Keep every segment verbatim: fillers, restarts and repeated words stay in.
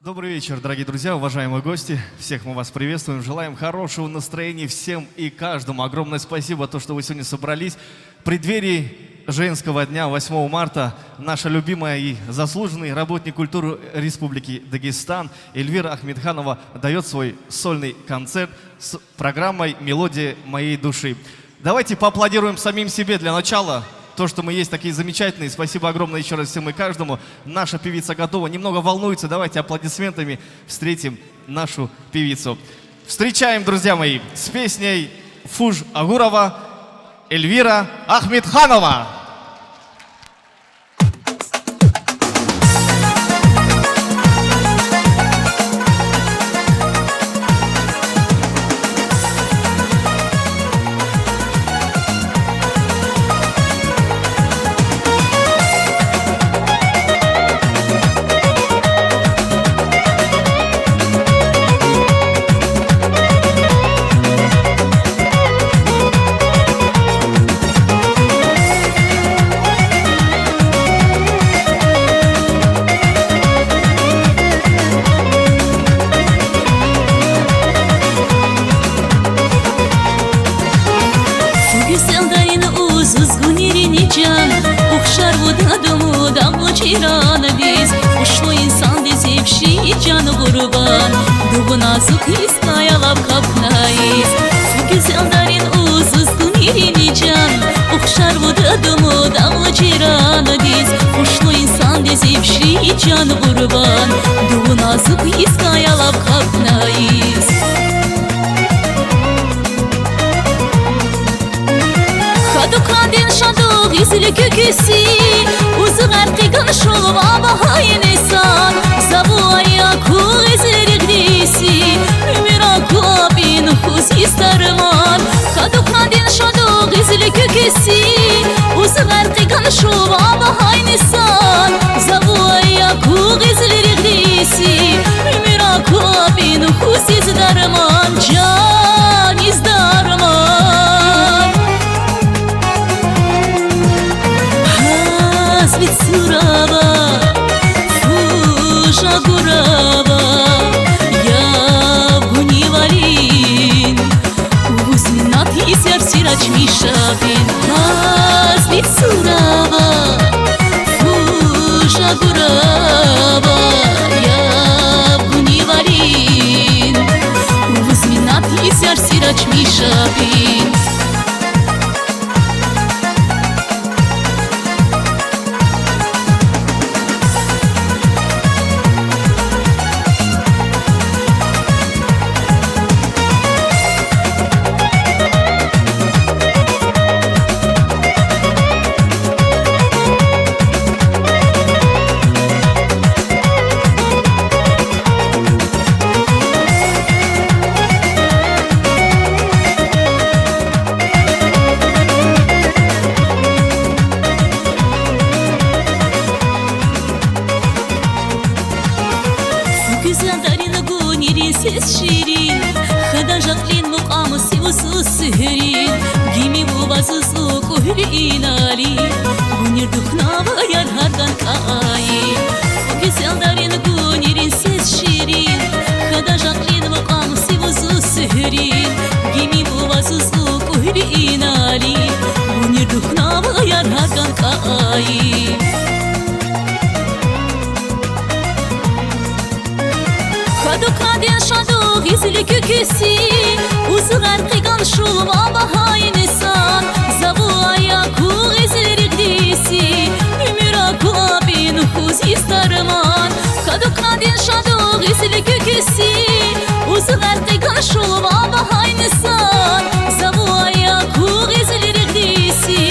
Добрый вечер, дорогие друзья, уважаемые гости. Всех мы вас приветствуем. Желаем хорошего настроения всем и каждому. Огромное спасибо, то, что вы сегодня собрались. В преддверии женского дня, восьмого марта, наша любимая и заслуженный работник культуры Республики Дагестан Эльвира Ахмедханова даёт свой сольный концерт с программой «Мелодия моей души». Давайте поаплодируем самим себе для начала. То, что мы есть такие замечательные. Спасибо огромное ещё раз всем и каждому. Наша певица готова, немного волнуется. Давайте аплодисментами встретим нашу певицу. Встречаем, друзья мои, с песней «Фуж Агурова» Эльвира Ахмедханова. Фу гезелдарин узуз гунирин ниҷан, ухшар вуд адамо дам лоҷирандиз, ушлу инсанди зевши ҷан ğурбан, дугъу назук истая лап капнайиз. Фу гезелдарин узуз гунирин ниҷан, ухшар вуд адамо дам лоҷирандиз, ушлу инсанди зевши ҷан ğурбан, дугъу назук истая лап капнайиз. Кадукандин шандуғиз ликукиси, узу гъарқиган шулва баҳаи несан, завуая куғиз лиригдиси, умира куапин хузиз дарман. Кадукандин шандуғиз ликукиси, узу гъарқиган шулва баҳаи несан, завуая куғиз лиригдиси, умира куапин хузиз дарман, ҷаниз дарман. Ҳазлит сурава, фужа гурава, я гунивалин. Увуз миннат изяр сирач мишапин, ҳазлит сурава, фужа гурава, я гунивалин. Увуз миннат изяр сирач мишапин. Фу гезелдарин гунирин сес ширин, хада жаклин мукъам сивсу суьрин, гими бубасу суку гуьлин али, гунир духнава яр ҳардан кьай. Фу гезелдарин гунирин сес ширин, хада жаклин мукъам сивсу суьрин, гими бубасу суку гуьлин али, гунир духнава яр ҳардан кьай. Кадукандин шандуғиз ликукиси, узу гъарқиган шулва баҳаи несан, завуая куғиз лиригдиси, умира куапин хузиз дарман. Кадукандин шандуғиз ликукиси, узу гъарқиган шулва баҳаи несан, завуая куғиз лиригдиси,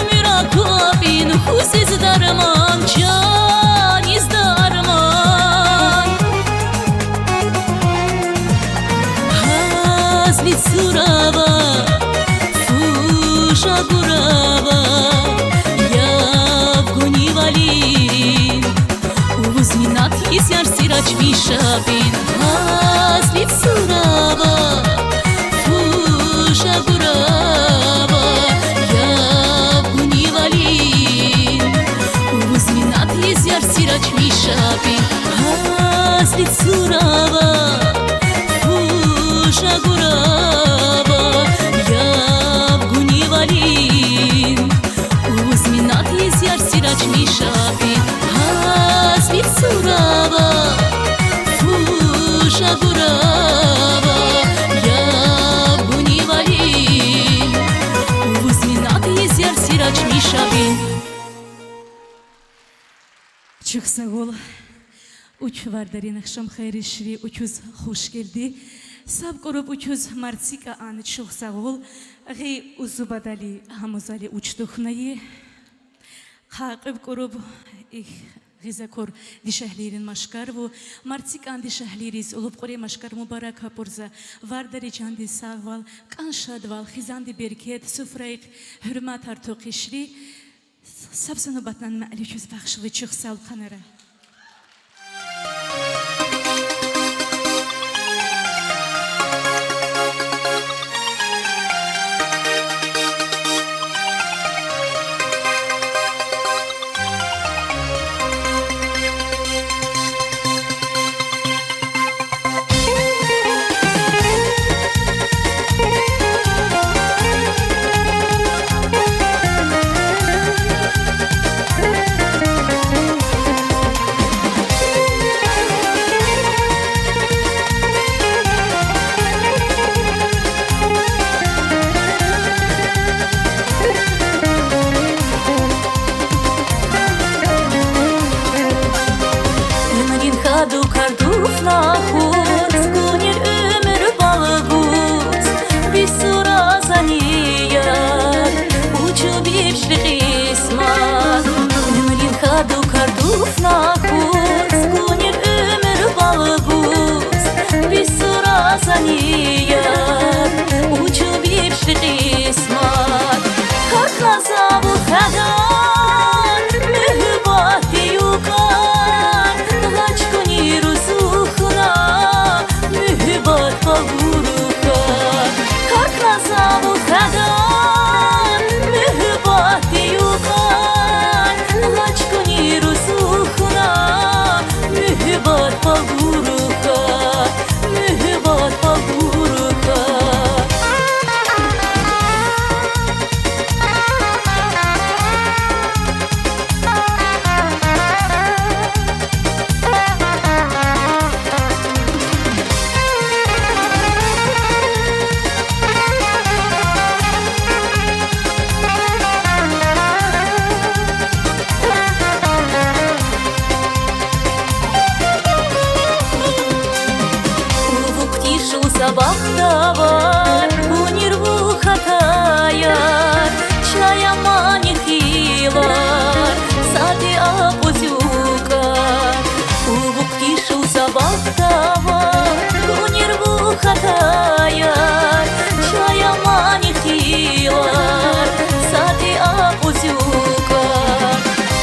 умира куапин хузиз дарман, ҷаниз дарман. Ҳазлит сурава, фужа гурава, я гунивалин. Увуз миннат изяр сирач мишапин, ҳазлит сурава, фужа гурава, я гунивалин. Увуз миннат изяр сирач мишапин, ҳазлит Зурава, фу жагурава, яб гунивали. Увуз миннат из ярсир ачмишабин, ҳазбит зурава, фу жагурава, яб гунивали. Увуз миннат из ярсир ачмишабин. Чухсагъул. Уч вардарин ахшам хайриз шири, учуз хуш гелди. Саб куруб учуз марцикан чухсагъул. Гъи узубадали гьамузали уч тухнайи. Къакъиб куруб, их, гъизакур дишегьлийрин машкарву. Марцикан дишегьлийриз улуб къуре машкар мубарак гьапурза. Вардари чандин сагъвал, кӀан шадвал, хизанди берекет, суфрайик гьуьрметар тукъишри. Саб санубатнан мали чуз бахшвы чухсал къанара. Эмрин хаду кардуф нахус, гунир уьмуьр балгус, бисура зани яр, учуб ибшри къисмат. Эмрин хаду кардуф нахус, гунир уьмуьр балгус, бисура зани яр, учуб ибшри къисмат. Каркна за вух хьадар, муьгьуьббатди юкъар, гъач гунир узухна, муьгьуьббат балурухар. Каркна за вух хьадар, муьгьуьббатди юкъар, гъач гунир узухна, муьгьуьббат балурухар. Муьгьуьббат балурухар. Увук тишу са бахтавар, гунир вухатаяр, чая мани хилар, сади акъуз юкъар. Увук тишу са бахтавар, гунир вухатаяр, чая мани хилар, сади акъуз юкъар.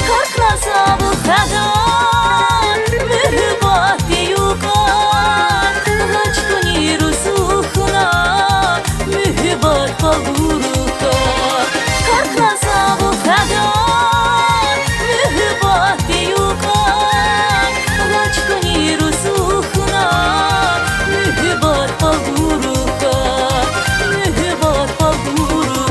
Каркна за вух хьадар, муьгьуьббатди юкъар, гъач гунир узухна, муьгьуьббат балурухар. Каркна за вух хьадар, муьгьуьббатди юкъар, гъач гунир узухна, муьгьуьббат балурухар, муьгьуьббат балурухар.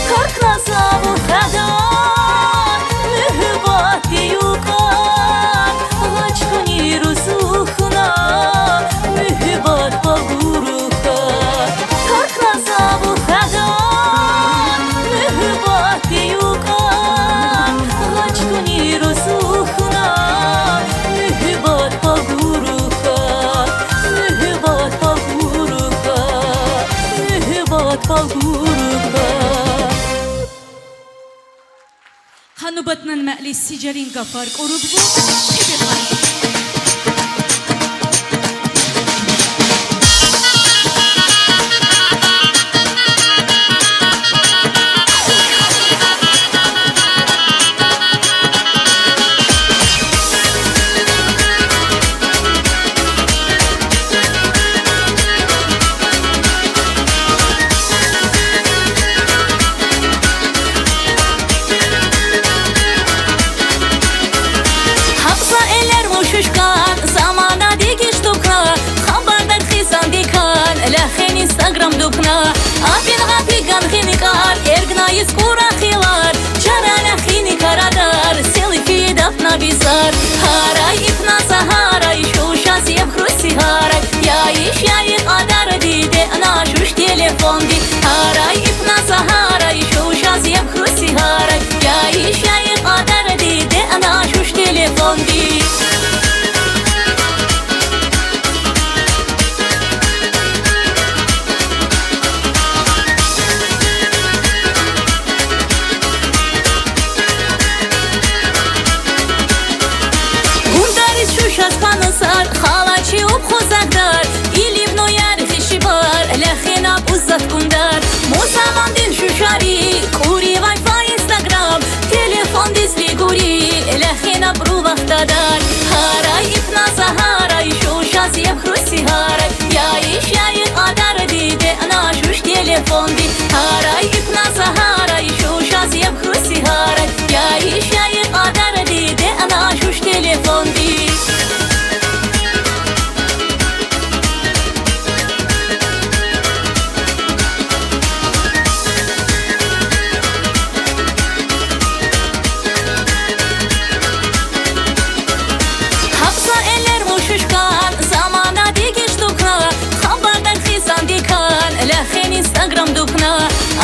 Каркна за вух хьадар, муьгьуьббатди юкъар, гъач гунир узухна, муьгьуьббат балурухар. Каркна за вух хьадар, муьгьуьббатди юкъар, гъач гунир узухна, муьгьуьббат балурухар, муьгьуьббат балурухар, муьгьуьббат балурухар. Къанубатнан мали Сиҷарин гафар кӀуруб гу. Чебер ма. телефонди. Гьарай ипнаса, гьарай, шуша зеб хруси гьарай, яй-яй, къадарди деъна шуш телефонди. Гундариз шуша спанусар, халачи упхузагдар, илив нояр хишибар, лехинаб узат гундар. Мусамандин шушари, куривай фа Instagram, телефондиз лигури, лехинаб рувахтадар. Гьарай ипнаса, гьарай, шуша зеб хруси гьарай, яй-яй, къадарди деъна шуш телефонди. Гьарай ипнаса, гьарай, шуша зеб хруси гьарай, яй-яй, къадарди деъна шуш телефонди. Гьапса эллер вучуз кан, замана дигиш тукна, хабардар хизандикан, лехин Instagram дукна.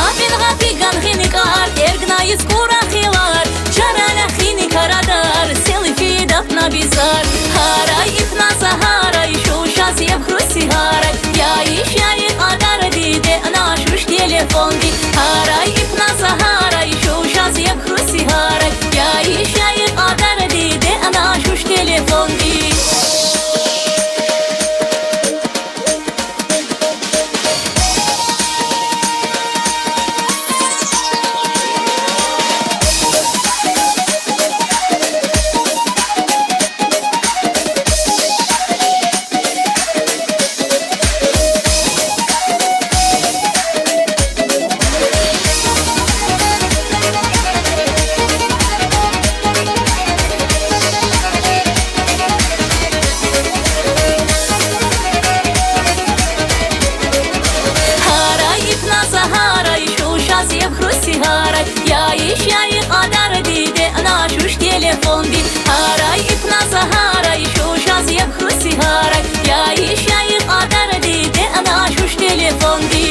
Апин гъапи ган гьиникьар, эргнайиз кура хилар, чара лехиник арадар, селфи датна бизар. Гьарай ипнаса, гьарай, шуша зеб хруси гьарай, яй-яй, къадарди деъна шуш телефонди. Гьарай ипнаса, гьарай, шуша зеб хруси гьарай, яй-яй, къадарди деъна шуш телефонди. Гьарай ипнаса, гьарай, шуша зеб хруси гьарай, яй-яй, къадарди деъна шуш телефонди. Гьарай ипнаса, гьарай, шуша зеб хруси гьарай, яй-яй, къадарди деъна шуш телефонди.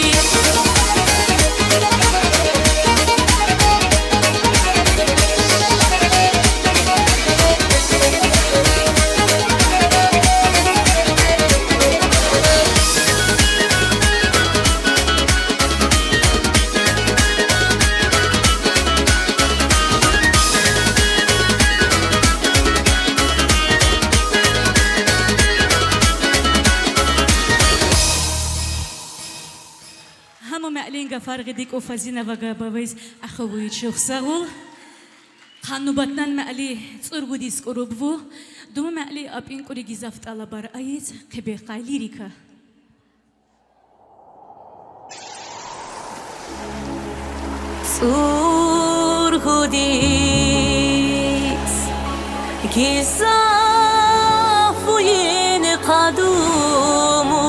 Гьа му мялин гафар гъиди кӀуфазина ва габавиз ахвавуй чухсагъул. Къанни нубатнан мялий ЦӀургудиз кӀурубву. Дума мялий апин кӀури гзаф тӀалабар айиз, къебекай лирика. ЦӀургудиз гзаф вуйин къадуму,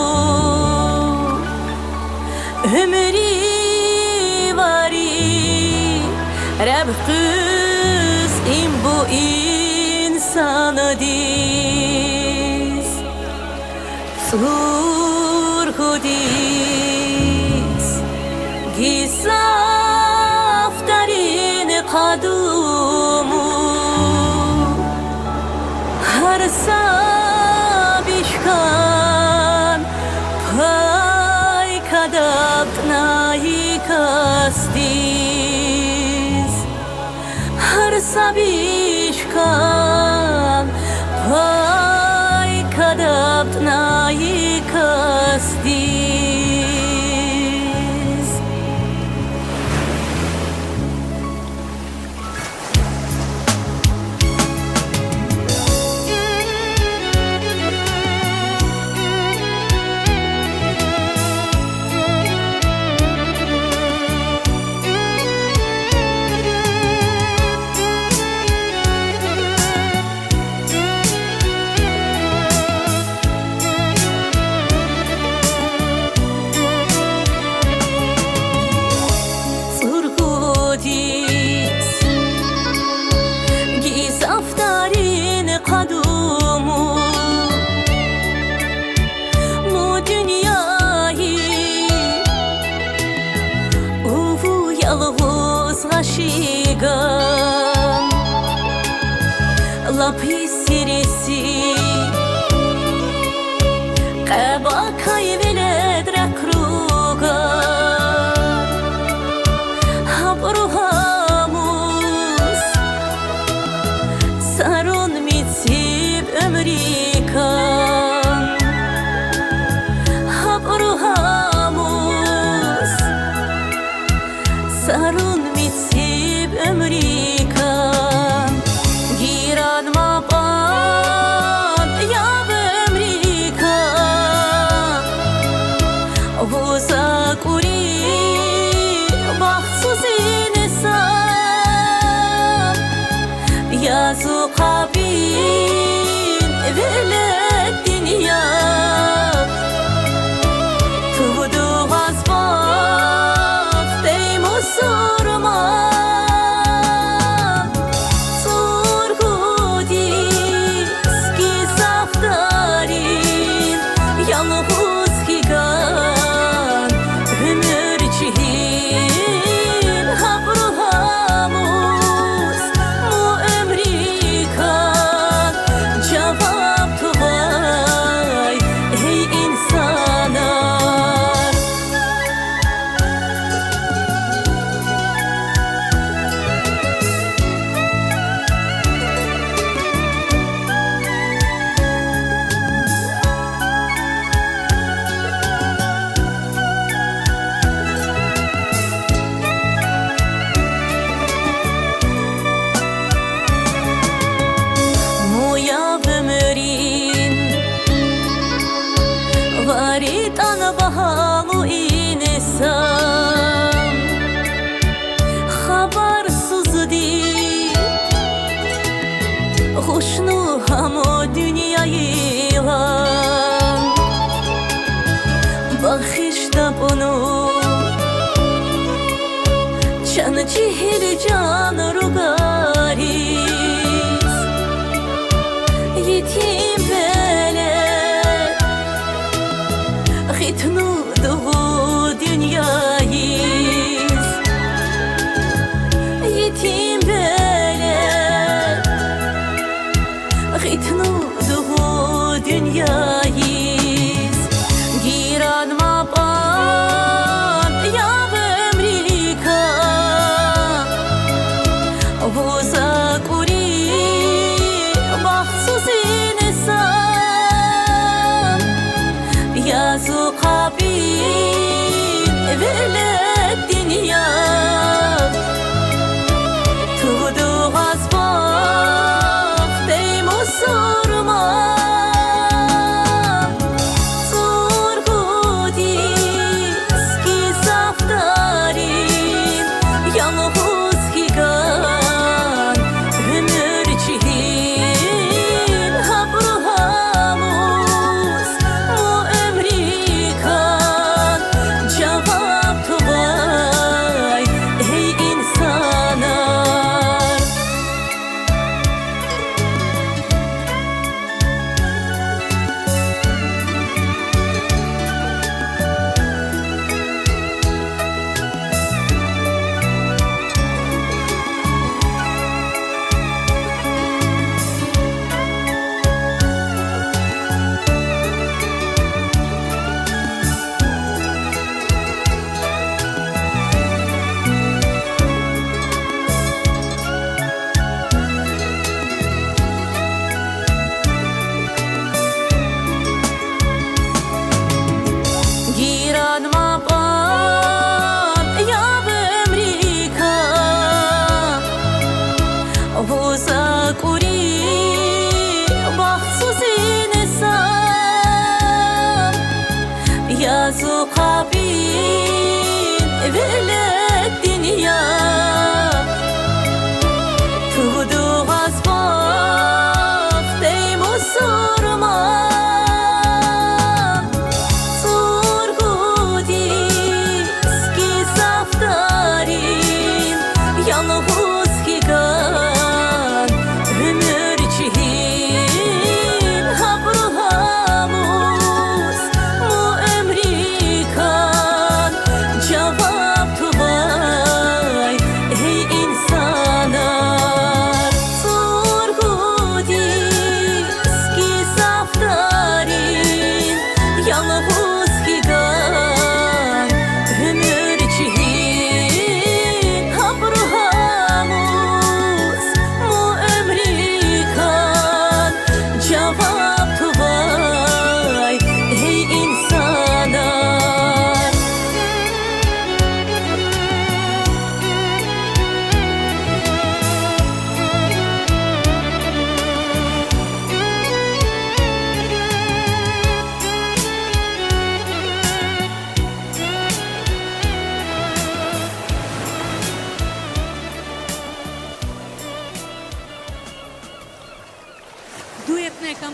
уьмуьри вари реб къуьз им бу инсандиз. ЦӀургудиз гзаф дерин къадуму, гьар са бичкан пай кадабтнай касдиз. Гьар са бичкан пай кадабтнай касдиз. ган. Лап исириси къебакай велед рехь руган. Хапруһамус сарун мециб өмрикан. Хапруһамус сарун мециб өмрикан. Гирад ма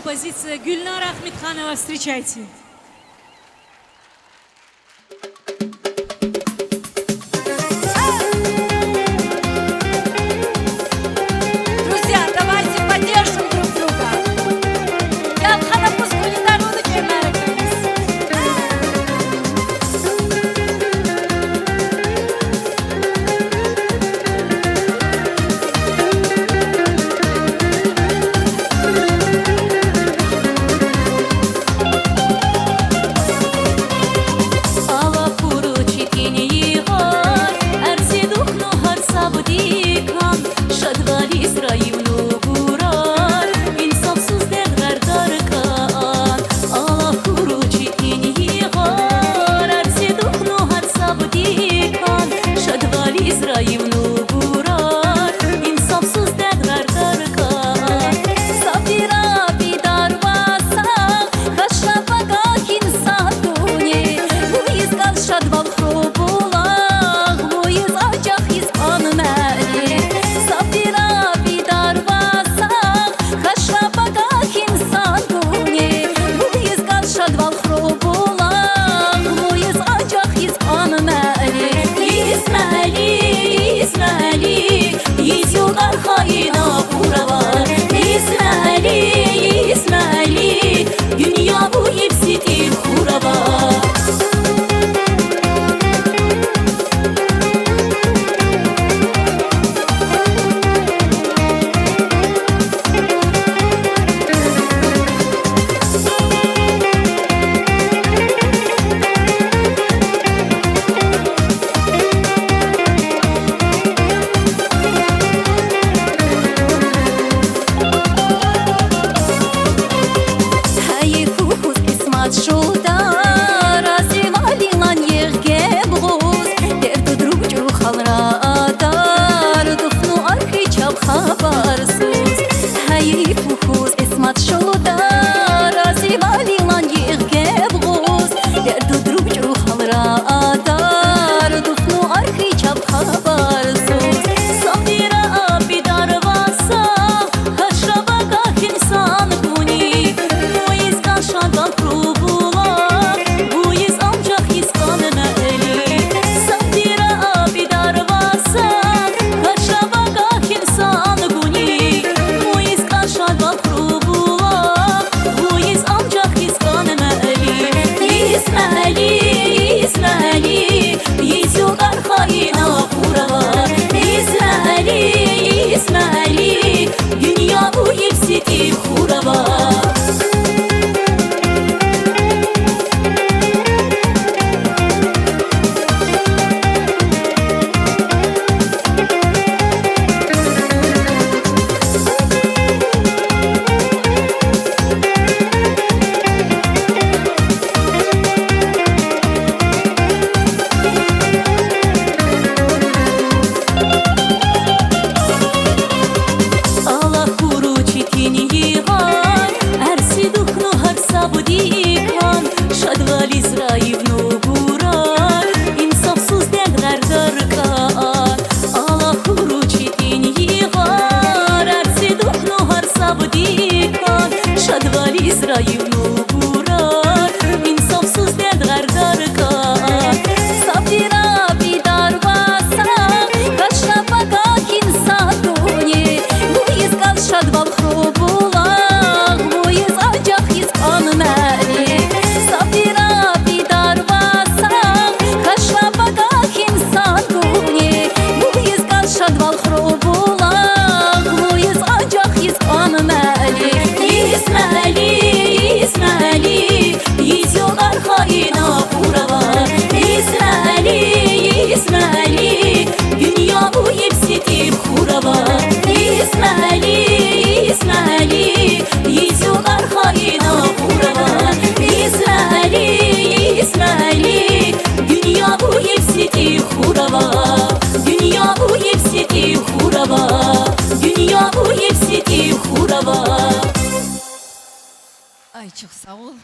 Композиция Гюльнара Ахмедханова. Встречайте. Друзья, давайте поддержим друг друга. Ай, çox sağ ol.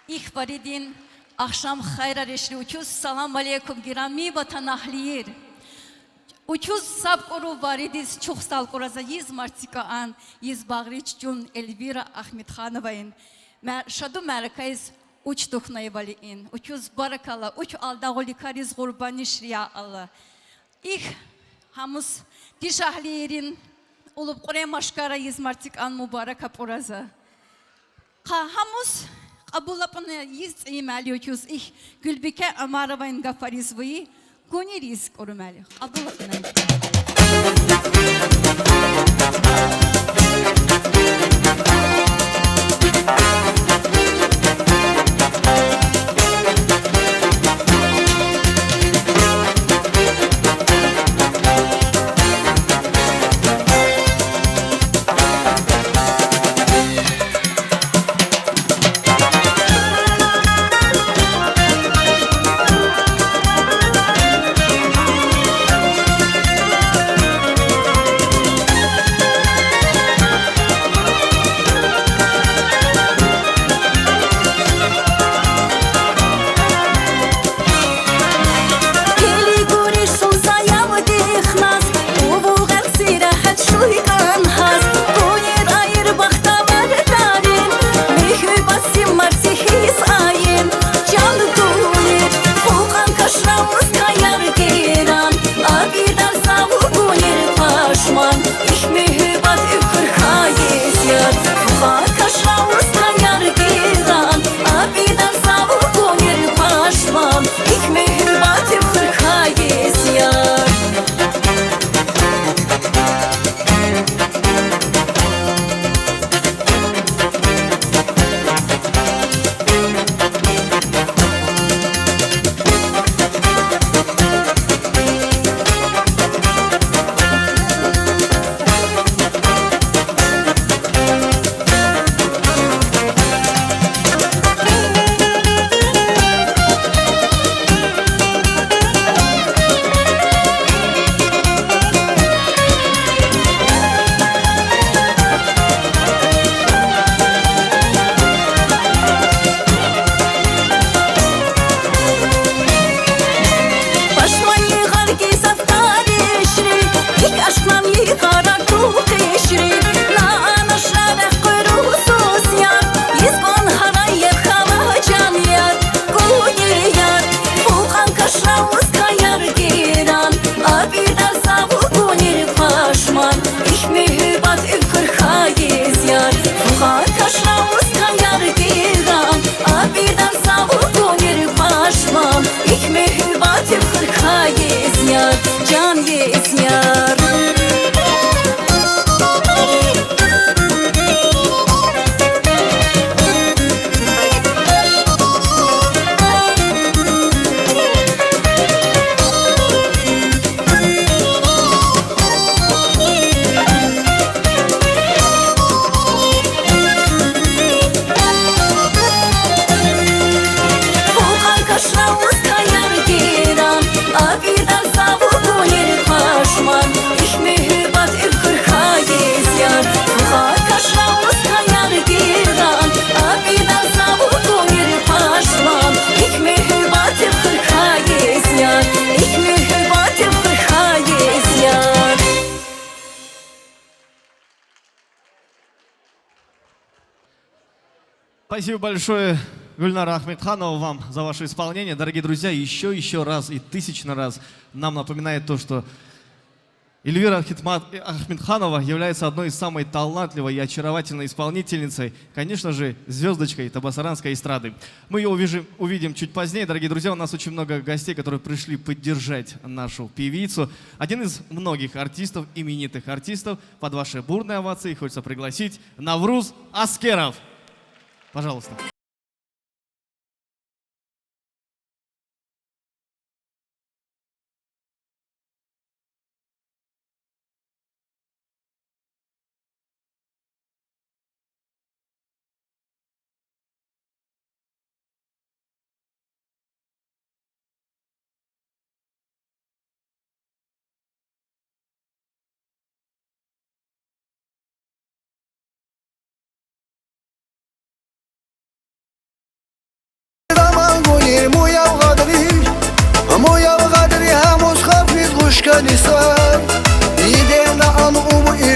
İlk bareden axşam xayrə reşli uçuz. Salam əleykum, qirami vətənəhliler. Учуз саб куру варидиз чухсал кураза йиз мартикаан, йиз багъри чучун Эльвира Ахмедхановаин ме-, шаду мярекайиз учдухнай валиин. Учуз баракалла, уч алдагъули кариз гъурбаниш рия алла. Ихь гьамус дишегьлийрин улуб Къурен машкара йиз мартикаан мубарака пураза. Кьа гьамус кьабулапна йиз цӀийи мали учуз, ихь Гуьлбике Омароваин гафариз вуй, гунир йис кӀурумали. Кьабулапна. Гили гури шун саял дихназ, увугъел сирагьат шуй кӀанхаз, гунир айир бахтавар дарин, муьгьуьббат сим марси хьиз айин, чан гунир, фукьан кашра узкаяр гиран, абидар заву гунир пашман, ихь муьгьуьббат уьхуьр хайиз яр, фукьан кашра узкаяр гиран, абидар заву гунир пашман, ихь муьгьуьббат уьхуьр хайиз яр. Пашман йигъар гизаф таришри, ик ашкънан йигъара тухишри, на анашра рехъ куьруьсуз яр, йиз къван гьарай ерхала, чан яр, гунир яр, фукьан кашра узкаяр гиран, абидар заву гунир пашман, ихь муьгьуьббат уьхуьр хайиз яр, фукьан кашра узкаяр гиран, абидар заву гунир пашман, ихь муьгьуьббат уьхуьр хайиз яр, чан йис яр. Фукьан кашра узкаяр гиран, абидар заву гунир пашман, ихь муьгьуьббат уьхуьр хайиз яр, фукьан кашра узкаяр гиран, абидар заву гунир пашман, ихь муьгьуьббат уьхуьр хайиз яр, ихь муьгьуьббат уьхуьр хайиз яр. Спасибо большое, Гульнара Ахмедханова, вам за ваше исполнение. Дорогие друзья, ещё, ещё раз и тысячный раз нам напоминает то, что Эльвира Ахитмат-, Ахмедханова является одной из самой талантливой и очаровательной исполнительницей, конечно же, звёздочкой табасаранской эстрады. Мы её увижи-, увидим чуть позднее. Дорогие друзья, у нас очень много гостей, которые пришли поддержать нашу певицу. Один из многих артистов, именитых артистов, под ваши бурные овации хочется пригласить Навруз Аскеров. Пожалуйста.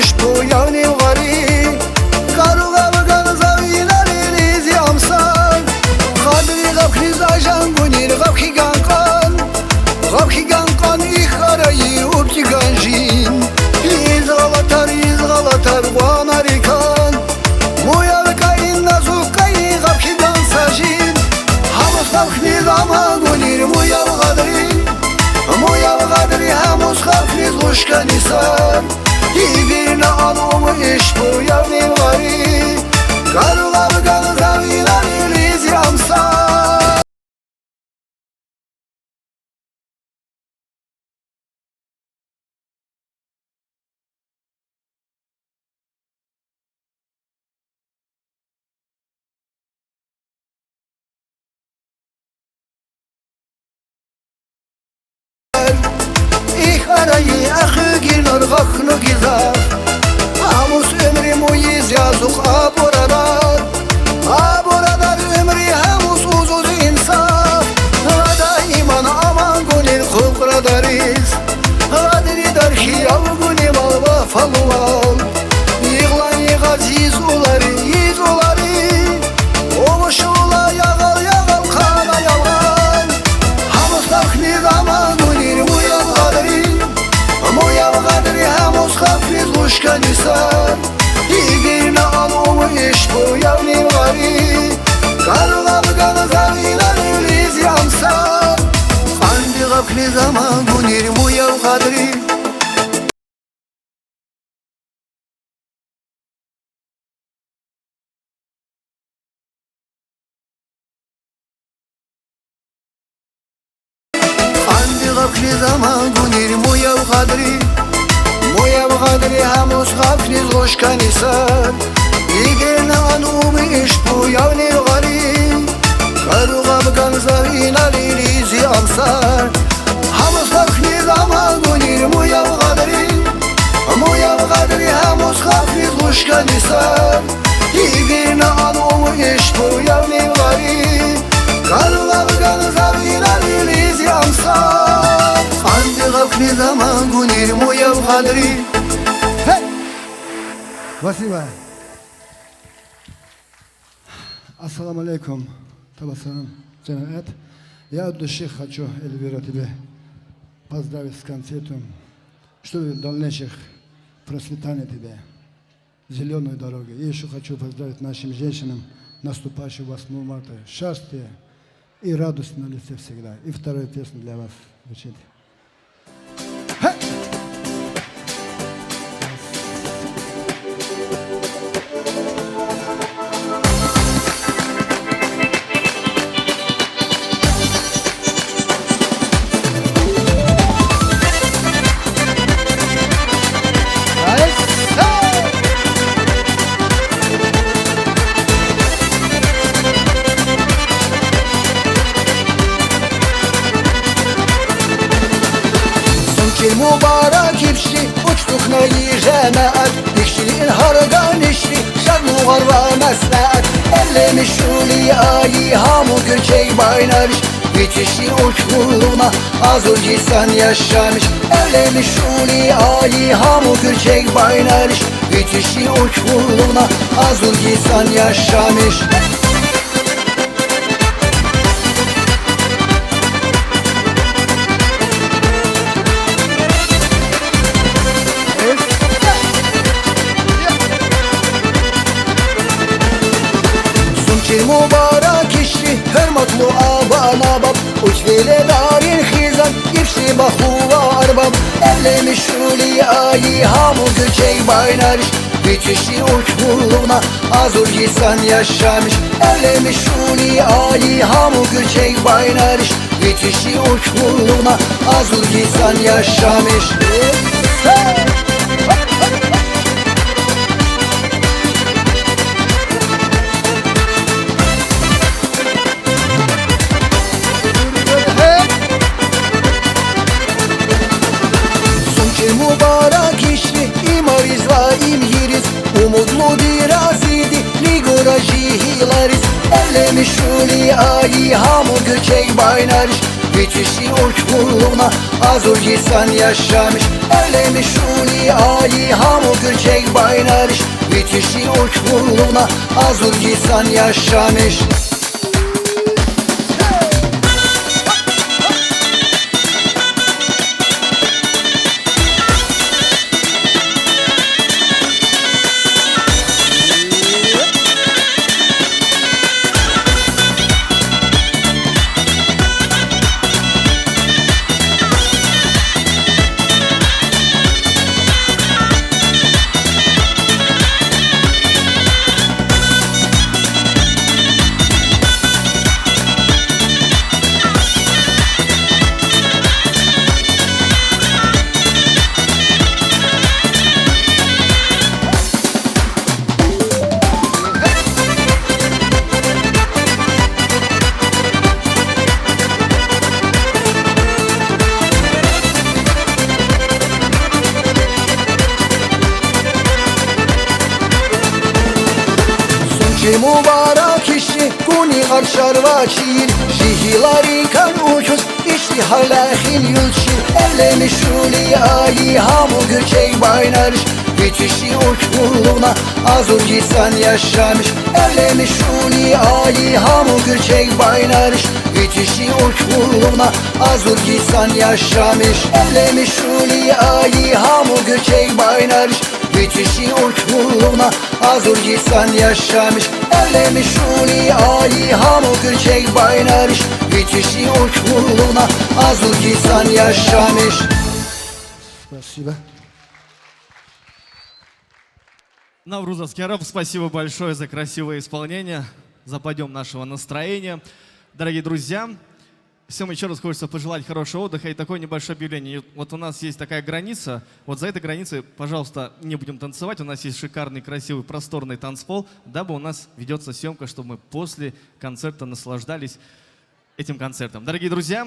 Иш буян ни вари, карула баган завинар илизи амсар. Гъадри гъабхниз ажан гунир гъабхиган къан. Гъабхиган къан ихъ араи убтиган жин. Из гъалатар, из гъалатар гъванарикан. Муяр каин назук каи гъабхиган са жин. Гьамус гъабхниз аман гунир муяв гъадри. Муяв гъадри гьамус гъабхниз лушкани сар. Ивирна ан ум иш буян ни вари. Карула баган завинар илизи амсар. Ихъ араи ахугинар гъахно гизаф. Гьамус уьмуьр муйиз язух абурадар. Абурадар уьмуьр гьамус узуз инсаф. Ва даиман аман гунир хупрадариз. Гъадридар хиял гунивал вафалувал. Йигълай-йигъаз йис улари, йис улари. Овушула ягъал-ягъал къана ялгъал. Гьамус гъабхниз аман гунир муяв гъадри. Муяв гъадри гьамус гъабхниз лушкани сар. Ивирна ан ум иш буян ни вари. Карула баган завинар илизи амсар. Къанди гъабхниз аман гунир муяв гъадри. Къанди гъабхниз аман гунир муяв гъадри. Муяв гъадри гьамус гъабхниз лушкани сар. Ивирна ан ум иш буян ни вари. Карула баган завинар илизи амсар. Гьамус гъабхниз аман гунир муяв гъадри. Муяв гъадри гьамус гъабхниз лушкани сар. Ивирна ан ум иш буян ни вари. Карула баган завинар илизи амсар. Къанди гъабхниз аман гунир муяв гъадри. Спасибо. Ассаламу алейкум, Табасаран джамаат. Я от души хочу, Эльвира, тебе поздравить с концертом, чтобы дальнейших процветаний тебе, зелёной дороги. И ещё хочу поздравить нашим женщинам наступающего восьмого марта. Счастья и радость на лице всегда. И вторую песню для вас вручить. Сунчир мубарак ибси учдухна и жемеат, ихшили ин гьарган ишди шадлугъар ва меслеат. Эвлемиш шули айи гьаму гуьрчег байнариш, виччи учхуллугъна азур йисан яшамиш. Эвлемиш шули айи гьаму гуьрчег байнариш, виччи учхуллугъна азур йисан яшамиш. Сунчир мубарак ишди, гьуьрметлу аба-набаб, уьч веледарин хизан, ибси бахтувар баб. Эвлемиш шули айи гьаму гуьрчег байнариш, виччи учхуллугъна азур йисан яшамиш. Эвлемиш шули айи гьаму гуьрчег байнариш, виччи учхуллугъна азур йисан яшамиш. Сунчир мубарак ишди, имариз ва имйириз, умудлу дерезади лигура жигьилариз. Эвлемиш шули айи гьаму гуьрчег байнариш, Витиши учкуллугна азурги сан яшамиш, эллемишуни ай, хаму гуьрчег байнариш. Витиши учкуллугна азурги сан яшамиш. Сун чи мубарак иши, гунигар шарвачил, жигьиларикай учуз иши гьалахин юлчил. Эллемишуни ай, хаму гуьрчег байнариш. Витиши учкуллугна азурги сан яшамиш. Эллемишуни ай, хаму гуьрчег байнариш. Витиши учкуллугна азурги сан яшамиш. Эллемишуни ай, хаму гуьрчег байнариш. Витиши учкуллугна азурги сан яшамиш. Эллемишуни ай, хаму гуьрчег байнариш. Витиши учкуллугна азурги сан яшамиш. Спасибо. Навруз Аскеров, спасибо большое за красивое исполнение, за подъём нашего настроения. Дорогие друзья, всем ещё раз хочется пожелать хорошего отдыха и такое небольшое объявление. Вот у нас есть такая граница, вот за этой границей, пожалуйста, не будем танцевать, у нас есть шикарный, красивый, просторный танцпол, дабы у нас ведётся съёмка, чтобы мы после концерта наслаждались этим концертом. Дорогие друзья,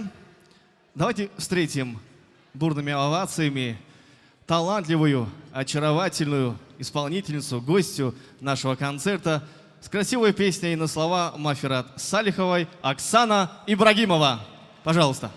давайте встретим бурными овациями талантливую, очаровательную исполнительницу, гостью нашего концерта с красивой песней на слова Маферат Салиховой Оксана Ибрагимова. Пожалуйста.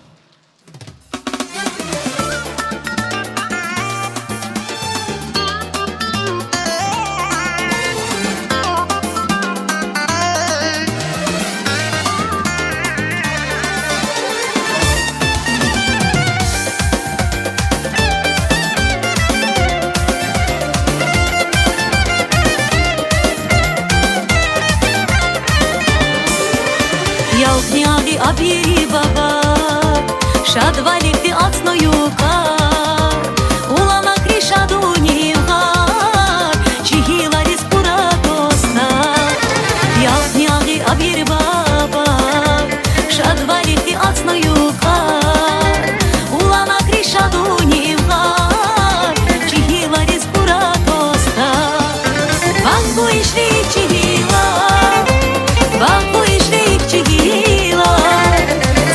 Ялкъни агъи абири бабай, шадвалихъди ацно юкъар, уланакри шадуни вгъар, чи гилариз кура тостар. Ялкъни агъи абири бабай, шадвалихъди ацно юкъар, уланакри шадуни вгъар, чи гилариз кура тостар. Багъ гуйишрик, чи гила, багъ гуйишрик, чи гила,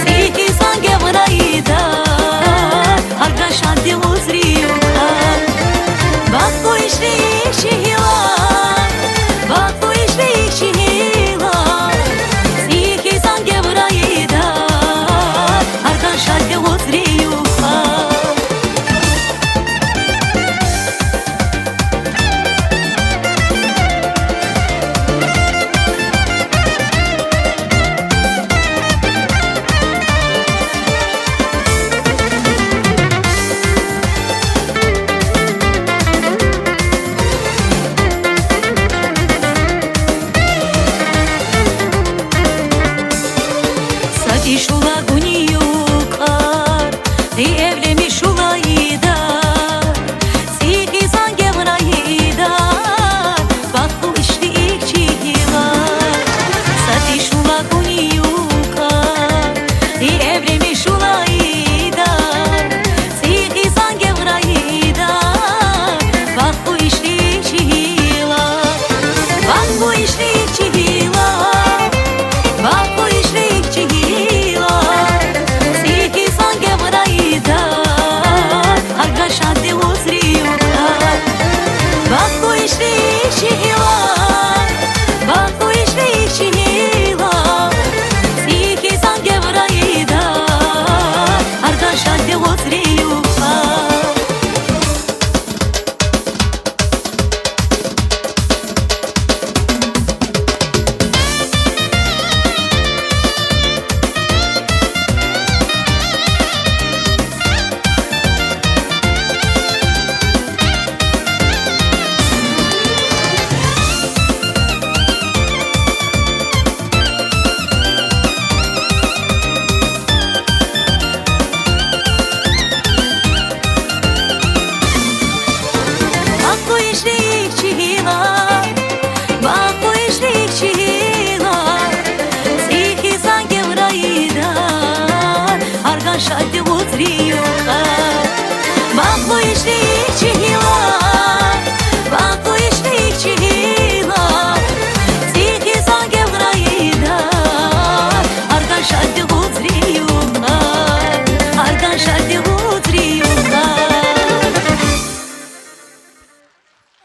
цӀийи занге врайда, аргаш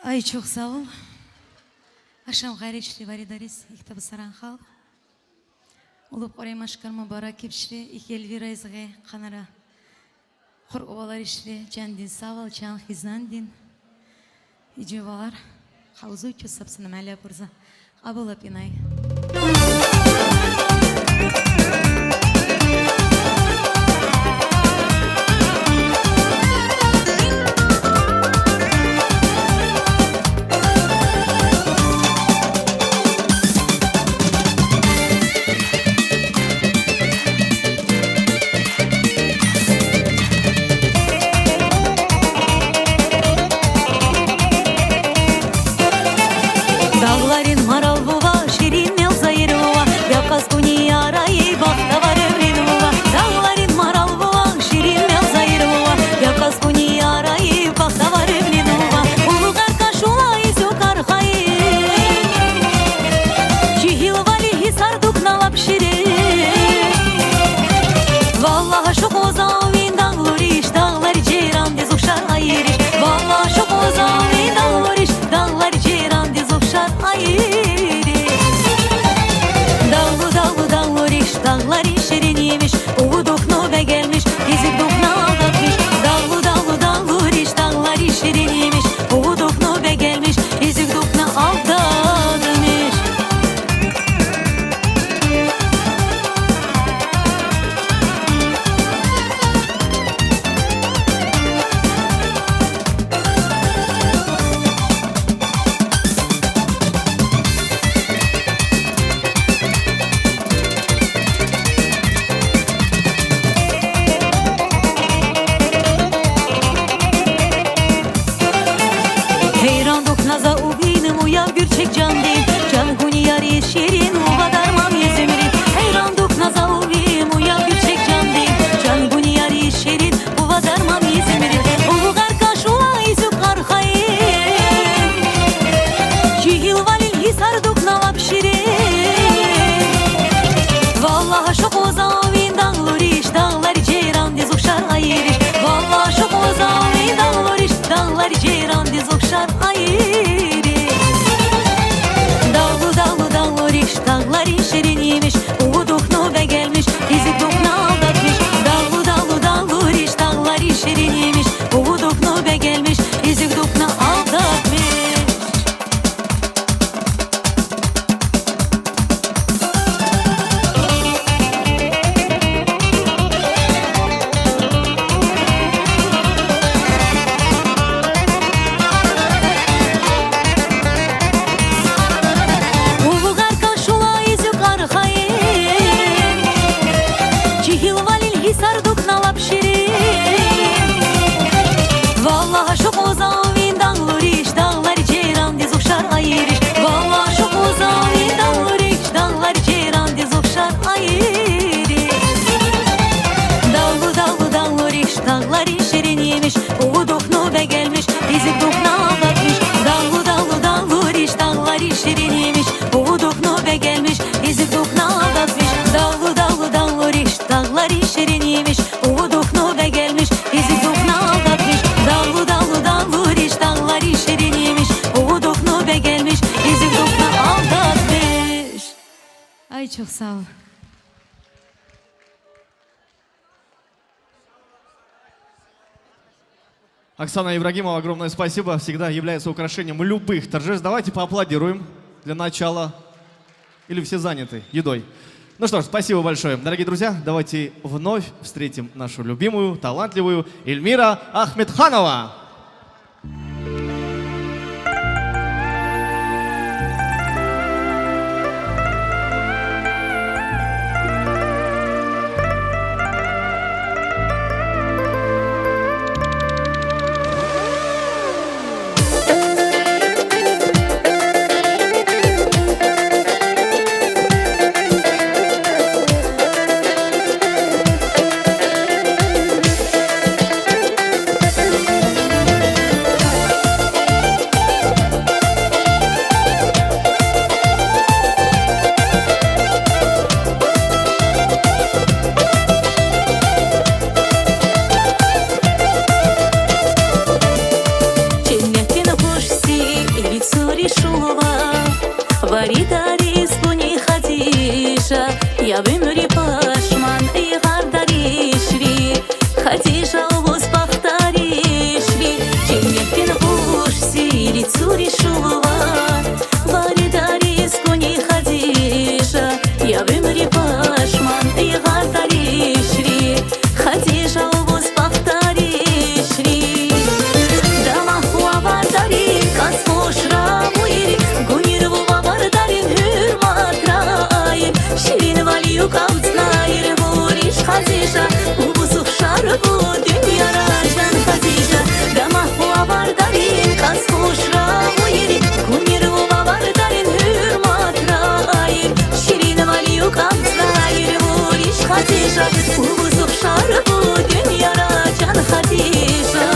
Ай, чухсагъул. Ашам хайричлы варидарис, ихтаб саран халкъ. Улуб Къуреймашкар мубарак ибичле, ик Эльвираизгъа, къанара хургъа баларичле, чандин савал, чан хизандин. Иджи балар, хазуучу сапсана меле бурза. Къабул апинай. Дагъларин марал бува, ширин мел зайыр бува, Кавказ гүни ярай, бахтавар эмрин бува. Дагъларин марал бува, ширин мел зайыр бува, Кавказ гүни ярай, бахтавар эмрин бува. Улугъар кашула изюк архай, Чигьилвали Гьисар дукъна лап ширин. Валлагь, ашукъ озалмин дагълуриш, дагълар жейрандиз ухшар айыриш. Валлагь, ашукъ озалмин дагълуриш, дагълар жейрандиз ухшар айыриш. Дагълу, дагълу, дагълуриш, дагъларин ширин емиш, угъу дукъну бегелмиш, изюк дукъна алдатмиш. Дагълу, дагълу, дагълуриш, дагъларин ширин емиш, угъу дукъну бегелмиш, изюк дукъна алдатмиш. Гьейран дукъна за угин, муяв гюрчек жандин, жан гуни яри ширин, ува дарман Измирин. Гьейран дукъна за угин, муяв гюрчек жандин, жан гуни яри ширин, ува дарман Измирин. Улугъар кашула изюк архайин, Чигьилвалин Гьисар дукъна лап ширин. Валлагь, ашукъ озалмин дагълуриш, дагълар жейрандиз ухшар айыриш. Валлагь, ашукъ озалмин дагълуриш, дагълар жейрандиз ухшар айыриш. Дагълу, дагълу, дагълуриш, дагъларин ширин емиш, угъу дукъну бегелмиш, изюк дукъна алдатмиш. Дагълу, дагълу, дагълуриш, дагъларин ширин емиш, угъу дукъну бегелмиш, изюк дукъна алдатмиш. Улугъар кашула изюк архайин, Чигьилвалин Гьисар дукъна лап ширин. Валлагь, ашукъ озалмин дагълуриш, дагълар жейрандиз ухшар айыриш. Валлагь, ашукъ озалмин дагълуриш, дагълар жейрандиз ухшар айыриш. Дагълу, дагълу, дагълуриш, дагъларин ширин емиш, угъу дукъну бегелмиш, изюк дукъна алдатмиш. Дагълу, дагълу, дагълуриш, дагъларин ширин емиш, угъу дукъну бегелмиш, изюк дукъна алдатмиш. Дагълу, дагълу, дагълуриш, дагъларин ширин емиш, угъу дукъну бегелмиш, изюк дукъна алдатмиш. Дагълу, дагълу, дагълуриш, дагъларин ширин емиш, угъу дукъну бегелмиш, изюк дукъна алдатмиш. Ай, чухсагъул. Оксана Ибрагимова, огромное спасибо. Всегда является украшением любых торжеств. Давайте поаплодируем для начала. Или все заняты едой? Ну что ж, спасибо большое. Дорогие друзья, давайте вновь встретим нашу любимую, талантливую Эльмира Ахмедханова. Женнетин хушси илицури шулва, вари дарис гуни Хадижа, я вымри пашман игардаришри, Хадижа, увус бахтаришри. Женнетин хушси илицури шулва, вари дарис гуни Хадижа, я вымри пашман игардаришри, Хадижа, увус бахтаришри. Дамаху авардарин кас хушра вуйри, гунир вува вардарин гьуьрматрай, ширин валю калцнайри, вуриш Хадижа, увус ухшар бу дуьньяра, жан Хадижа. Дамаху авардарин кас хушра вуйри, гунир вува вардарин гьуьрматрай, ширин валю калцнайри, вуриш Хадижа, увус ухшар бу дуьньяра, жан Хадижа.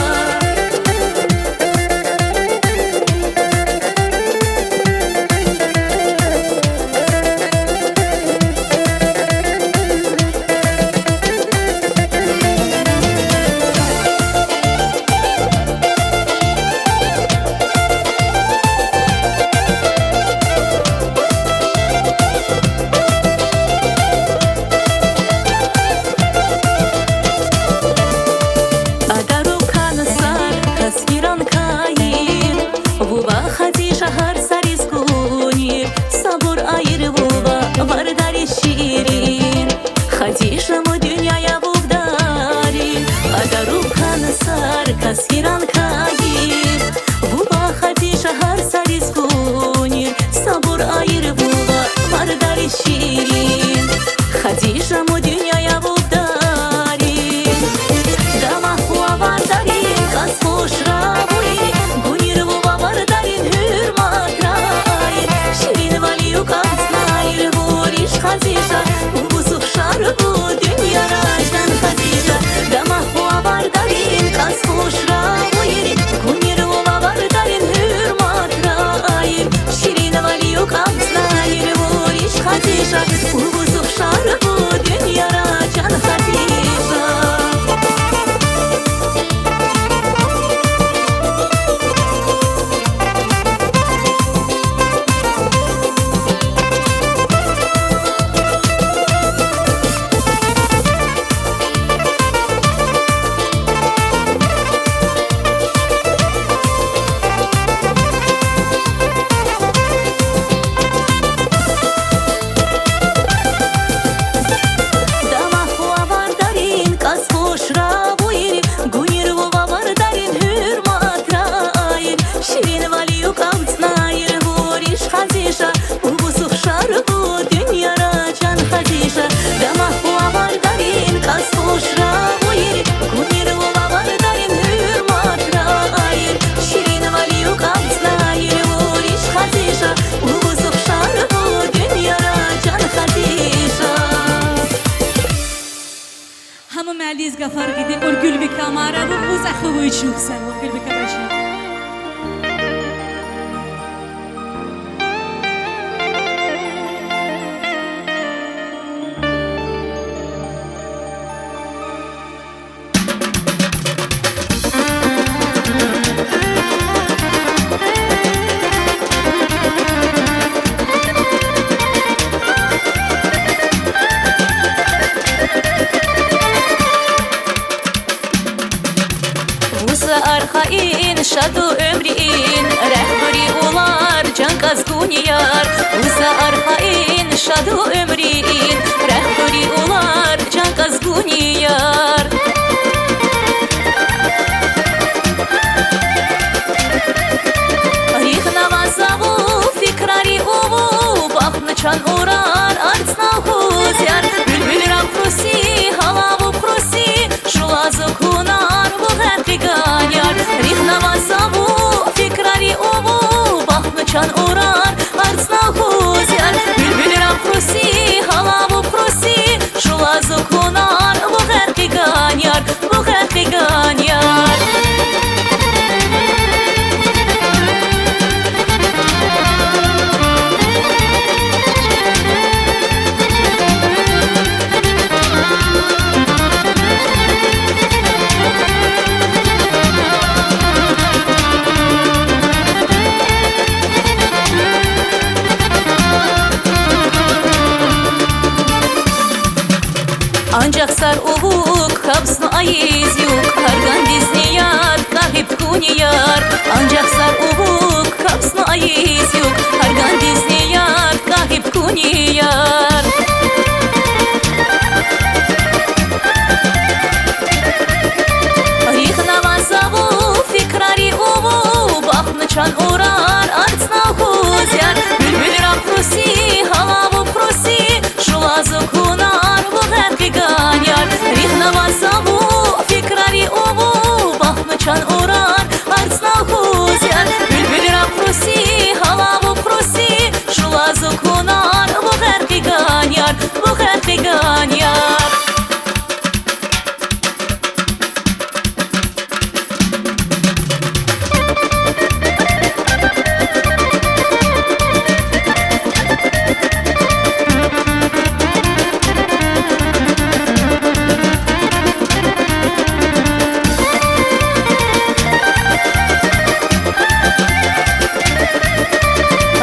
Адарукан сар кас гиран каир, вува Хадижа гьар сарис гунир, сабур айир вува вардарис ширин. Хадижа, мо дуьньяя вувдарин. Адарукан сар кас гиран каир, вува Хадижа гьар сарис гунир, сабур айир вува вардарис ширин. Хадижа, мо дуьньяя вувдарин. Дамаху авардарин кас хушра вуйри, гунир вува вардарин гьуьрматрай, ширин валю калцнайри, вуриш Хадижа, увус ухшар бу дуьньяра, жан Хадижа. Дамаху авардарин кас хушра вуйри, гунир вува вардарин гьуьрматрай, ширин валю калцнайри, вуриш Хадижа, увус ухшар бу дуьньяра, жан Хадижа. Дамаху авардарин кас хушра вуйри, гунир вува вардарин гьуьрматрай, ширин валю калцнайри, вуриш Хадижа, увус ухшар бу дуьньяра, жан Хадижа. Дамаху авардарин кас хушра вуйри, гунир вува вардарин гьуьрматрай, ширин валю калцнайри, вуриш Хадижа, увус ухшар бу дуьньяра, жан Хадижа. Гьа мо миялиз гафар гиди Гулбикамара, ву музахву чухсар, ву Гулбика баши. Вуз Архаин шаду өмрин, рехбери олар, чангас гунияр. Уза архаин шаду өмрин, рехбери олар, чангас гунияр. Рихнава завув, фикрари овув, бахтны чан орар, арцнал хозяр. Билбилра пруси, халаву пруси, шулазу кунар, бухер киганяр. Рихнава завув, фикрари овув, бахтны чан орар, арцнал хозяр. Билбилра пруси, халаву пруси, шулазу кунар, бухер киганяр, бухер киганяр. Анжах сар улуг капсну айиз юк, харган дизни яд кахиб гунияр. Анжах сар улуг капсну айиз юк, харган дизни яд кахиб гунияр. Рихнава завув, фикрари овув, бахтны чан орар, арцнал хозяр. Билбилра пруси, халаву пруси, шулазу кунар, бухер киганяр. Рихнава завув, фикрари овув, бахтны чан орар, арцнал хозяр. Билбилра пруси, халаву пруси, шулазу кунар, бухер киганяр, бухер киганяр.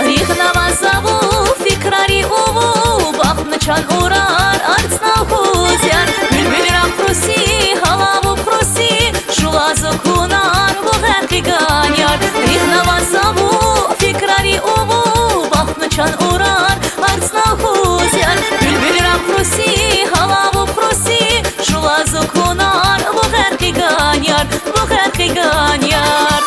Рихнава завув, фикрари овув, бахтны чан орар, арцнал хозяр. Билбилра пруси, халаву пруси, шулазу кунар, бухер киганяр. Рихнава завув, фикрари овув, бахтны чан орар, арцнал хозяр. Билбилра пруси, халаву пруси, шулазу кунар, бухер киганяр, бухер киганяр.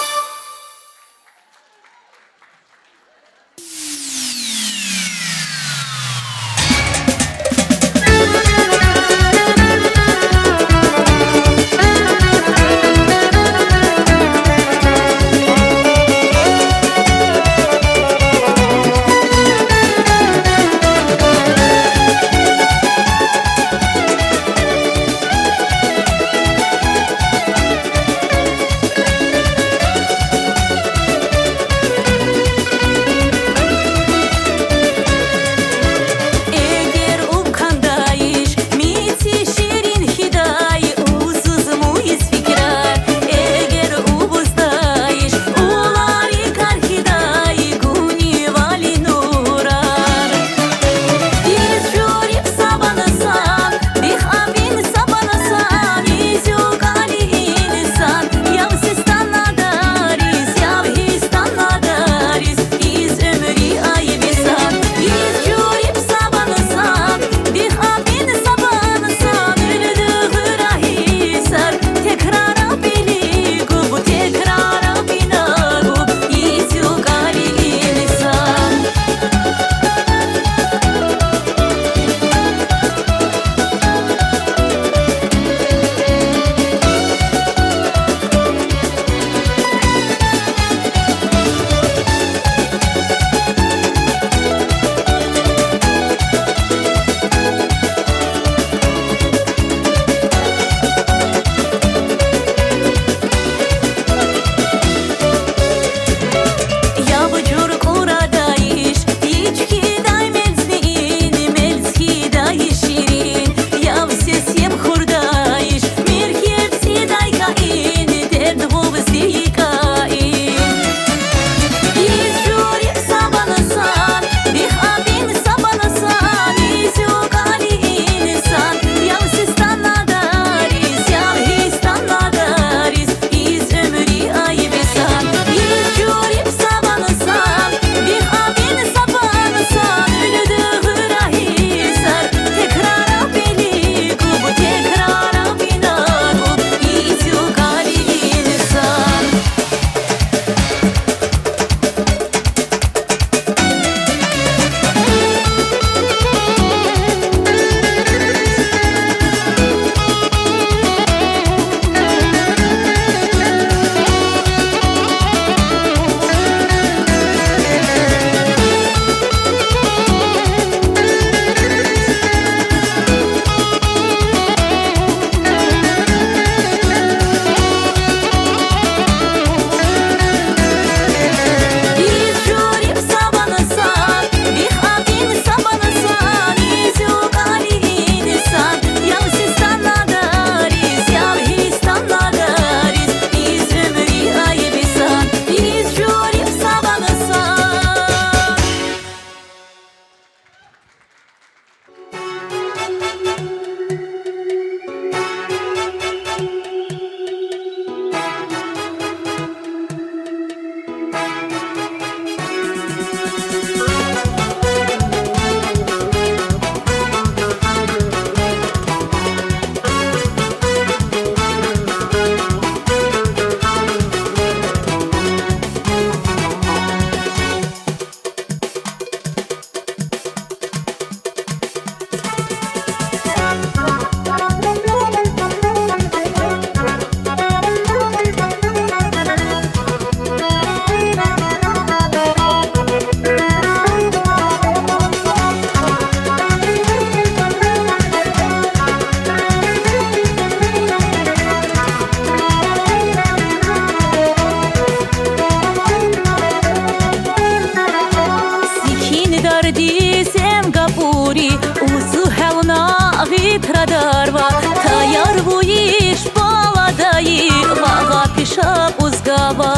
Дарва таяр вуйиш баладайи, вагаа пиша пузгава.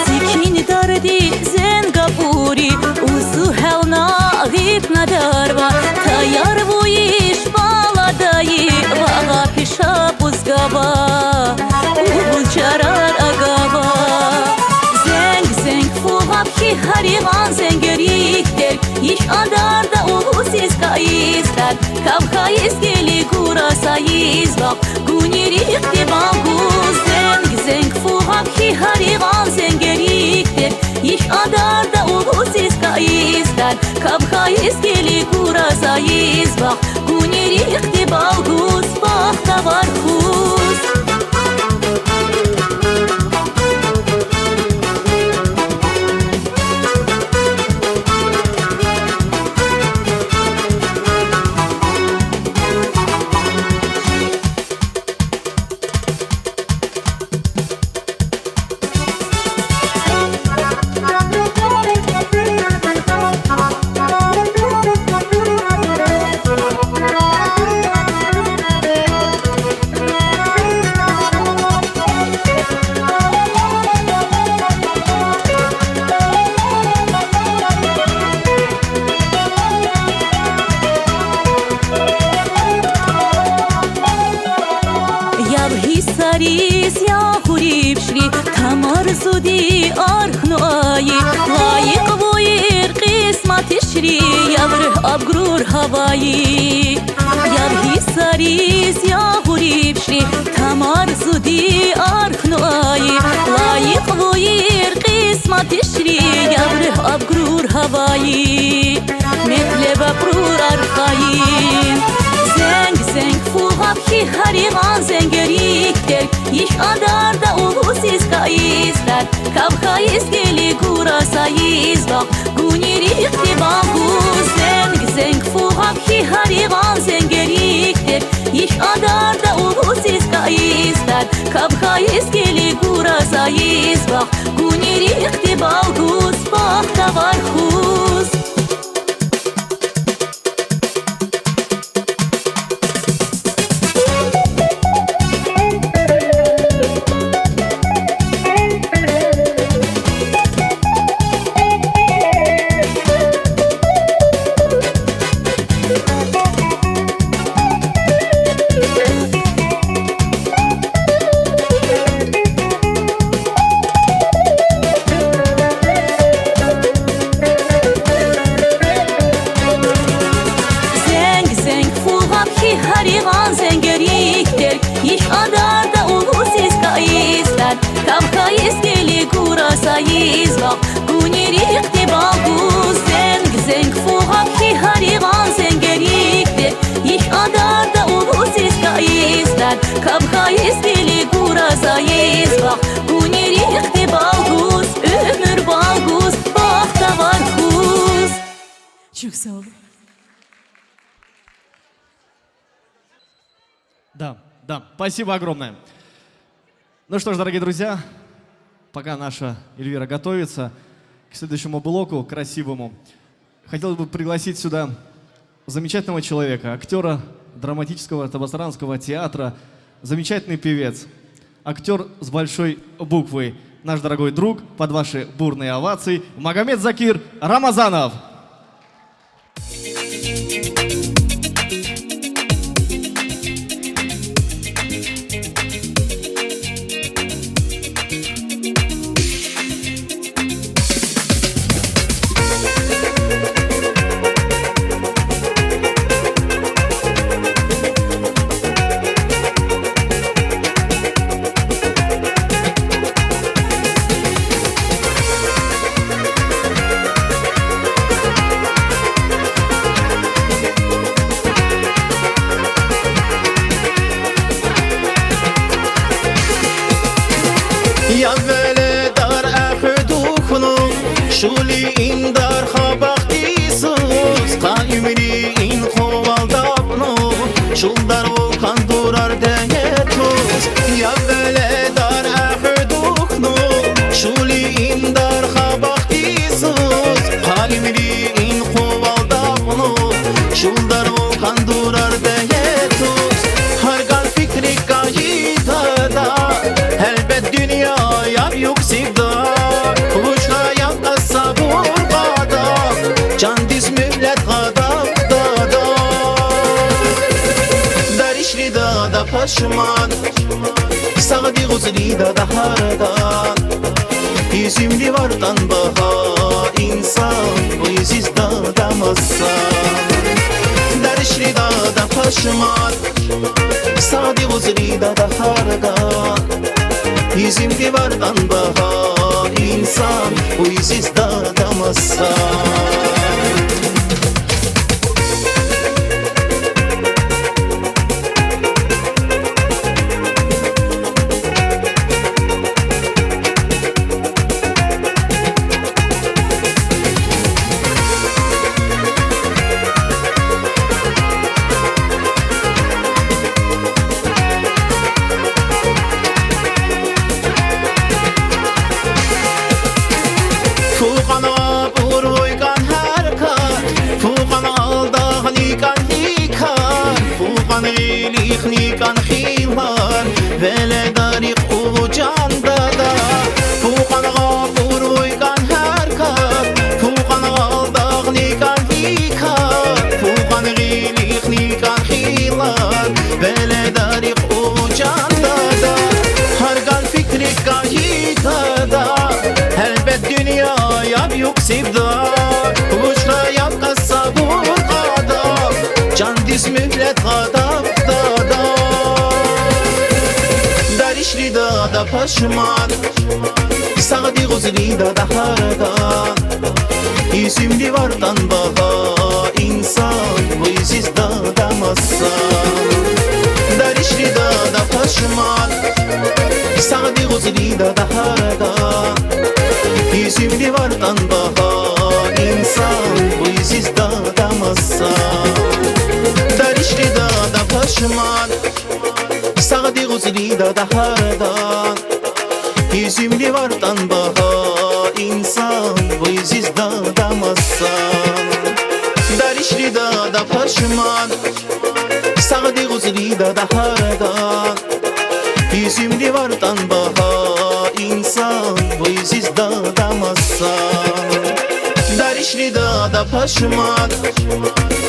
Сикин дарди зенга пури, узу гьална гипна дарва таяр вуйиш баладайи, вагаа пиша пузгава. Угуз чарар агава. Зенг, зенг фугаб хи гьарихан зенгерик тер, иш адарда улус искаистар. Кавкайис гели гураса избах, гунирихти балгус. Зенг, зенг фугаб хи гьарихан зенгерик тер, иш адарда улус искаистар. Кавкайис гели гураса избах, гунирихти балгус, бахтавар хуз. Яб гьиссариз ягъури бишри, тамар зуди архнуайи, лайих вуйир къисметишри, яб руьгь аб гурургьавайи. Яб гьиссариз ягъури бишри, тамар зуди архнуайи, лайих вуйир къисметишри, яб руьгь аб гурургьавайи, метлеб аб гурур архайи. Зенг, зенг фугаб хи гьарихан зенгерик тер, иш адарда улус искаистар. Кавкайис гели гураса избах, гунирихти балгус. Зенг, зенг фугаб хи гьарихан зенгерик тер, иш адарда улус искаистар. Кавкайис гели гураса избах, гунирихти балгус, бахтавар хуз. Зенг, зенг фугаб хи гьарихан зенгерик тер, иш адарда улус искаистар. Кавкайис гели гураса избах, гунирихти балгус. Зенг, зенг фугаб хи гьарихан зенгерик тер, иш адарда улус искаистар. Кавкайис гели гураса избах, гунирихти балгус, уьмуьр балгус, бахтавар хуз. Çok sağ olun. Да, да, спасибо огромное. Ну что ж, дорогие друзья, пока наша Эльвира готовится к следующему блоку красивому, хотелось бы пригласить сюда замечательного человека, актёра драматического табасаранского театра, замечательный певец, актёр с большой буквы, наш дорогой друг, под ваши бурные овации, Магомед-Закир Рамазанов. Я веледар ахуьдухну, шули индар хабахтисуз, ка имри ин хувалдабну, шулдар вокан дурар дегетуз. Я веледар ахуьдухну, шули индар хабахтисуз, ка имри ин хувалдабну, шулдар вокан дурар дегетуз. Пашман, сагъди гъузри да, да, харган. Юзюмди вардан баһа инсан, бу юзюз да, да, масан. Даришри да, да, пашман, сагъди гъузри да, да, харган. Юзюмди вардан баһа инсан, бу юзюз да, да, масан. Фукъан гъаб урвуй кӀан гьар кар, фукъан алдагъни кӀан гьи кар, фукъан гъилихни кӀан гьи лар, веледарихъ уву чан дада. Фукъан гъаб урвуй кӀан гьар кар, фукъан алдагъни кӀан гьи кар, фукъан гъилихни кӀан гьи лар, веледарихъ уву чан дада. Гьар кӀан фикри кӀан гьи дада, гьелбет дуьнья яб юкъ сивда, вучда яб къаст сабур къада, чандиз муьгьлет къадаб дада. Даришри да, да, пашман, сагъди гъузри да, да, харган. Юзюмди вардан баһа инсан, бу юзюз да, да, масан. Даришри да, да, пашман, сагъди гъузри да, да, харган. Юзюмди вардан баһа инсан, бу юзюз да, да, масан. Даришри да, да, пашман, сагъди гъузри да, да, харган. Юзюмди вардан баһа инсан, бу юзюз да, да, масан. Даришри да, да, пашман, сагъди гъузри да, да, харган. Юзюмди вардан баһа инсан, бу юзюз да, да, масан. Даришри да, да, пашман,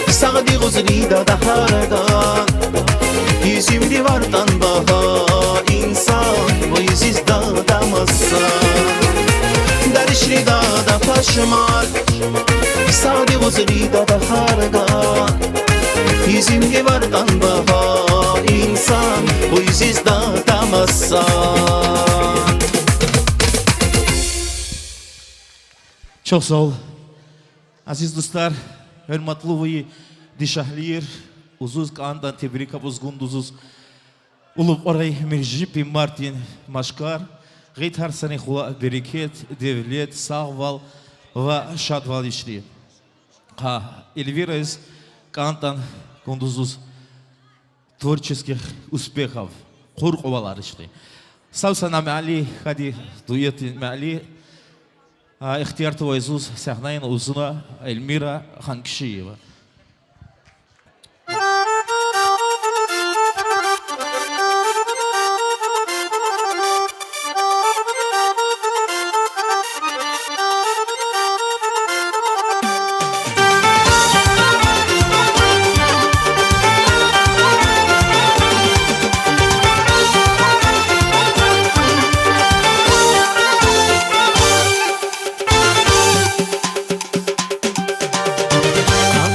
сагъди гъузри да, да, харган. Юзюмди вардан баһа инсан, бу юзюз да, да, масан. Даришри да, да, пашман, сагъди гъузри да, да, харган. Юзюмди вардан баһа инсан, бу юзюз да, да, масан. Чох сав бол. Азиз дустар, гьуьрметлубуй дишегьлийрин, узун кӀантӀан тебрикаб гундузуз. Улуб Кьурей Миржиппин Мартин машкар, гъит гьар сани хулаъ, берекет, девлет, сагъвал ва шадвал ийиштир. Гьа, Эльвираз кӀантӀан гундузуз творческих успехов, къуркъувалар ийиштир. Сав сана мягьле, хади дуэтдин мягьле, а, ихтияр тавай зун сегьнайин узвуна Эльмира Ханкишиева.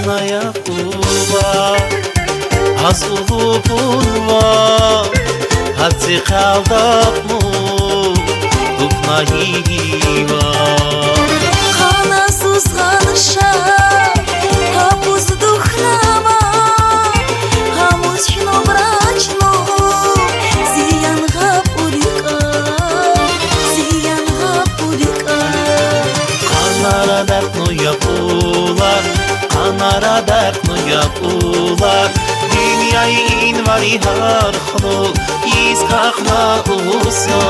Къанай акъула, аз улубун вал, гьа цихъ алдатну, дукъна гьи ва. Къанай сузгъанша, гьа пус духнама, гьа мус чну брачну, зиян гьа пурикъа, зиян гьа пурикъа. Къанай дерт ну, я пулар, къанай дерт ну, я пулар, дуьньяй инвари гьархну, йис кьакьна луса.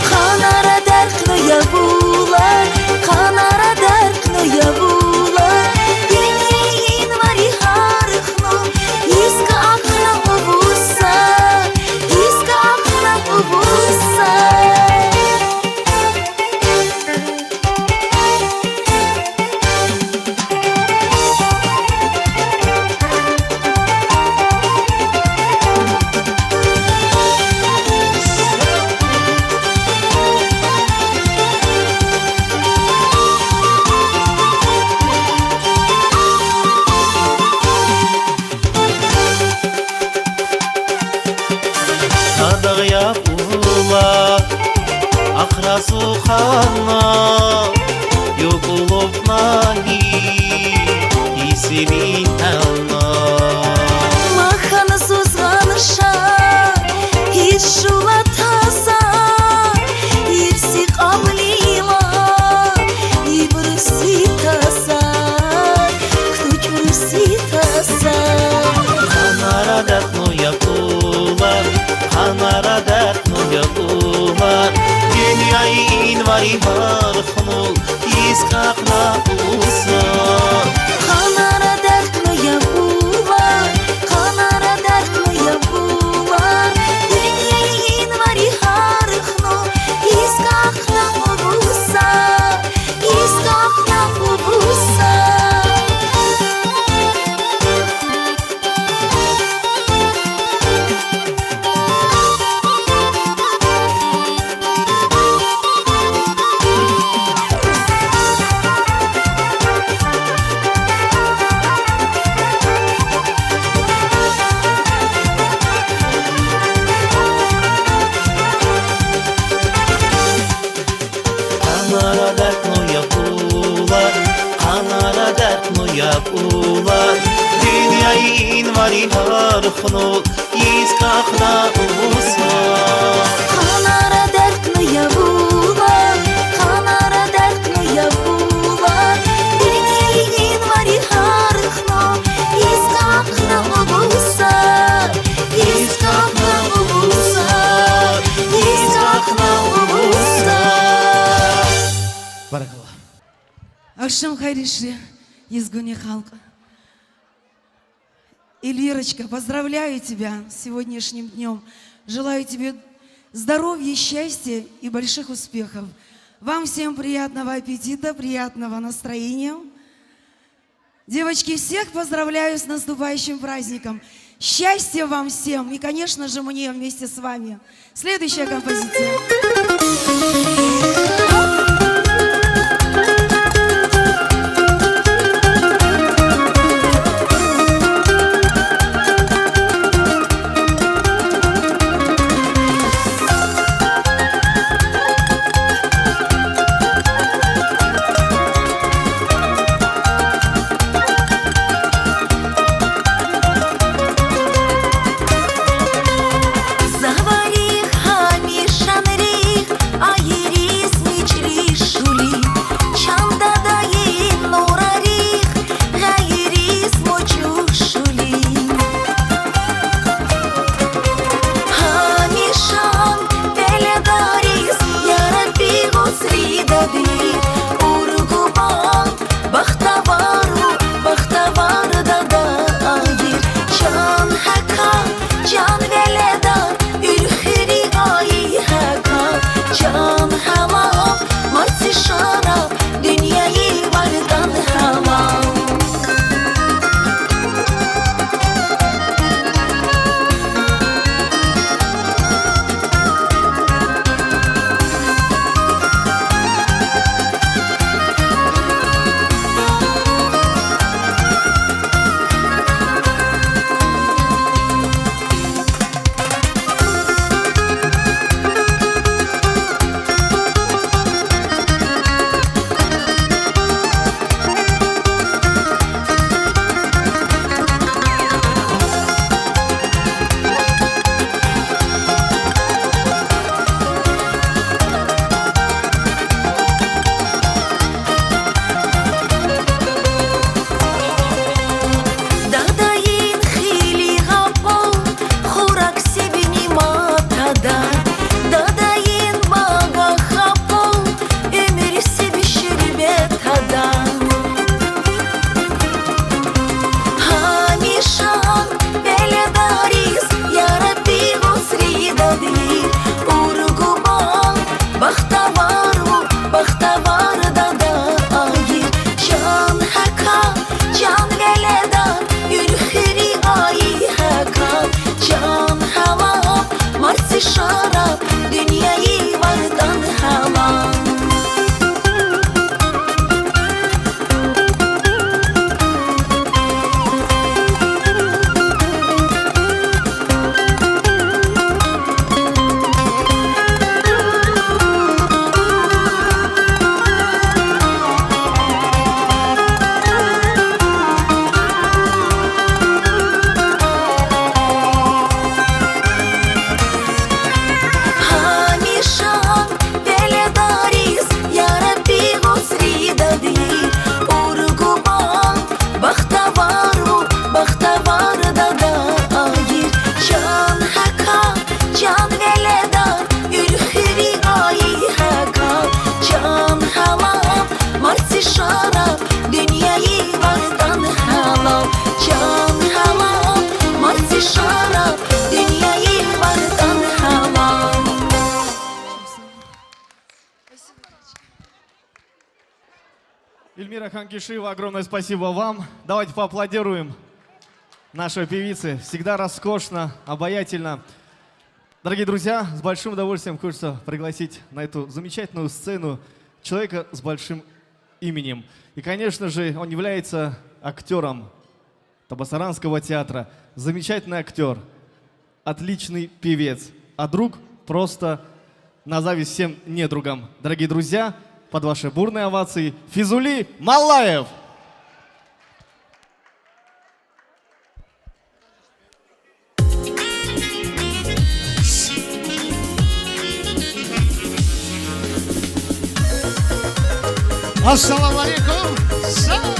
Къанай дерт ну, я пулар, къанай дерт ну, я пулар, дуьньяй инвари гьархну, йис кьакьна луса, йис кьакьна луса. Зузана, юкулуб наһин, исимин тална. Махан зузган шаг, иш шулатаса, ибси къамлима, ибруситаса, хтучуруситаса. Ханара дартнуя пулар, ханара дартнуя пулар, дуняин вари һархнул, искахна уса. Ханара дартнуя пулар, ханара дартнуя пулар, дуняин вари һархнул, искахна уса, искахна уса. Ханара дартнуя пулар, ханара дартнуя пулар, дуняин вари һархнул, искахна уса. Ханара дартнуя пулар, ханара дартнуя пулар, дуняин вари һархнул, искахна уса, искахна уса, искахна уса. Баракалла. Ахшам хайришлы, Изгуни халкъ. Эльвирочка, поздравляю тебя с сегодняшним днём. Желаю тебе здоровья, счастья и больших успехов. Вам всем приятного аппетита, приятного настроения. Девочки, всех поздравляю с наступающим праздником. Счастья вам всем и, конечно же, мне вместе с вами. Следующая композиция. Эльмира Хангишиева, огромное спасибо вам. Давайте поаплодируем нашей певице. Всегда роскошно, обаятельно. Дорогие друзья, с большим удовольствием хочется пригласить на эту замечательную сцену человека с большим именем. И, конечно же, он является актёром Табасаранского театра. Замечательный актёр, отличный певец, а друг просто на зависть всем недругам. Дорогие друзья, под ваши бурные овации Физули Маллаев! Ассаламу алейкум. Сау.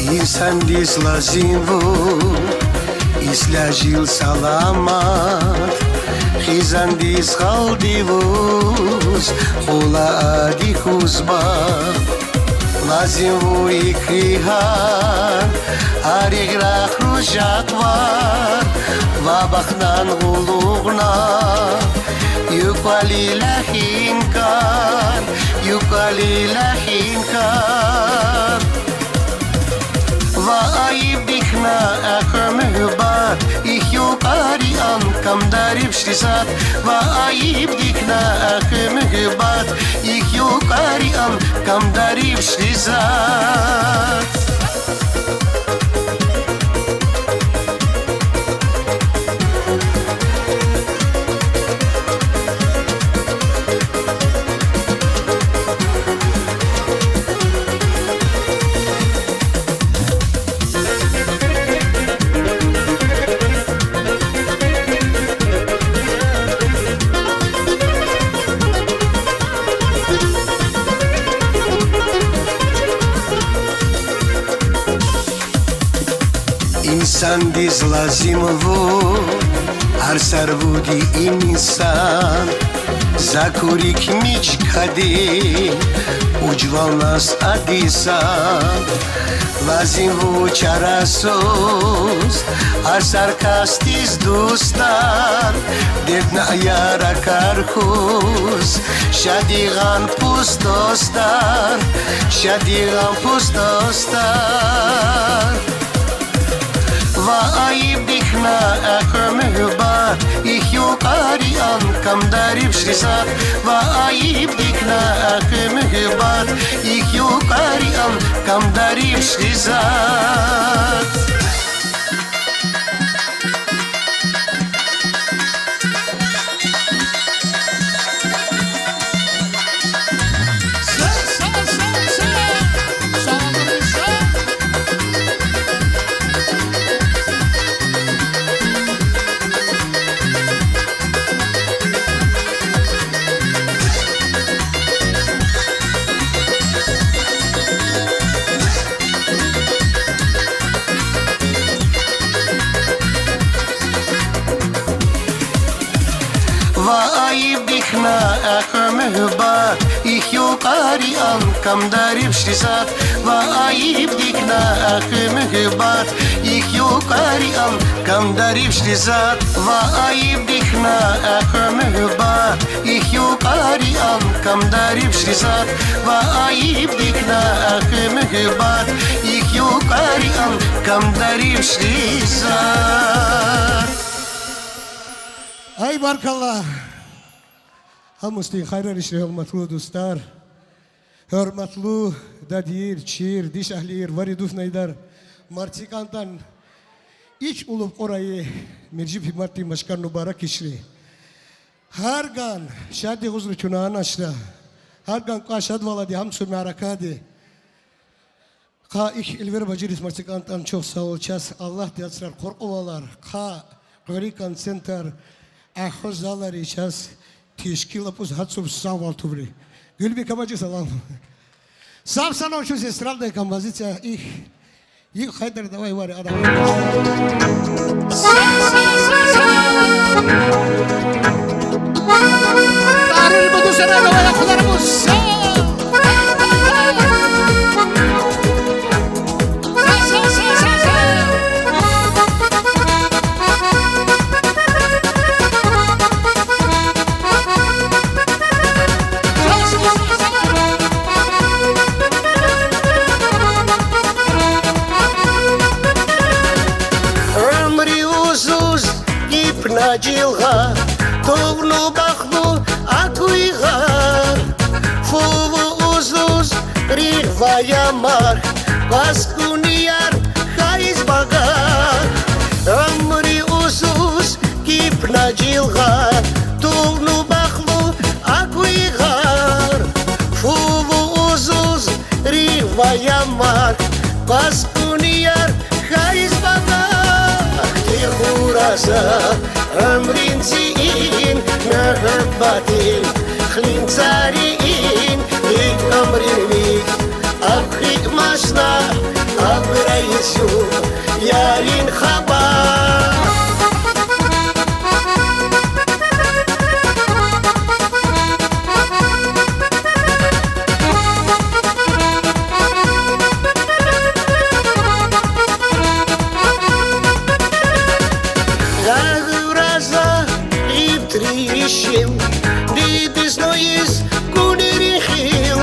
Инсандиз лазим вун ислягил саламат, хизандиз халдивуз, хулаади хузба. Лазим вун икрихан, аригра хружаквар, вабахнан гулугна, юквали лахин кар, юквали лахин кар. Ва айиб дихна, ах, мугьбат, их юкъариян камдариб шризат. Ва айиб дихна, ах, мугьбат, их юкъариян камдариб шризат. Инсандиз лазим вун, арсар вуди инсан, закурик мичкади, уджвалнас адисан. Лазим вун чарасуз, арсар касдиз дустар, дерднаяр акархуз, шадихан пус достар, шадихан пус достар. Ва айиб дихна, ах, мугьбат, их юкъариян камдариб шризат. Ва айиб дихна, ах, мугьбат, их юкъариян камдариб шризат. Ва айиб дихна, ах, мугьбат, их юкъариян камдариб шризат. Ва айиб дихна, ах, мугьбат, их юкъариян камдариб шризат. Ва айиб дихна, ах, мугьбат, их юкъариян камдариб шризат. Ва айиб дихна, ах, мугьбат, их юкъариян камдариб шризат. Ай, баркалла. Гьамистин хайрар ишри, гьуьрметлу дустар. Гьуьрметлу дадийр, чийр, дишегьлийр, вари дуфнайдар. Марцикантан ич улуб къурай Мержиб Гьиматдин башкан мубарак ишри. Гьарган шаддигузру чунана ашра. Гьарган кьа шадвалади гьам су мярекатди. Кьа ихь эльвер бажарис Марцикантан чох сагъул, чаз Аллагьди асрар, къуркъувалар, кьа къвери концертрай, ахъо залари чаз тешкил абуз гьа цуб сагъвал тубри. Гуьлбика бажи, салам. Саб санал чуз эстрадная композиция, ихь Йик Хайдар, давай, вари, ада. Са, са, са, са. Тарир буду сана, давай, ахларыбыз. Са. Са, са, са, са, са. Өмри узуз гипна жилга, тувну бахлу акуйгар, фуву узуз ригъ ва ямарг, паскуни ярх хайз багар. Өмри узуз гипна жилга, тувну бахлу акуйгар, фуву узуз ригъ ва ямарг, паскуни ярх хайз багар. Тир хураза, өмрин зиин, муьгьуьббатин хлин царин, йик өмрин миг, абхьид масна, абрайсю, ярин хабар. Гагра за иб три йисил, дибиснуйиз гунирин хил,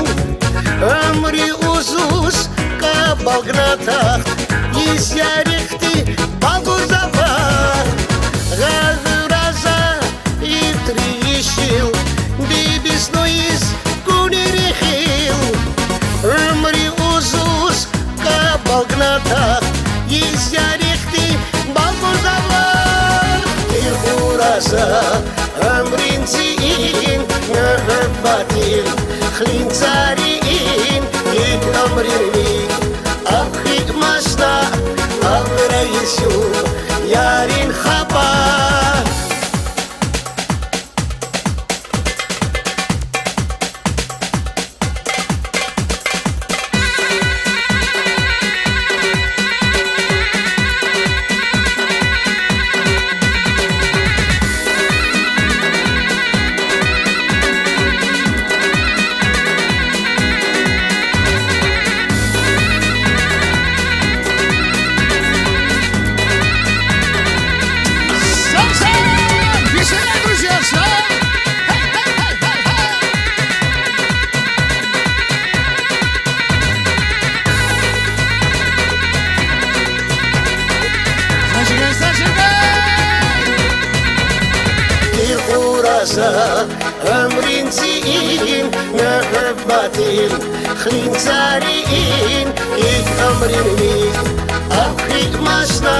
өмри узуз кабалгна тахт, йис ярихти балбурзава. Гагра за иб три йисил, дибиснуйиз гунирин хил, өмри узуз кабалгна тахт, йис ярихти балбурзава. Тир хураза, өмрин зиин, муьгьуьббатин хлин царин, йик өмрин миг, абхьид масна, абрайсю, ярин хабар. Веселей, друзья, слава! Зажигай, зажигай! Тир хураза, өмрин зиин, муьгьуьббатин хлин царин, йик өмрин миг, абхьид масна,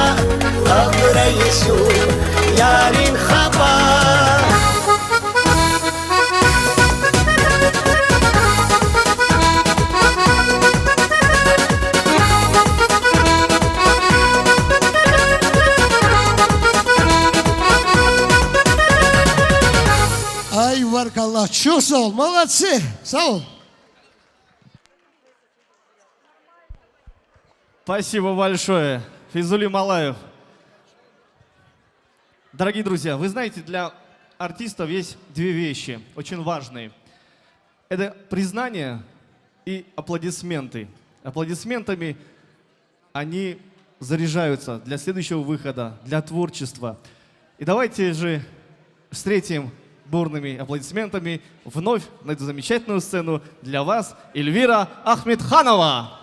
абрайсю, ярин хабар. Ай, баркалла, чухсав ол, молодцы, сав бол. Спасибо большое. Физули Малаев. Дорогие друзья, вы знаете, для артистов есть две вещи очень важные. Это признание и аплодисменты. Аплодисментами они заряжаются для следующего выхода, для творчества. И давайте же встретим бурными аплодисментами вновь на эту замечательную сцену для вас Эльвира Ахмедханова.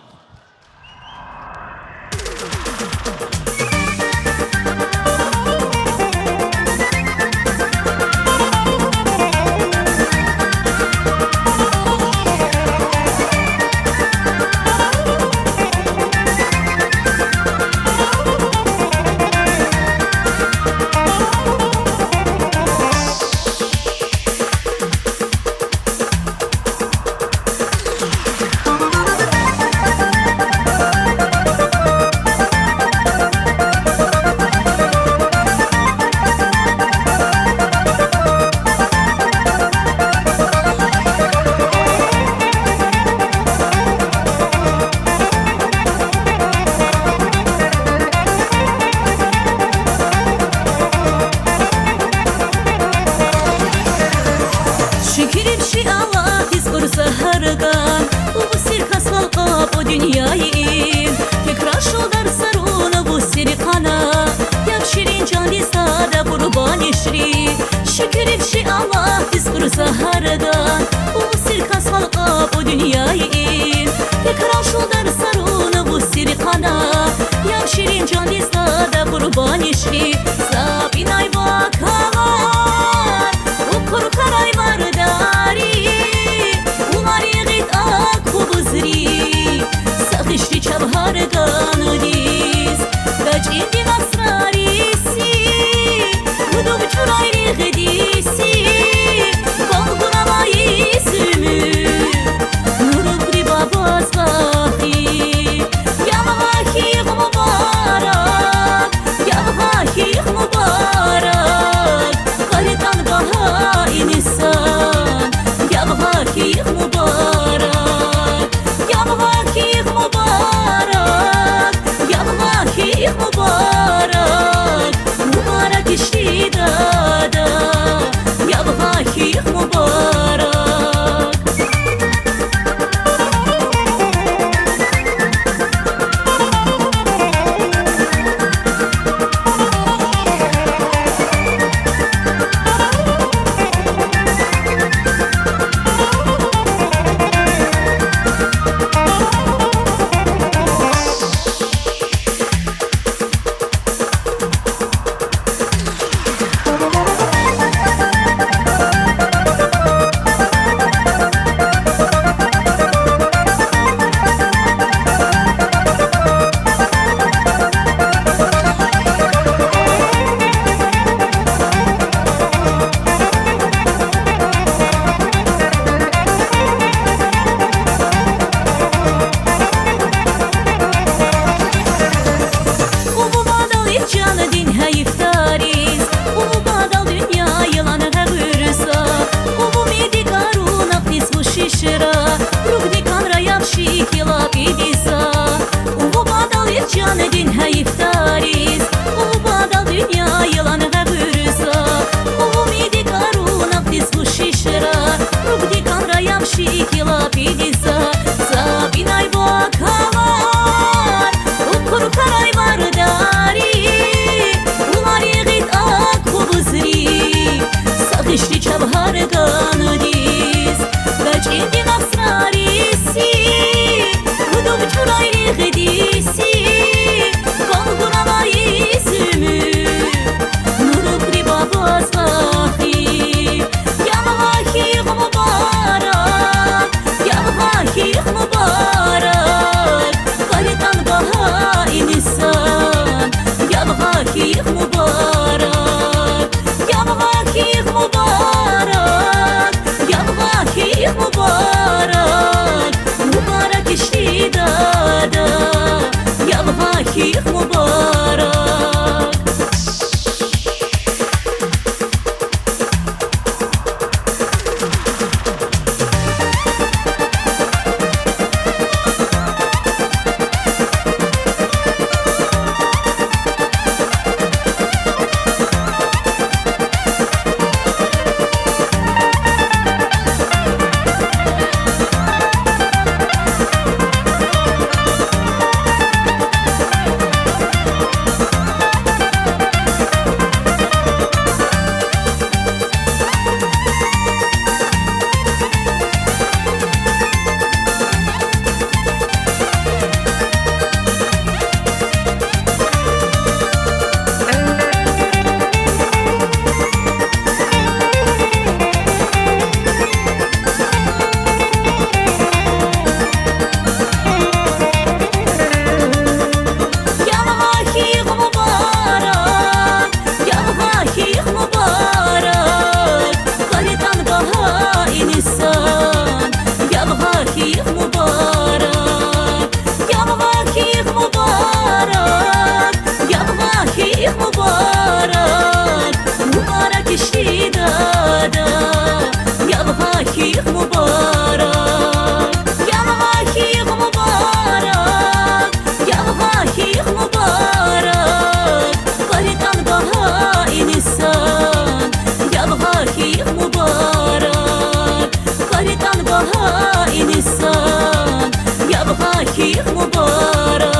инсан, ябахыт мубарак.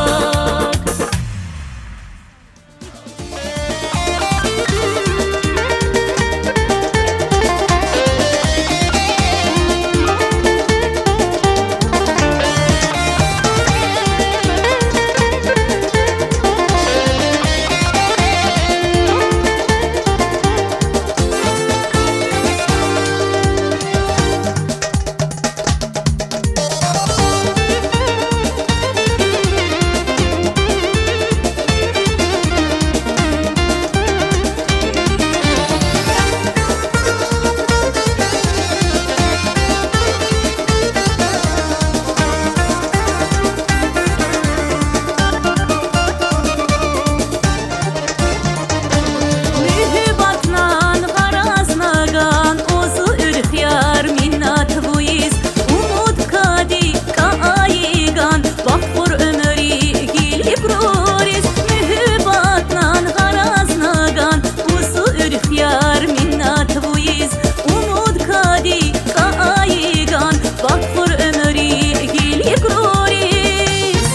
Муьгуьб атнан гъараз наган, узун ирх яр, миннат гуйиз, умуд кадий каиган, бахтхур өмөри гилигрориз. Муьгуьб атнан гъараз наган, узун ирх яр, миннат гуйиз, умуд кадий каиган, бахтхур өмөри гилигрориз.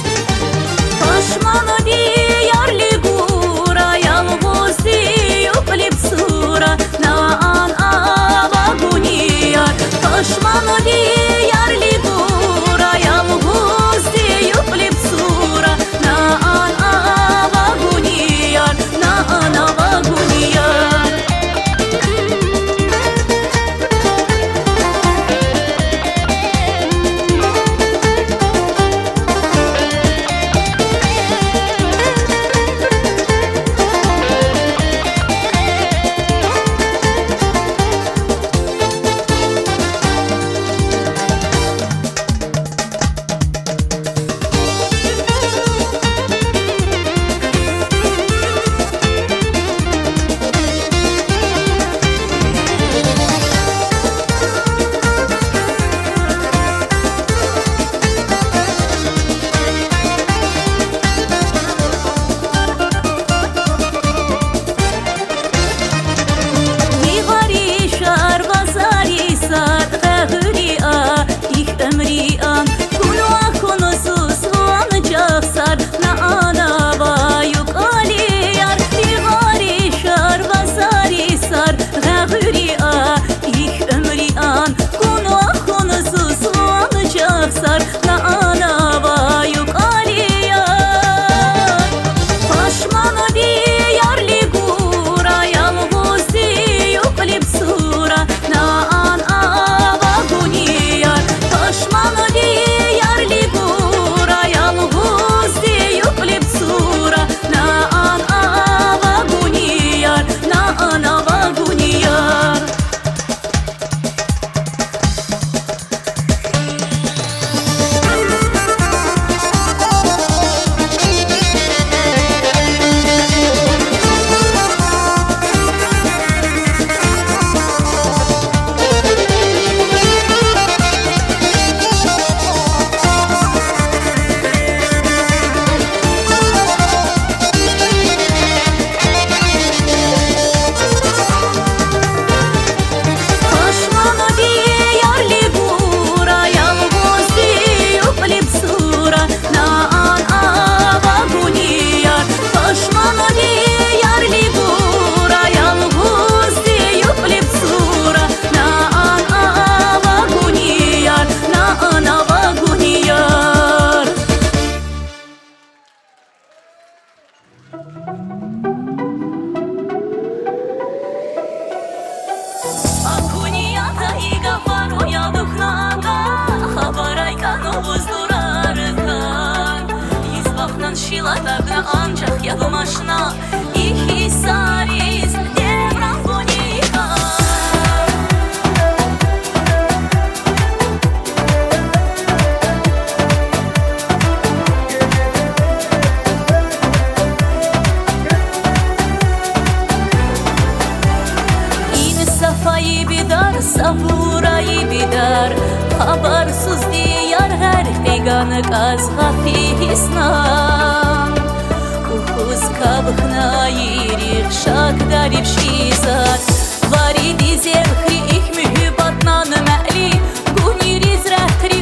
Пашманди ярлигура, ялгузди юкълиб сура, наан ава гунияр. Пашманди ярлигура, ялгузди юкълиб сура, наан ава гунияр, наан ава гунияр. Игари шар вазари сар гъагъури а, их өмри ан, гунва хунузуз ван жахсар, наан ава юкъали яр. Игари шар вазари сар гъагъури а, их өмри ан, гунва хунузуз ван жахсар, наан ава юкъали яр. Пашманди ярлигура, ялгузди юкълиб сура, наан ава гунияр. Пашманди ярлигура, ялгузди юкълиб сура, наан ава гунияр, наан ава гунияр. Пашманди ярлигура, ялгузди юкълиб сура, наан ава гунияр. Пашманди ярлигура, ялгузди юкълиб сура, наан ава гунияр, наан ава гунияр. Агония тайга фароя духнага, хабарай кана уздурарган. Йизвахнан шилатагна анжах ягмашна, ихи сариз девран гуника. Ин сафа ибидар, сафура ибидар, хабарсузди яргъар теган кӀаз гъафисна. Кухуз кабхна ирих шакдариб шизад, вариди зевхри их муьгьуьбатнан мели, гунириз рехтри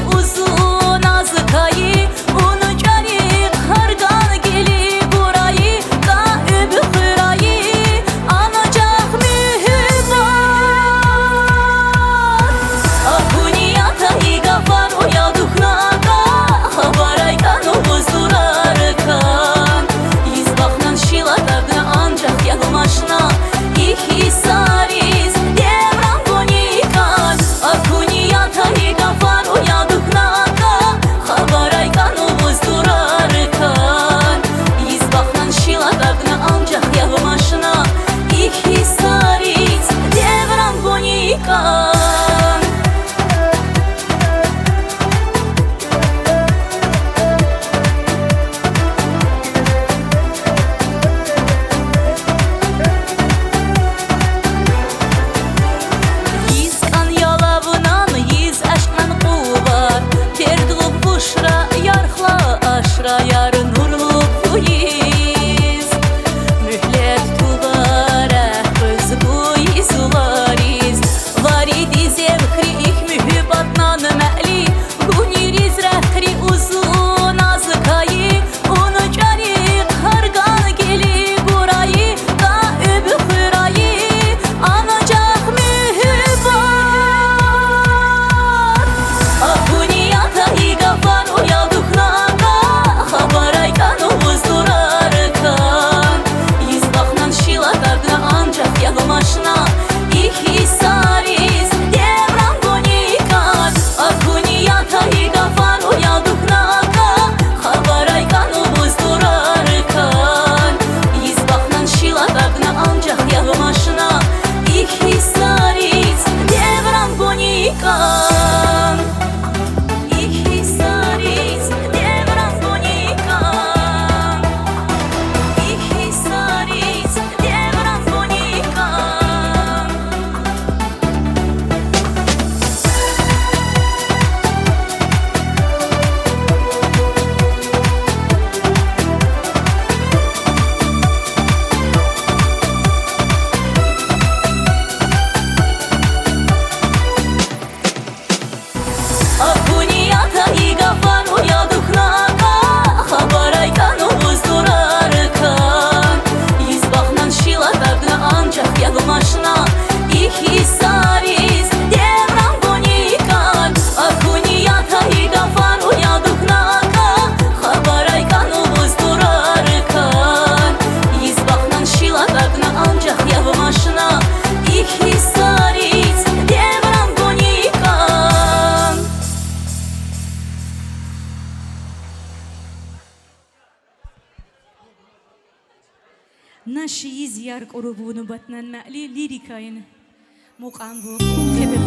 Нашиз яркъуруб нубатнан мали лирикайн мукъамбу хебе.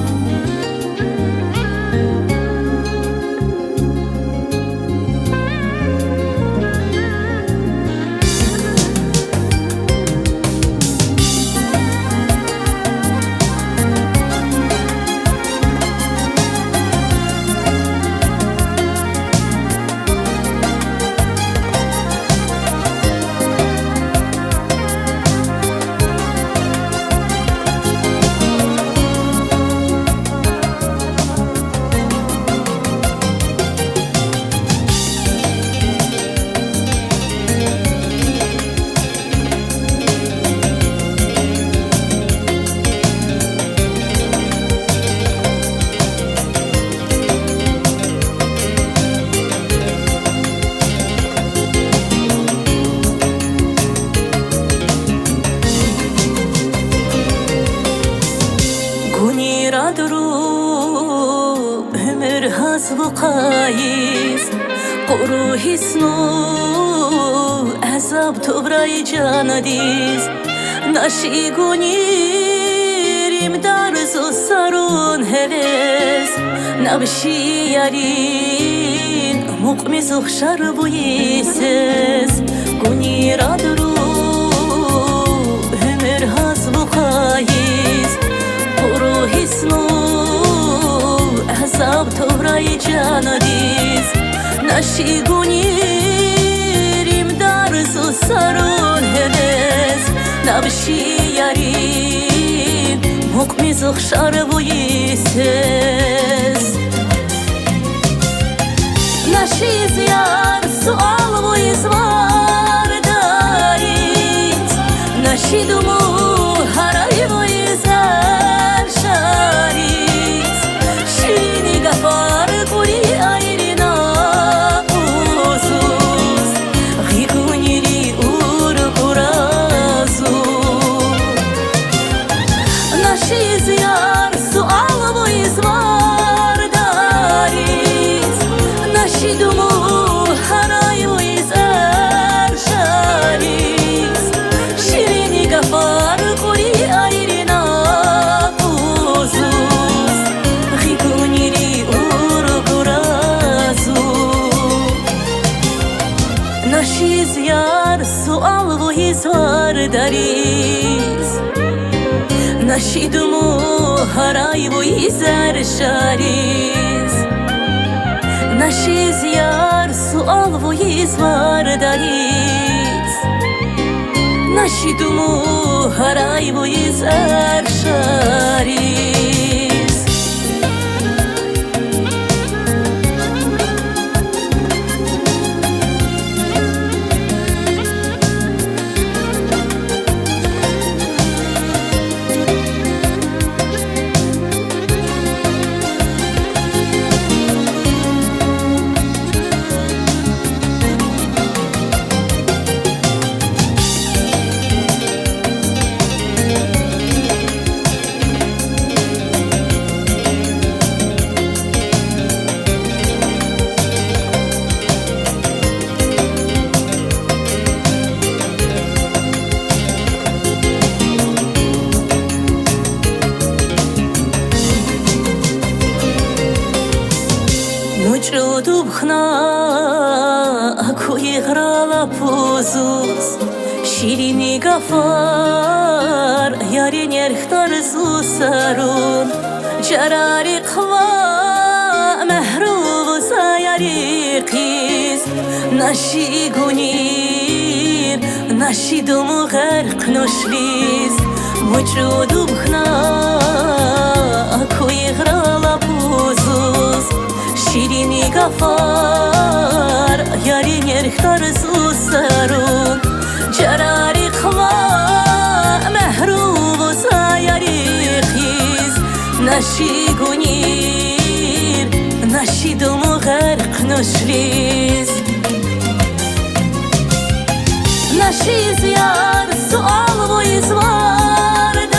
Гунира дурук уьмуьр гьаз вуқайиз, къуру гьисну азаб туврай жанадиз. Наши гунир им дарсуз сарун гьевес, набши ярин мукъмиз ухшар вуйисес. Гунира дурук уьмуьр гьаз вуқайиз, къуру гьисну азаб туврай жанадиз. Наши гунир им дарсуз сарун гьевес, набши ярин мукъмиз ухшар вуйисес. Нашиз ярсу алвуйиз вардариз, наши думугьар айвуйиз гьар шариз. Ширин гафар кури айрина кузуз, гъикунири уркуразуз. Нашиз ярсу алвуйиз вардариз, наши думугьар айвуйиз гьар шариз. Ширин гафар кури айрина кузуз, гъикунири уркуразуз. Нашиз ярсу алвуйиз вардариз, наши думугьар айвуйиз гьар шариз. Нашиз ярсу алвуйиз вардариз, наши думугьар айвуйиз гьар шариз. МучӀудуб хьана акуй гъра лапузуз, ширин гафар ярин эрх тарсуз сарун. Чарарихъ ва мегьрубуз аярихъиз, наши гунир, наши думугьар къуьнушлиз. МучӀудуб хьана акуй гъра лапузуз, ширин гафар ярин эрх тарсуз сарун. Чарарихъ ва мегьрубуз аярихъиз, наши гунир, наши думугьар къуьнушлиз. Нашиз ярсу алвуйиз вардариз,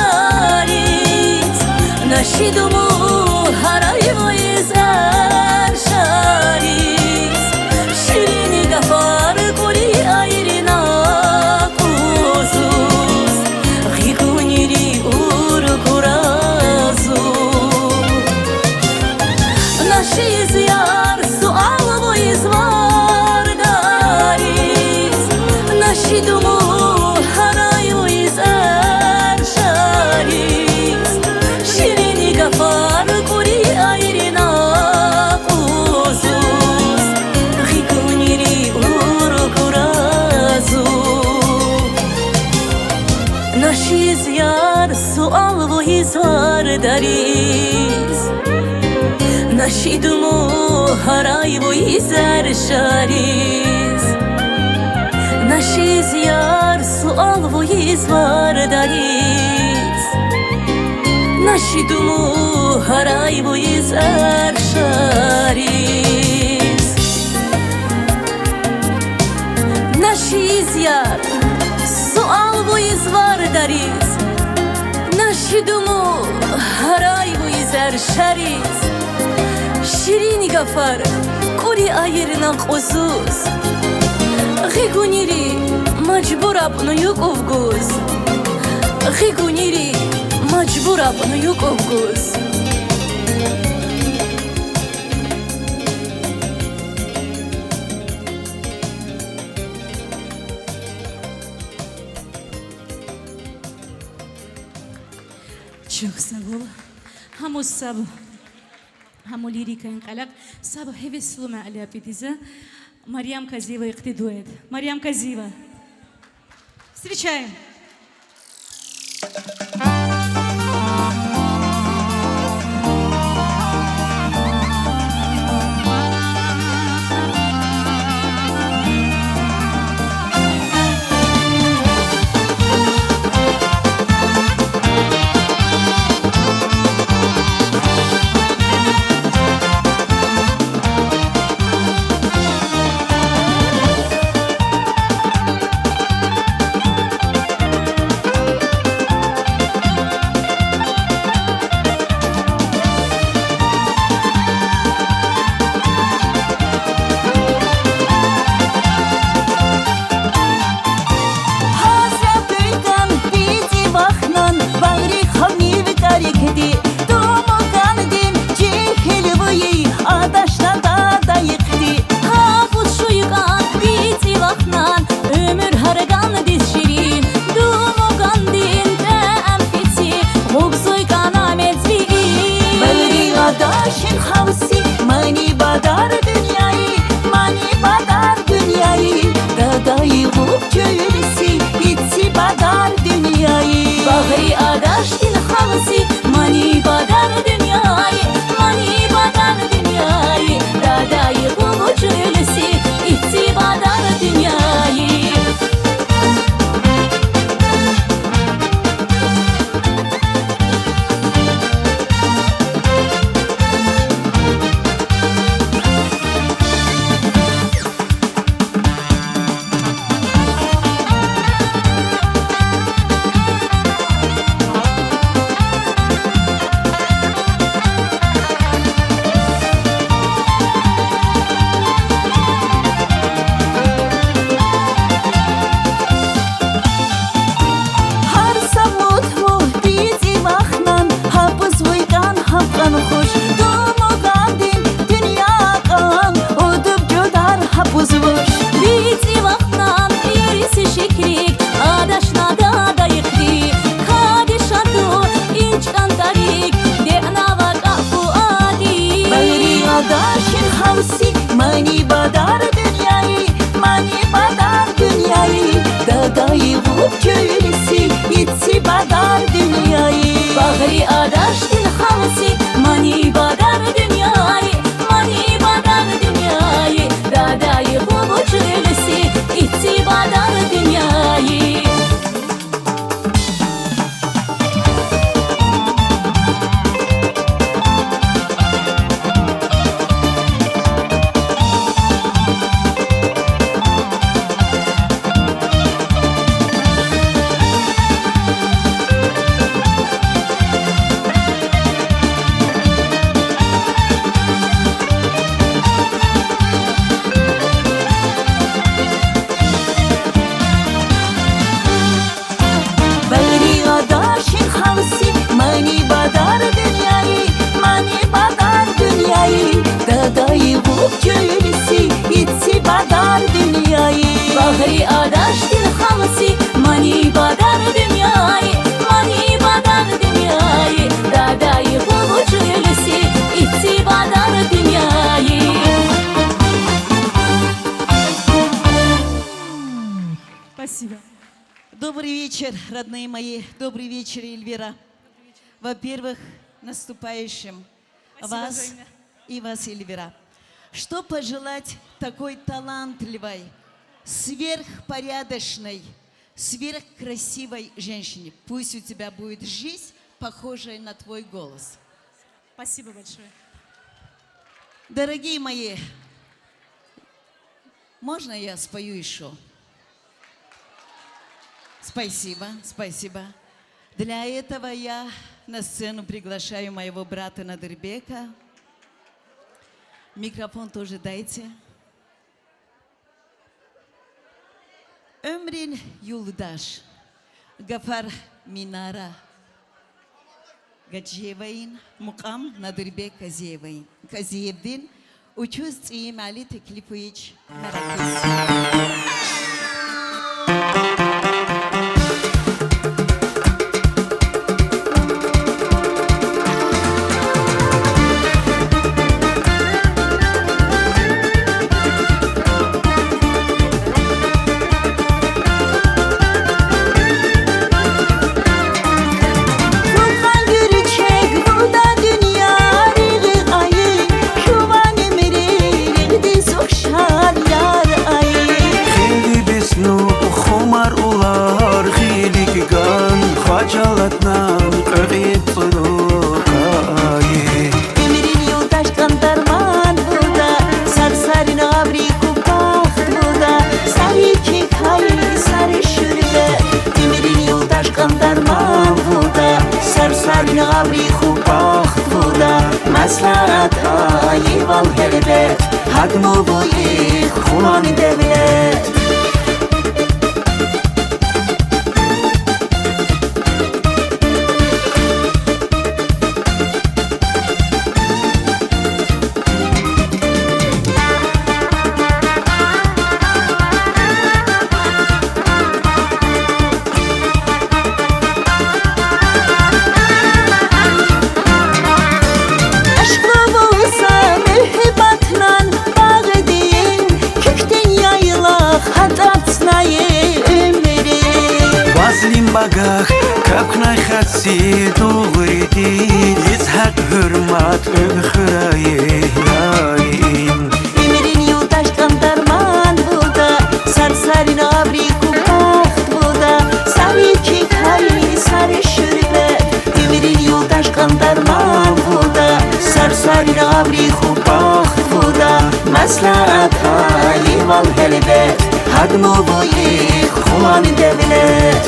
наши думугьар айвуйиз гьар шариз. Ширин гафар кури айрина кузуз. Наши думу гьарай войиз эр шариз, нашиз яр суал войиз вардариз. Наши думу гьарай войиз эр шариз, нашиз яр суал войиз вардариз. Наши думу гьарай войиз эр шариз, ширин гафар кӀури айрна къузуз. Гъи гунири мажбур аб нуюкӀ ув гуз. Гъи гунири мажбур аб нуюкӀ ув гуз. Çok sağ ol. Гьамун саб, гьамун лирикаин къалах саб гьевеслу меълиа пидиз. Марьям Казиева, «Ихтидар» дуэт. Марьям Казиева. Встречаем. Гьазра буйган биди вахнан, багъри хални витарикди, думугандин жегьил вуй, адашна дадайикди. Гьабуз жуйган биди вахнан, уьмуьр гьаргандиз ширин, думугандин тӀем пици, гугзуй кӀана медвиин. Багъри адашдин халси, мани бадар дуьньяи, мани бадар дуьньяи, дадай гув жуьлси, ици бадар дуьньяи. Багъри адашдин халси, мани бадар дуьньяи, мани бадар дуьньяи, дадай гув жуьлси, ици бадар дуьньяи. Гьар са мутму биди вахнан, гьабуз вуй кӀан гьам кӀан хуш, думугандин дуьнья кӀан, удуб жудар гьабуз вуш. Биди вахнан ирси шикрик, адашна дадайикди, кади шаду инч кӀан тарик, деънава кӀафу ади. Багъри адашдин халси, мани бадар дуьньяи, мани бадар дуьньяи, дадай гув жуьлси, ици бадар дуьньяи. Багъри адашдин халси, мани бадар дуьньяи, мани бадар дуьньяи, дадай гув жуьлси, ици бадар дуьньяи. Багъри адашдин халси, мани бадар дуьньяи, мани бадар дуьньяи, дадай гув жуьлси, ици бадар дуьньяи. Багъри адашдин халси, мани бадар дуьньяи, мани бадар дуьньяи, дадай гув жуьлси, ици бадар дуьньяи. Спасибо. Добрый вечер, родные мои. Добрый вечер, Эльвира. Во-первых, наступающим. Спасибо, вас, Женя. И вас, Эльвира. Что пожелать такой талантливой, сверхпорядочной, сверхкрасивой женщине? Пусть у тебя будет жизнь, похожая на твой голос. Спасибо большое. Дорогие мои, можно я спою ещё? Спасибо, спасибо. Для этого я на сцену приглашаю моего брата Надырбека. Микрофон тоже дайте. Өмрин юлдаш, гафар Минара Гаджиеваин, мукъам Надырбек Казиеваин, Казиевдин, «Учуз цӀийи Али» теклифыйич. Хилди бес нух, хумар улар, хилиг ган, хажалатнан кьве кьепӀ цӀурукай. Имрин юлдаш кӀантӀарман вугда, сарсарин гъаври хуб бахт вугда, сари кикай, сари шуьрбе. Имрин юлдаш кӀантӀарман вугда, сарсарин гъаври хуб бахт вугда, маслатай вал гьелбет, гьакӀ нубуй хъулан девлет. Ашкъ лувса муьгьуьббатнан багъдин, кикдин яйлах гьатӀатнай уьмуьрин. Вазлин багах капӀнай хасси дугъриди, из гьакӀ гьуьрмет уьнхуьрай яйин. Имрин юлдаш кӀантӀарман вугда, сарсарин гъаври хуб бахт вугда, сари кикай, сари шуьрбе. Имрин юлдаш кӀантӀарман вугда, сарсарин гъаври хуб бахт вугда, маслатай вал гьелбет, гьакӀ нубуй хъулан девлет.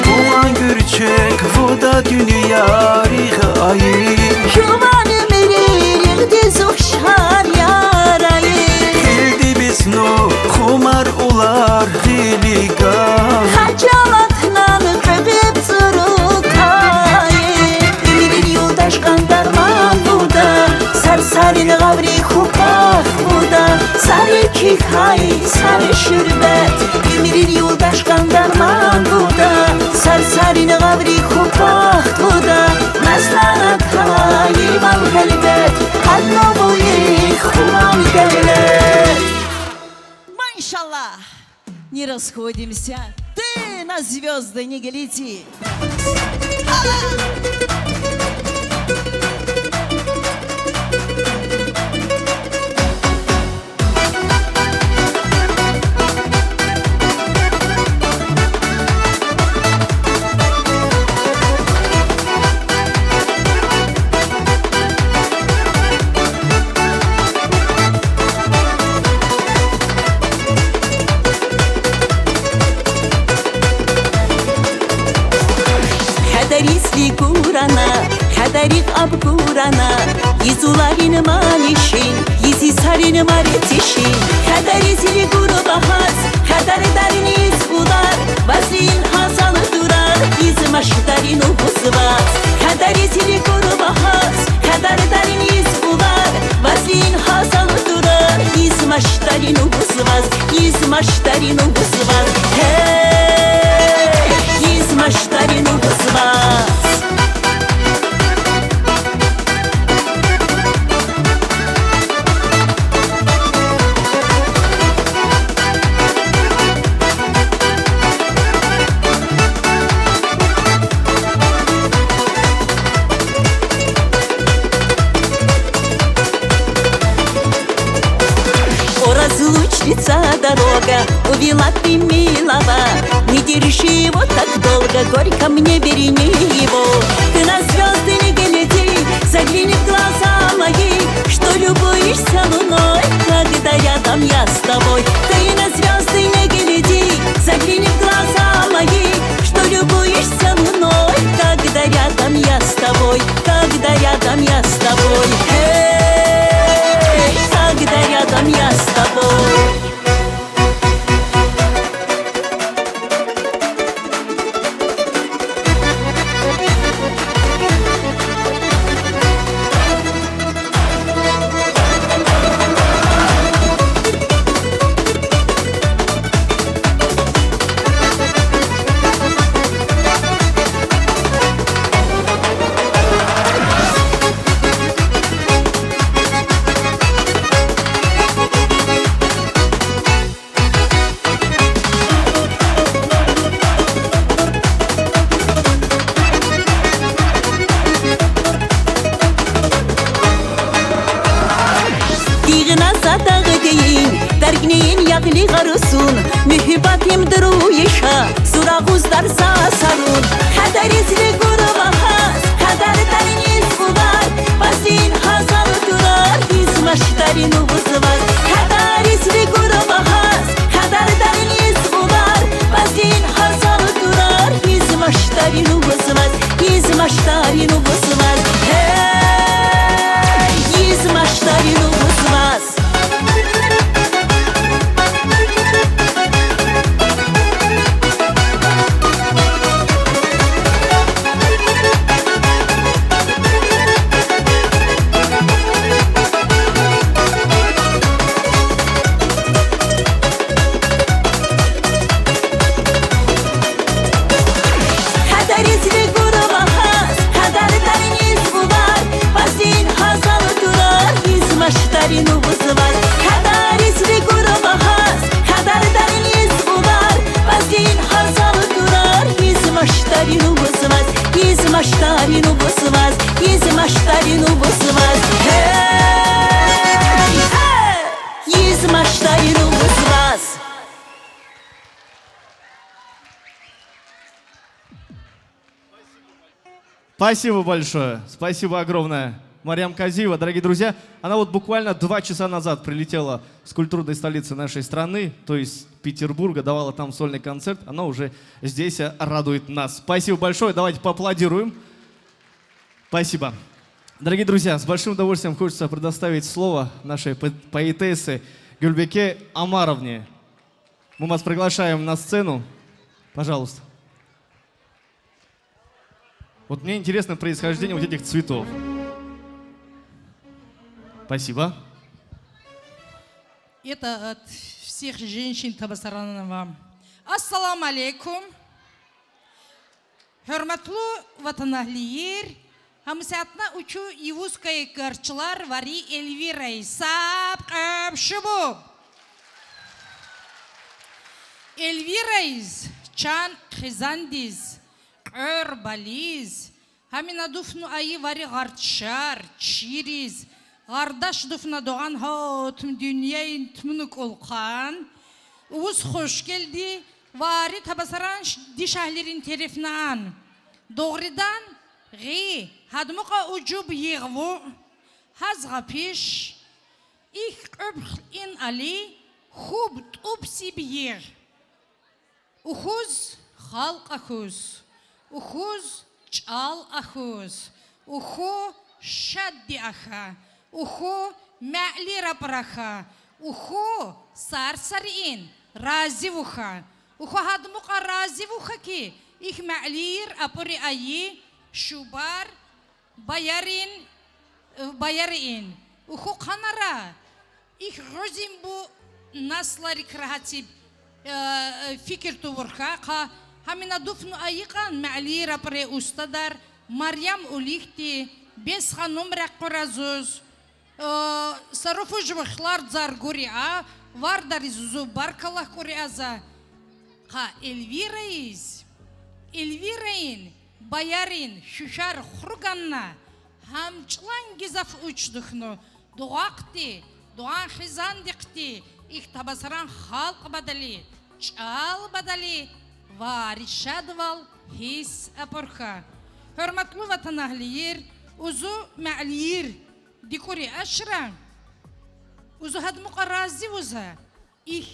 Бугъан гуьрчег вугда дуьнья ригъ айи. Жуван уьмуьрин ригъди зух шар ярайи. Хилди бес нух, хумар улар хилиг ган, хажалатнан кьве кьепӀ цӀурукай. Имрин юлдаш кӀантӀарман вугда, сарсарин гъаври хуб бахт вугда, сари кикай, сари шуьрбе. Имрин юлдаш кӀантӀарман вугда, сарсарин гъаври хуб бахт вугда, маслатай вал гьелбет, гьакӀ нубуй хъулан девлет. Машалла! Не расходимся. Ты на звёзды не гляди. Хьадариз ли гурана, хьадарихъ аб гурана, йисуларин манишин, йисарин маретишин. Хьадариз ли гурбагьаз, хьадардарин йисулар, вазлин гьазал дурар, йис машдарин убузваз. Хьадариз ли гурбагьаз, хьадардарин йисулар, вазлин гьазал Маштарин угузмас, хей, из маштарин угузмас. О, разлучница, дорога, увела ты милого, не держи его так долго, горько мне, верни его. Ты на звёзды не гляди, загляни в глаза мои, что любуешься луной, когда рядом я с тобой. Ты на звёзды не гляди, загляни в глаза мои, что любуешься луной, когда рядом я с тобой, когда рядом я с тобой. Эй, когда рядом я с тобой. Тиигназа дагъа дейин, даргинэйн яғли гъарусун, муьһибатым дуруу яша, зурагуз дарза сарун. Хадер изли гурбахас, хадер дарни зувар, пазин хазал турар, из маштарин угузмас. Хадер изли гурбахас, хадер дарни зувар, пазин хазал турар, из маштарин угузмас, из маштарин угузмас. Хей, из маштарин угузмас. Хадер изли гурбахас, хадер дарни зувар, пазин хазал турар, из маштарин угузмас. Хадер изли гурбахас, хадер дарни зувар, пазин хазал турар, из маштарин угузмас, из маштарин угузмас, из маштарин угузмас. Хей, хей, из маштарин угузмас. Спасибо большое. Спасибо огромное. Марьям Казиева, дорогие друзья, она вот буквально два часа назад прилетела с культурной столицы нашей страны, то есть Петербурга, давала там сольный концерт. Она уже здесь, э, радует нас. Спасибо большое. Давайте поаплодируем. Спасибо. Дорогие друзья, с большим удовольствием хочется предоставить слово нашей по-, поэтессе Гюльбике Омаровне. Мы вас приглашаем на сцену. Пожалуйста. Вот мне интересно происхождение вот этих цветов. Спасибо. Это от всех женщин Табасарана вам. Ассаламу алейкум. Хурматлу ватанаһлийир, хамсятна учу йивуз кайы герчлер вари Эльвирайиз. Саб къеб шубу. Эльвирайиз, чан хизандиз, кьор бализ, хамина дуфну айы вари гъардшар, чириз, гъардаш дуфна дугъан, гьатм дуьньяин тумну кьулхан. Увуз хушгелди вари Табасаран ш-, дишагьлерин терефнан. Дугъридан гъи, гьадмукьа уджуб йигъ вуъ, гьаз гъапиш, ихь кьуьбхлин али, хуб тӀуб сиб йигъ. Ухуз халкь ахуз, ухуз чӀал ахуз, уху шадди аха, уху мягьлийр апӀраха, уху сарсарин рази вуха, уху гьадмукьа рази вуха ки, ихь мягьлийр апӀури айи, шубар баярин, э, баярин. Уху къанара ихь гъуьзин бу насларик рагьатиб, Э, фикир тубурха, ха, хамина дуфну айыкьан Меалир апрей устадар, Марьям Улихти, Бес ханум Рекъора зуз, э, Саруфуж Вахлар Заргури а, вардариз зузу баркаллахкури аза. Ха, Эльвираиз, Эльвираин баярин шуьшуар хургана, хамчлан гизаф учдухну, дугъахти, дугъан хизандихти, ик табасаран халкь бадали, чӀал бадали, вари шадвал хьиз абурха. Гьуьрметлу ватанэгьлийр, узу Меалир дикъури ашра, узу гьадмукьа рази вуза ик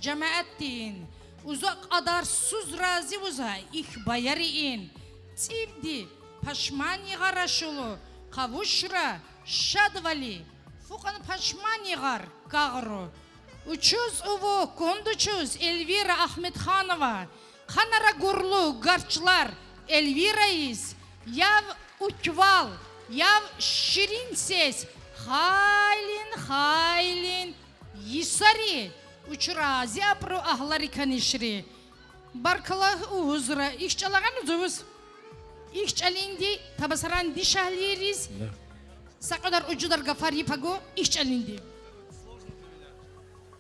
жемятдин, узу кьадарсуз рази вуза ик баярин, цӀибди пашман йигъара шулу къавушра шадвали, фукьан пашман йигъар кагъру. Учуз уву кундучуз Эльвира Ахмедханова, къанара гурлу гарчлар Эльвираиз, яв уквал, яв ширин сес, хайлин, хайлин йисари, учурази абуру агьлари канишри. Баркалла увузра. Ик чӀалан гана узувуз. Ик чӀалинди табасаран дишегьлийриз. Да. Са къадар ужудар гафар япагу ик чӀалинди.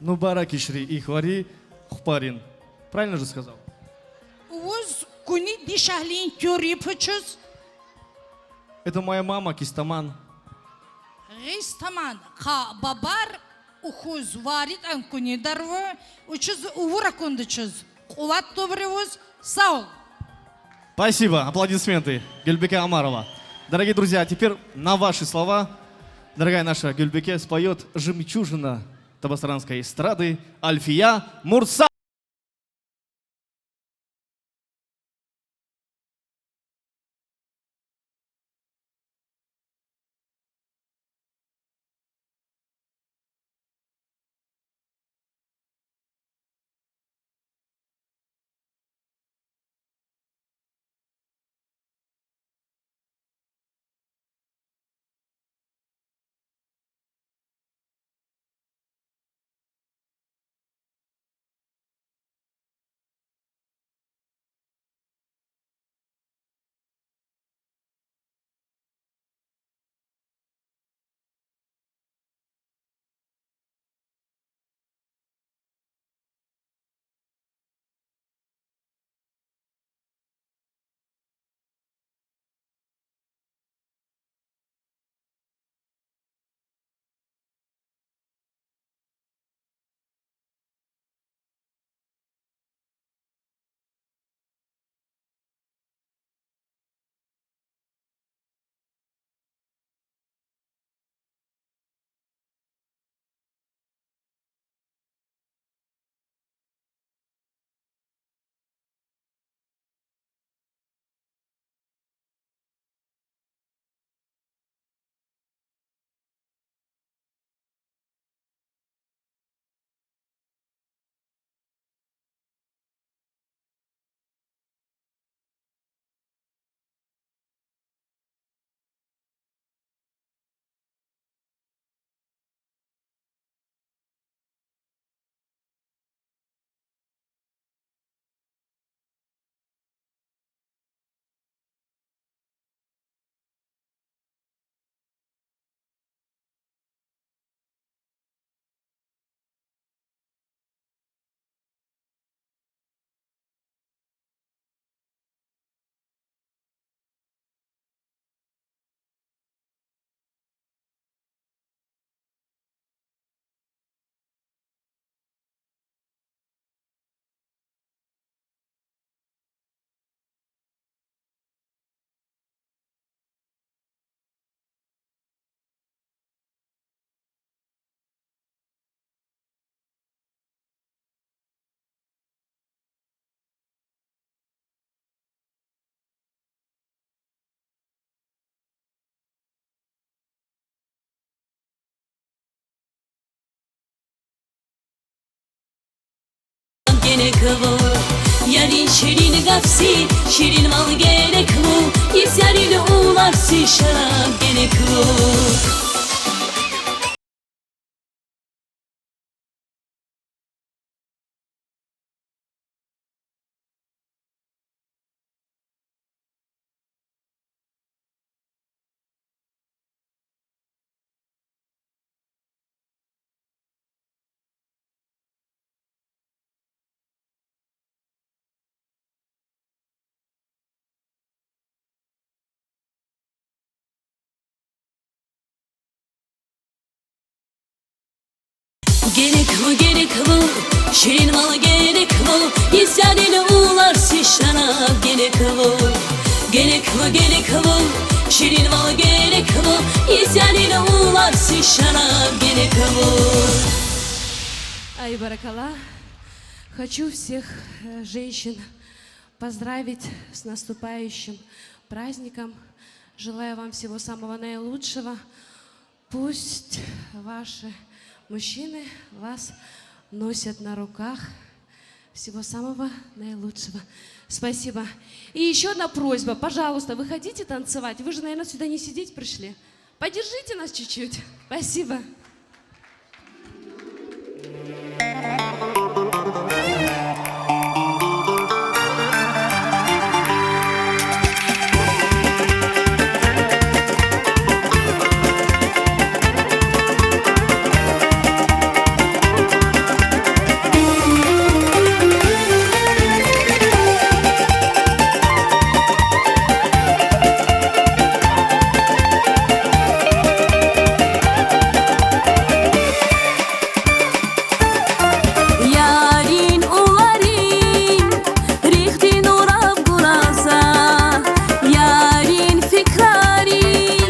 Ну, баракишри, ик вари хупарин. Правильно же сказал? Увуз куни дишегьлийин куьр япачуз. Это моя мама, Кистаман. Гистаман, ха бабар ухуз варитӀан кунидар ва, учуз увура кундучуз къуват тубур увуз, сав ол. Спасибо. Аплодисменты. Гульбике Омарова. Дорогие друзья, теперь на ваши слова, дорогая наша Гульбике, споёт жемчужина табасаранской эстрады Альфия Мурса. Ай, баракалла. Хочу всех, э, женщин поздравить с наступающим праздником. Желаю вам всего самого наилучшего. Пусть ваши мужчины вас носят на руках. Всего самого наилучшего. Спасибо. И ещё одна просьба. Пожалуйста, выходите танцевать. Вы же, наверное, сюда не сидеть пришли. Поддержите нас чуть-чуть. Спасибо. Ярин уларин рихтин ураб гураса, ярин фикрари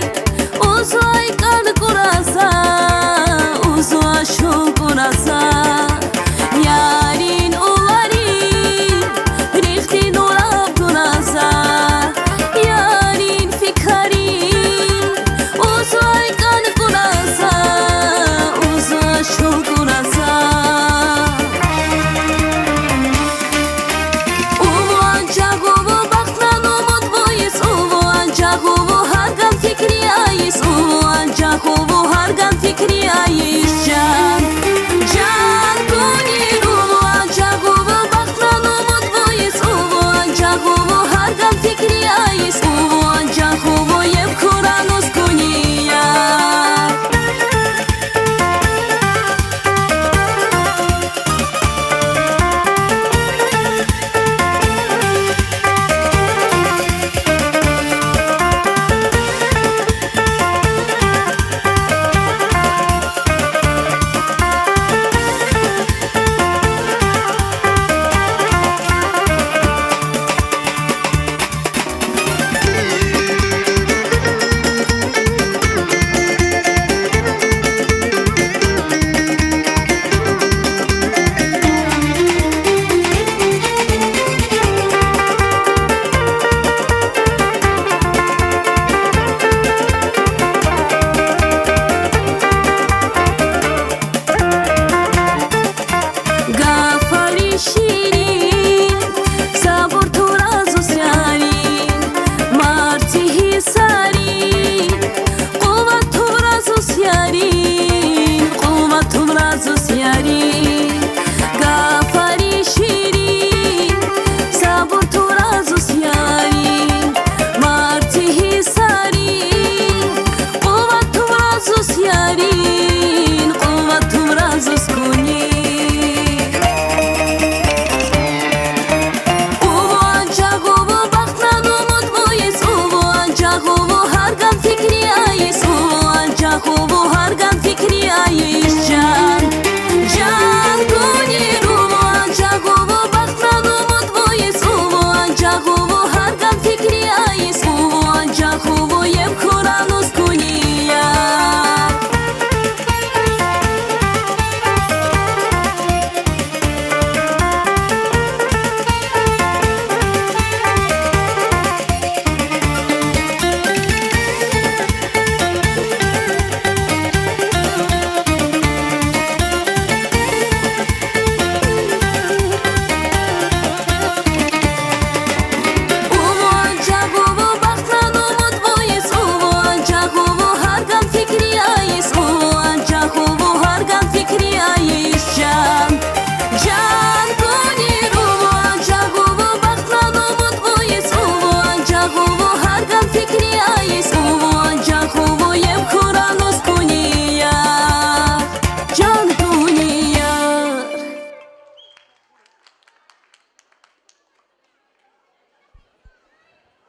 узуай кӀан гураса, узуа шул гураса. Ярин уларин рихтин ураб гураса, ярин фикрари узуай кӀан гураса, узуа шул гураса. Уву анжах уву бахтнан умуд буйис, уву анжах уву гьарган фикри айис, уву анжах уву гьарган фикри айис, жан, жан куьнин. Уву анжах уву бахтнан умуд буйис, уву анжах уву гьарган фикри айис, уву анжах уву ефкуран ус куьнин я.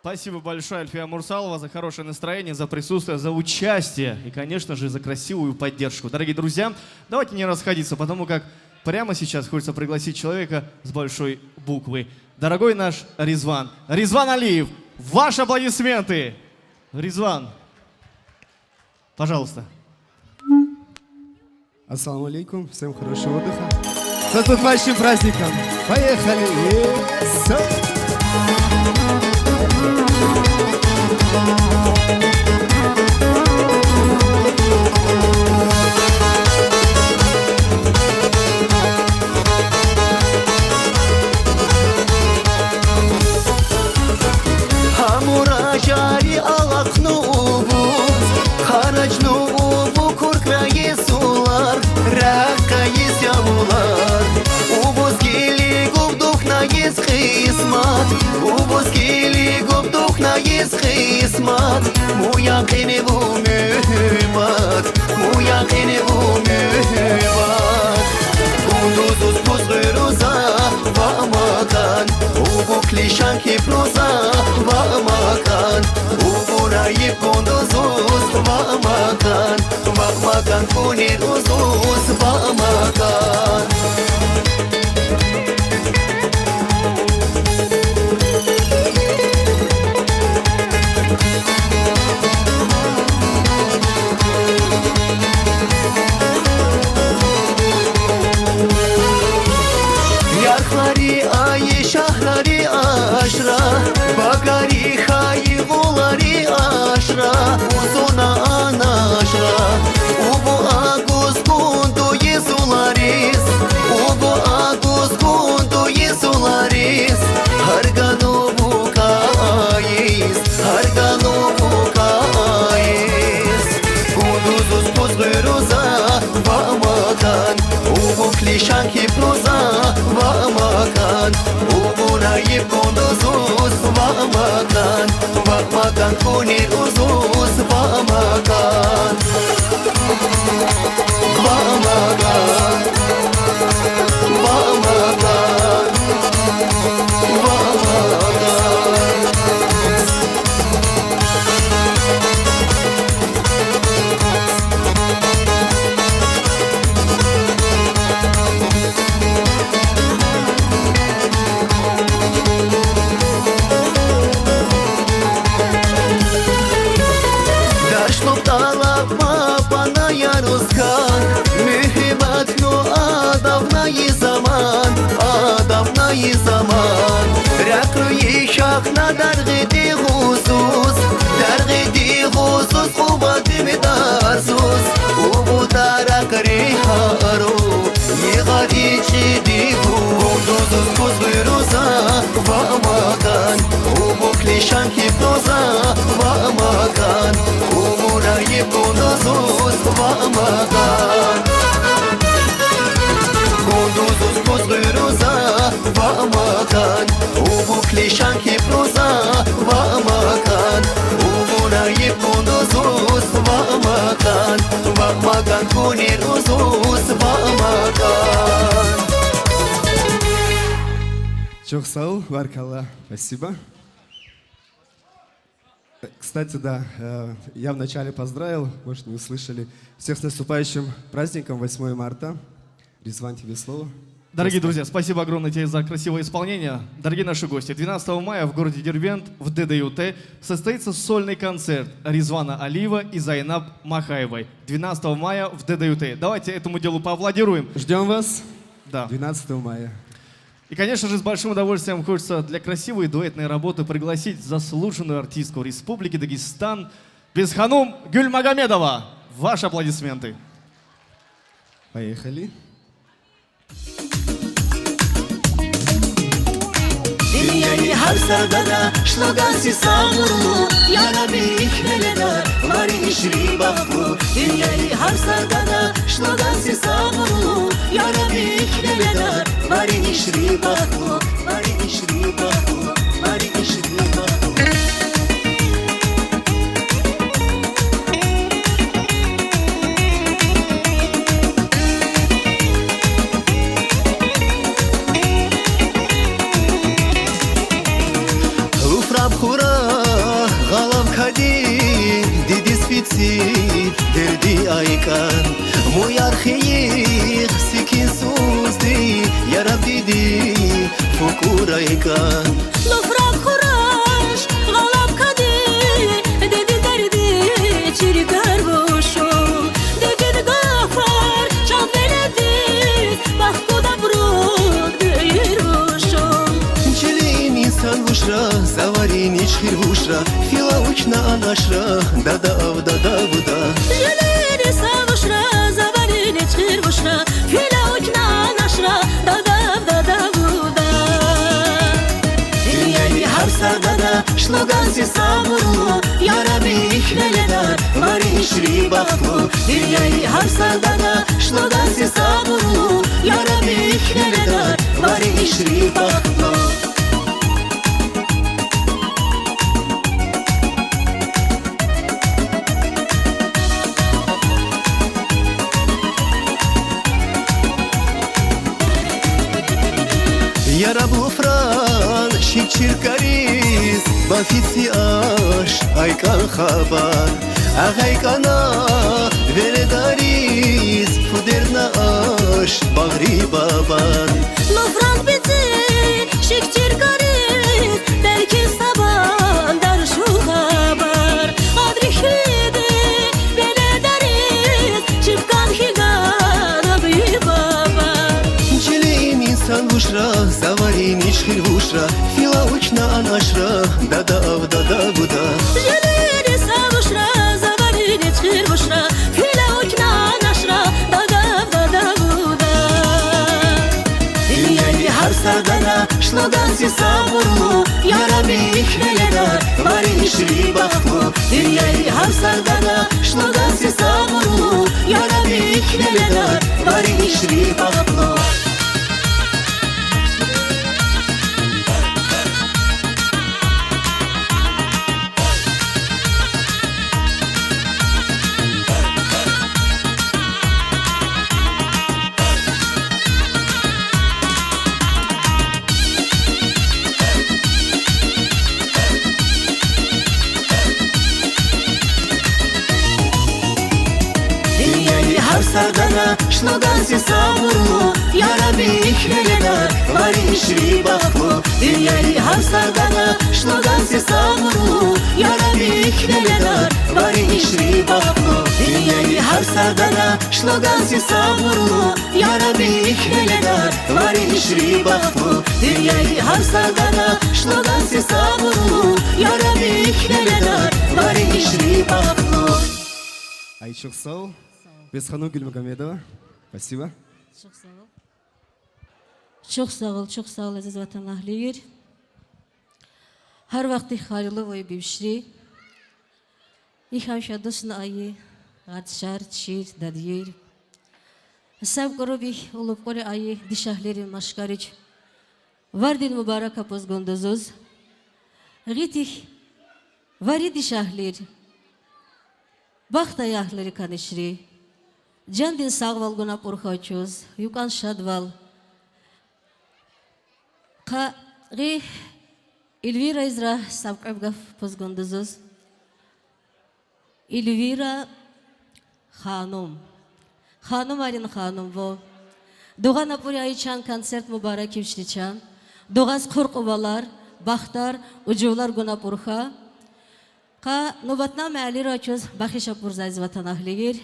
Спасибо большое, Альфия Мурсалова, за хорошее настроение, за присутствие, за участие и, конечно же, за красивую поддержку. Дорогие друзья, давайте не расходиться, потому как прямо сейчас хочется пригласить человека с большой буквы. Дорогой наш Ризван. Ризван Алиев, ваши аплодисменты. Ризван, пожалуйста. Ассаламу алейкум, всем хорошего отдыха. С наступающим праздником! Поехали! Е-са! Гьамура жари алахну увуз, хараджну уву курквяй йисулар, рехкай йис ямулар. Увуз гили губ духнай йис хисмат, увуз гили губ духнай йис хисмат. Муякъин ву муьгьуьмат, муякъин ву муьгьуьмат. Гундуз узкуз гуьруза ваъ макан, уву клишан кип руза ваъ макан, уву райип гундуз уз ваъ макан. Ваъ макан, кунир уз уз ваъ макан. Ярхлари айи шагьрари ашра, багари хайи гъулари ашра, узуна ана ашра. Уву агуз гунду йисулариз, уву агуз гунду йисулариз, гьарган уву кайиз, гьарган уву кайиз. Гундуз узкуз гуьруза ваъ макан, уву клишан кип руза ваъ макан, уву райип гундуз уз ваъ макан, ваъ макан, кунир уз уз ваъ макан. Ваъ макан, ваъ макан, ваъ макан. Даршлуб тӀалабма панаяр узкан, муьгьуьмат ну адавнайи заман, адавнайи заман. Рехъ руйи шахна даргъиди гъузуз, даргъиди гъузуз, къува дуьмдарзуз, уву таракъри гьару, йигъади чиди ву. Гундуз узкуз гуьруза ваъ макан, уву клишан кип руза ваъ макан, уву райип гундуз уз ваъ макан. Гундуз узкуз гуьруза ваъ макан, уву клишан кип руза ваъ макан, уву райип гундуз уз ваъ макан, ваъ макан, кунир уз уз ваъ макан. Чох сав бол, баркалла. Спасибо. Кстати, да, э, я вначале поздравил, может, не услышали. Всех с наступающим праздником, восьмое марта. Ризван, тебе слово. Дорогие друзья, спасибо огромное тебе за красивое исполнение. Дорогие наши гости, двенадцатого мая в городе Дербент в Д Д Ю Т состоится сольный концерт Ризвана Алиева и Зайнаб Махаевой. Двенадцатого мая в Д Д Ю Т. Давайте этому делу поаплодируем. Ждём вас. Да. Двенадцатого мая. И, конечно же, с большим удовольствием хочется для красивой дуэтной работы пригласить заслуженную артистку Республики Дагестан Бесханум Гюльмагомедова. Ваши аплодисменты. Поехали. Луфраб хура Дерди айкан, муяр хийих, сикин сузди, яраб диди фукур айкан. Луфраб хураш, гъалаб кадын, диди дерди чиркар бушум, дидин гафар чанд веледиз, бахт гуд абуруд гуйир бушум. Жилин инсан вушра, заварин ичхир вушра, филаукна анашра, дада ав дада гуда. Жилин инсан вушра, заварин ичхир вушра, филаукна анашра, дада ав дада гуда. Диньяи гьар сардада, шлуган сесабурлу, яраб ихь веледар, варишри бахтлу. Диньяи гьар сардада, шлуган сесабурлу, яраб ихь веледар, варишри бахтлу. Яраб луфран шик чиркариз, бафициаш айкан хабар. Агъа айкана веледариз, фу дердна аш багъри бабан. Луфран бици шик чиркариз, белки сабан дар шу хабар. Адри хиди веледариз, чипкан хигана би баба. Жилин инсан вушра, заварин ичхир вушра, филаукна анашра, дада ав дада гуда. Жилин инсан вушра, заварин ичхир вушра, филаукна анашра, дада ав дада гуда. Диньяи гьар сардада, шлуган сесабурлу, яраб ихь веледар, варишри бахтлу. Диньяи гьар сардада, шлуган сесабурлу, яраб ихь веледар, варишри бахтлу. Диньяи гьар сардада, шлуган сесабурлу, яраб ихь веледар, варишри бахтлу. Диньяи гьар сардада, шлуган сесабурлу, яраб ихь веледар, варишри бахтлу. Диньяи гьар сардада, шлуган сесабурлу, яраб ихь веледар, варишри бахтлу. Диньяи гьар сардада, шлуган сесабурлу, яраб ихь веледар, варишри бахтлу. Ай, чухсал. Бесханум Гульмагомедова. Спасибо. Чухсал. Чухсал, чухсал, азиз ватанэгьлийр. Гьар вахтихъ хайраллы ой бившри. Ихьамша дусна айи, гъатшар, чир, дадийир. Саб кӀуруб ихь улуб кӀури айи дишегьлийрин машкарич. Вардин мубарака пус гундузуз. Гъитихъ вари дишегьлийр. Бахтаягълери канишри. Жандин сагъвал гунаб Урхачуз, юкьван шадвал. Къа гъи Эльвира Изра саб кьвеб гаф пус гундузуз. Эльвира ханум. Ханумарин ханум вун. Дугъанабур я и чан концерт мубарак ивчри чан. Дугъаз къуркъувалар, бахтар, ужвлар гунаб Урха. Къа нубатнаме Алирачуз бахшишабур, азиз ватанэгьлийр.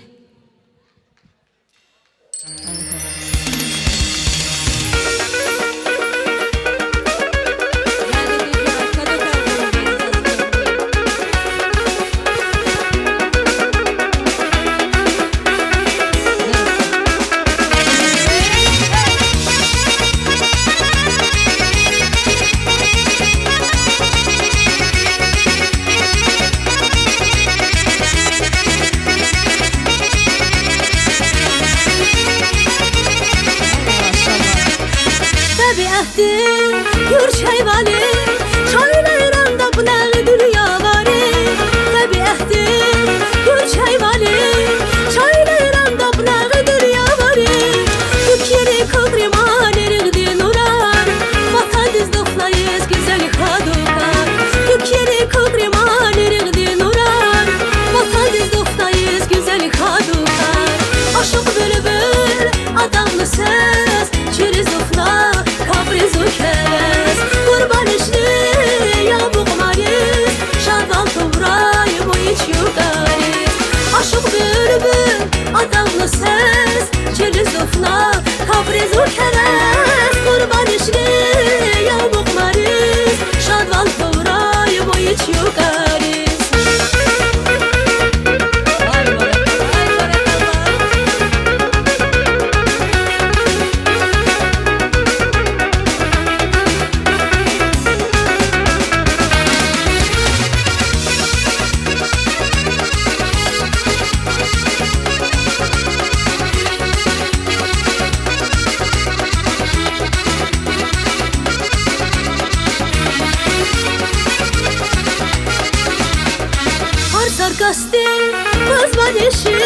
Саркастик, къызба диши,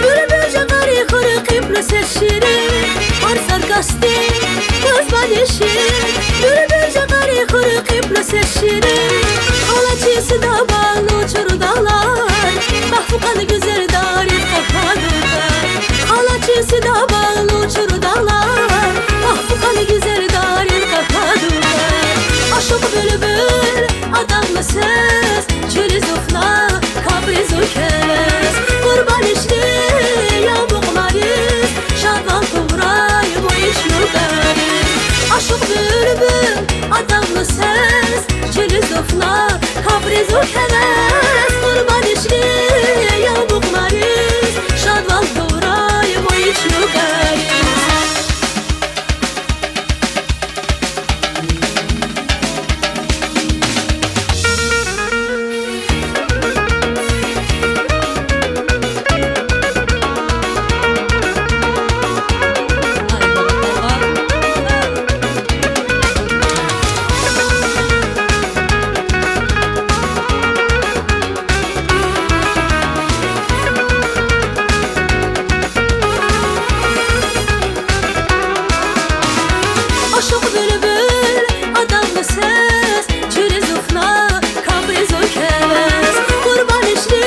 бюлбюлче кари хуру, кипру сес шири. Ар саркастик, къызба диши, бюлбюлче кари хуру, кипру сес шири. Халачиси да балу чурдалар, бах фукан гюзел дари кападука. Халачиси да балу чурдалар, бах фукан гюзел дари кападука. Ашукъ бюлбюл, аданмы сес, чили зуфна, капризу кевес. Къурбанишни, я букъмариз, шадвал туврай, бу ичюкариз. Ашукъ бюлбюл, аданмы сес, чили зуфна, капризу кевес. Къурбанишни, я букъмариз, шадвал туврай, бу ичюкариз. Ашукъ бюлбюл, аданмы сес, чили зуфна, капризу кевес. Къурбанишни,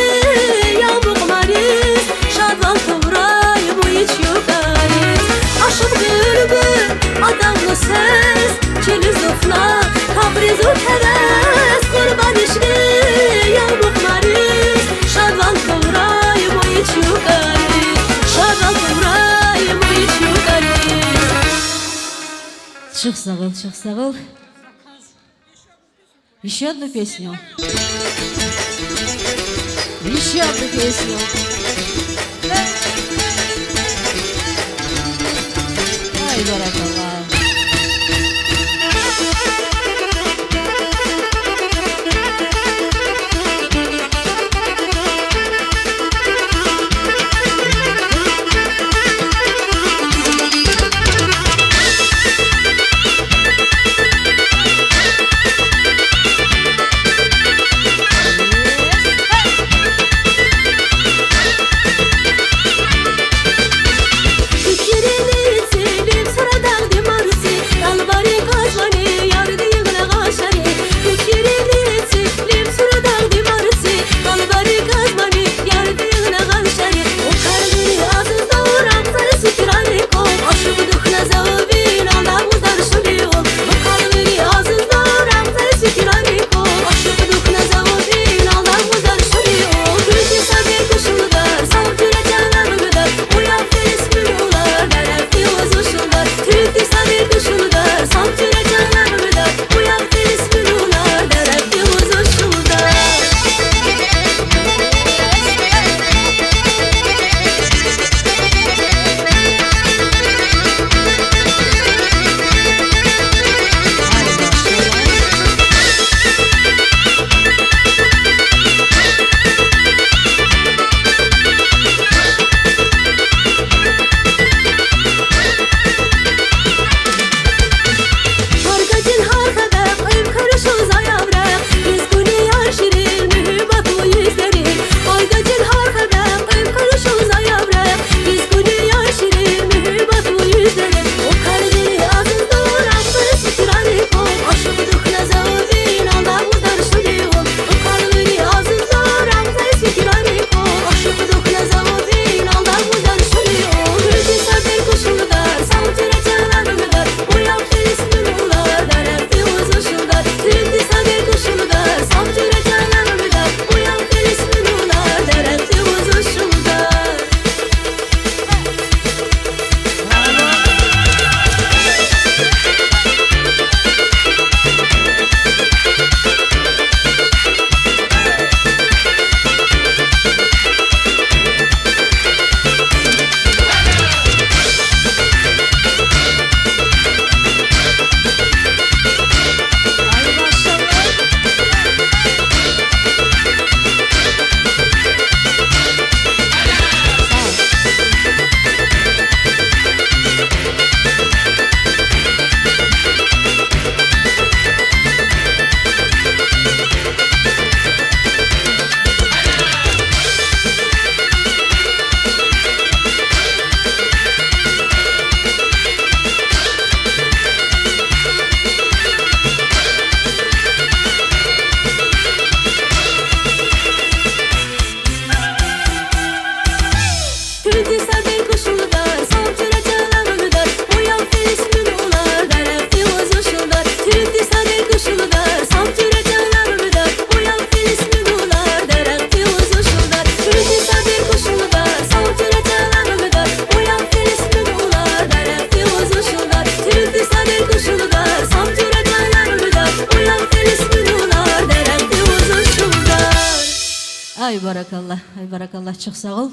я букъмариз, шадвал туврай, бу ичюкариз. Ашукъ бюлбюл, аданмы сес, чили зуфна, капризу кевес. Къурбанишни, я букъмариз, шадвал туврай, бу ичюкариз. Шадвал туврай, бу ичюкариз. Чох сав бол, чох сав бол. Ещё одну песню. Ещё одну песню. Ай, баракалла. Ай, баракалла, ай, баракалла, чоқ сау бол.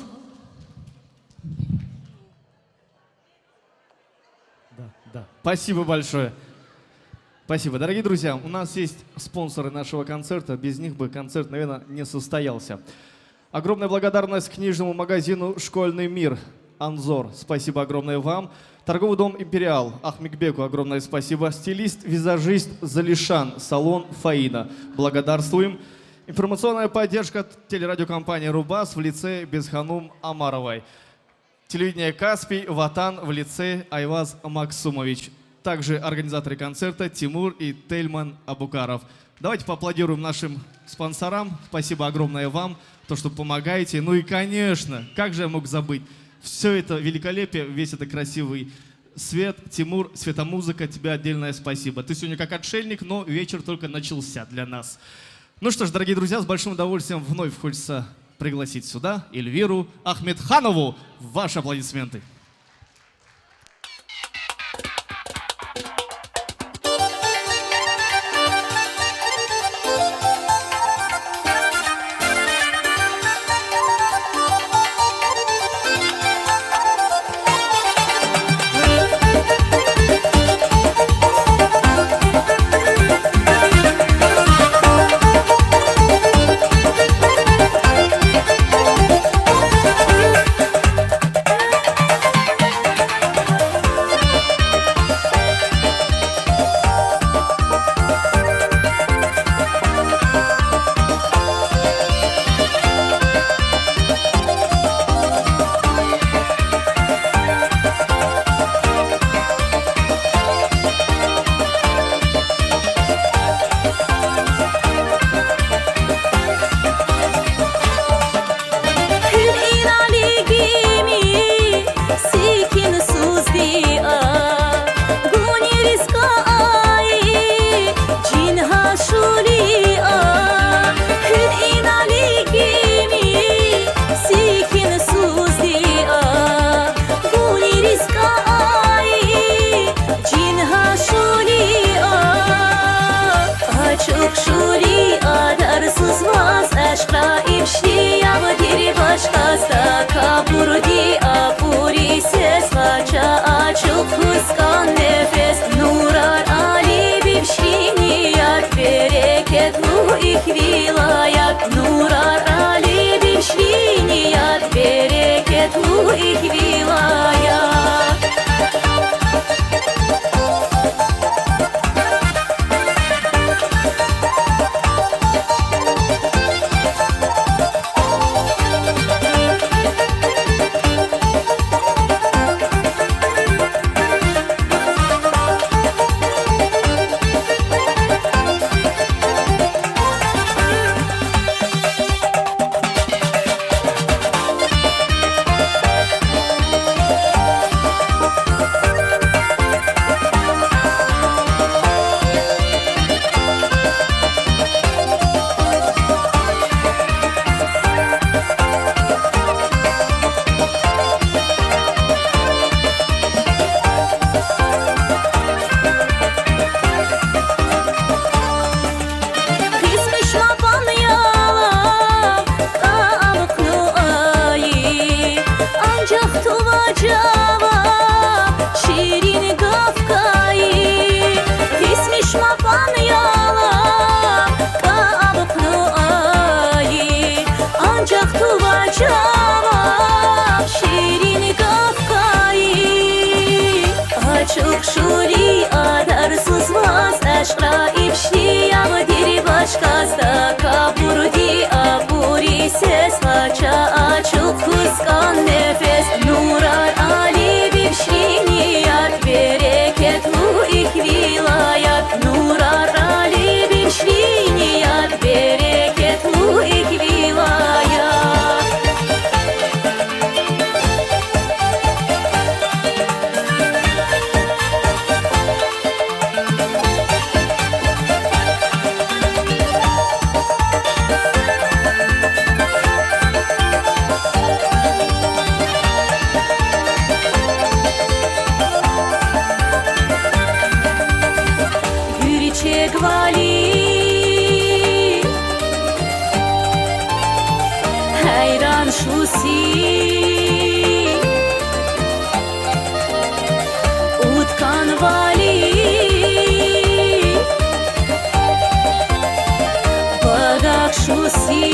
Да, да. Спасибо большое. Спасибо. Дорогие друзья, у нас есть спонсоры нашего концерта. Без них бы концерт, наверное, не состоялся. Огромная благодарность книжному магазину «Школьный мир». Анзор, спасибо огромное вам. Торговый дом «Империал», Ахмикбеку огромное спасибо. Стилист, визажист Залишан, салон «Фаина». Благодарствуем. Информационная поддержка телерадиокомпании «Рубас» в лице Бесханум Амаровой. Телевидение «Каспий», «Ватан» в лице Айваз Максумович. Также организаторы концерта Тимур и Тельман Абукаров. Давайте поаплодируем нашим спонсорам. Спасибо огромное вам, то, что помогаете. Ну и, конечно, как же я мог забыть? Все это великолепие, весь этот красивый свет. Тимур, светомузыка, тебе отдельное спасибо. Ты сегодня как отшельник, но вечер только начался для нас. Ну что ж, дорогие друзья, с большим удовольствием вновь хочется пригласить сюда Эльвиру Ахмедханову. Ваши аплодисменты. Ачух шули адар сузмаз, ашкра ибши яб дир башкас, даа кабурди апури сес, хача ачух хускан нефес, нурар али бибшини яд, берекетлу ик вилаят, нурар али бибшини яд, берекетлу ик вилаят. Хисмиш мапан ялав, кабкну айи, анҷах тува ҷаваб, ширин гаф кайи. Хисмиш мапан ялав, кабкну айи, анҷах тува ҷаваб, ширин гаф кайи. Ачух шули адар сузмаз, ашкра ибши яб дир башкас, даа кабурди апури сес, хача ачух хускан нефес, нурар Утхан вали багааш шуси.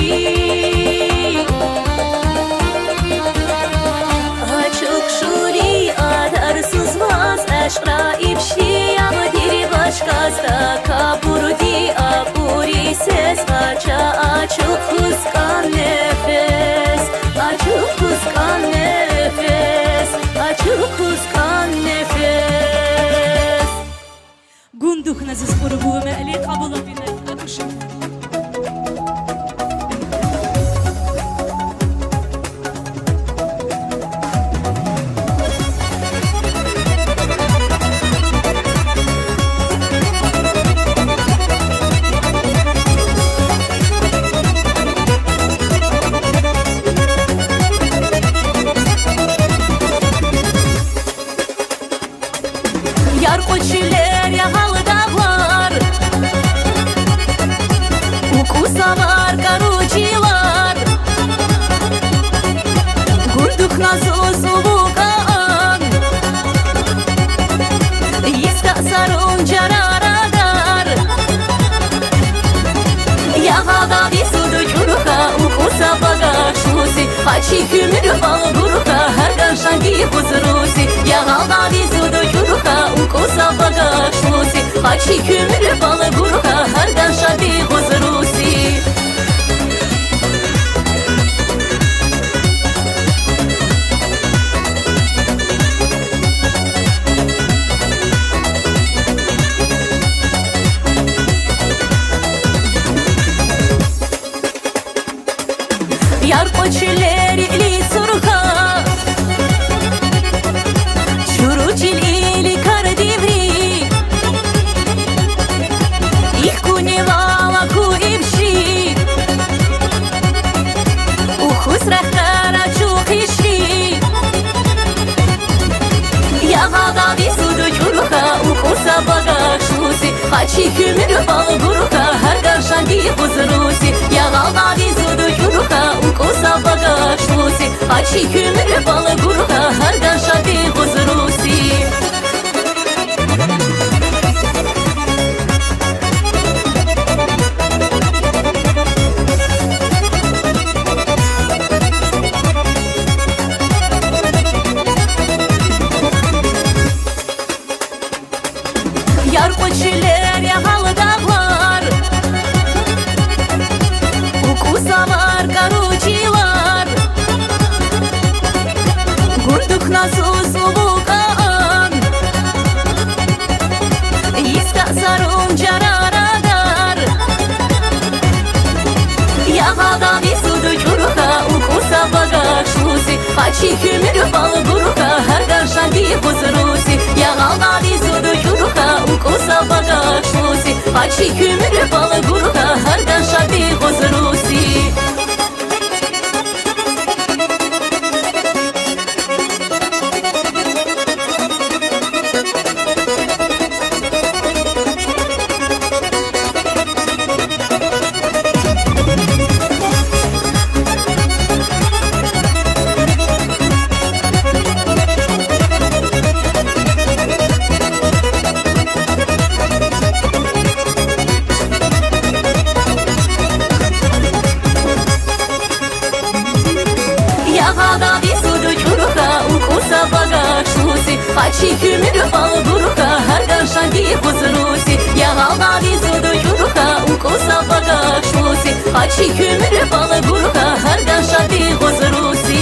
Ачух шури адар сусмас, ашра ибши, яб дири башкас, така бурди абури сес, ача ачух хускан нефес, ачух хускан нефес, ачух хускан нефес. Гундухназиз ургу мели къабулабинай, агушин. Яркъу чилер, ягъал дагълар, укъуз авар кару чилер, Гундухназуз улукъан йиста сарун чарар адар. Ягъалдадиз зуду чурха укъуз ав багашлуси, хачи хымри бал гурха, гьарган шанди гузруси. Ягъалдадиз зуду чурха укъуз ав багашлуси, хачи хымри бал гурха, гьарган шанди гузруси. Яркъу чилери илисурха, чуру чил иликар диври, ихкуни вала ку ибши, ухуз рахкара чухиши. Ягъалдадиз зуду чурха укъуз ав багашлуси, хачи хымри бал гурха, гьарган шанди гузруси. Ягъалдадиз зуду чурха укъуз ав багашлуси, хачи хымри бал гурха, гьарган шанди гузруси. Яркъу чилер, ягъал дагълар, укъуз авар кару чилер, Гундухназуз улукъан йиста сарун чарар адар. Ягъалдадиз зуду чурха укъуз ав багашлуси, хачи хымри бал гурха, гьарган шанди гузруси. Ягъалдадиз зуду чурха укъуз ав багашлуси, хачи хымри бал гурха, гьарган шанди гузруси. Ягъалдадиз зуду чурха укъуз ав багашлуси, хачи хымри бал гурха, гьарган шанди гузруси. Ягъалдадиз зуду чурха укъуз ав багашлуси, хачи хымри бал гурха, гьарган шанди гузруси.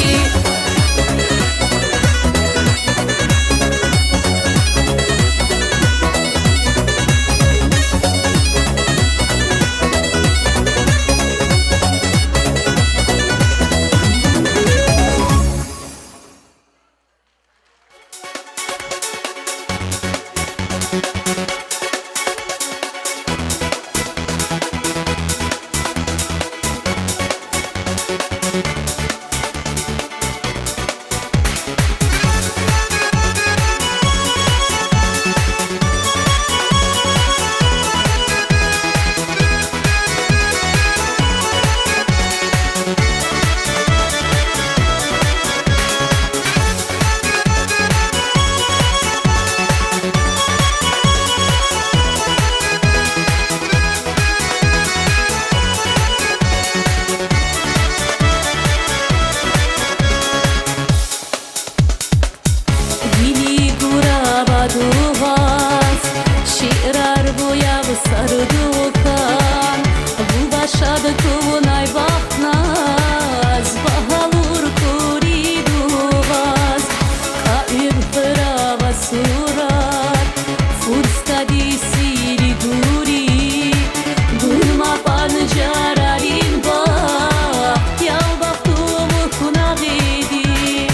Панжарарин бах, ялбах думу куна гиди.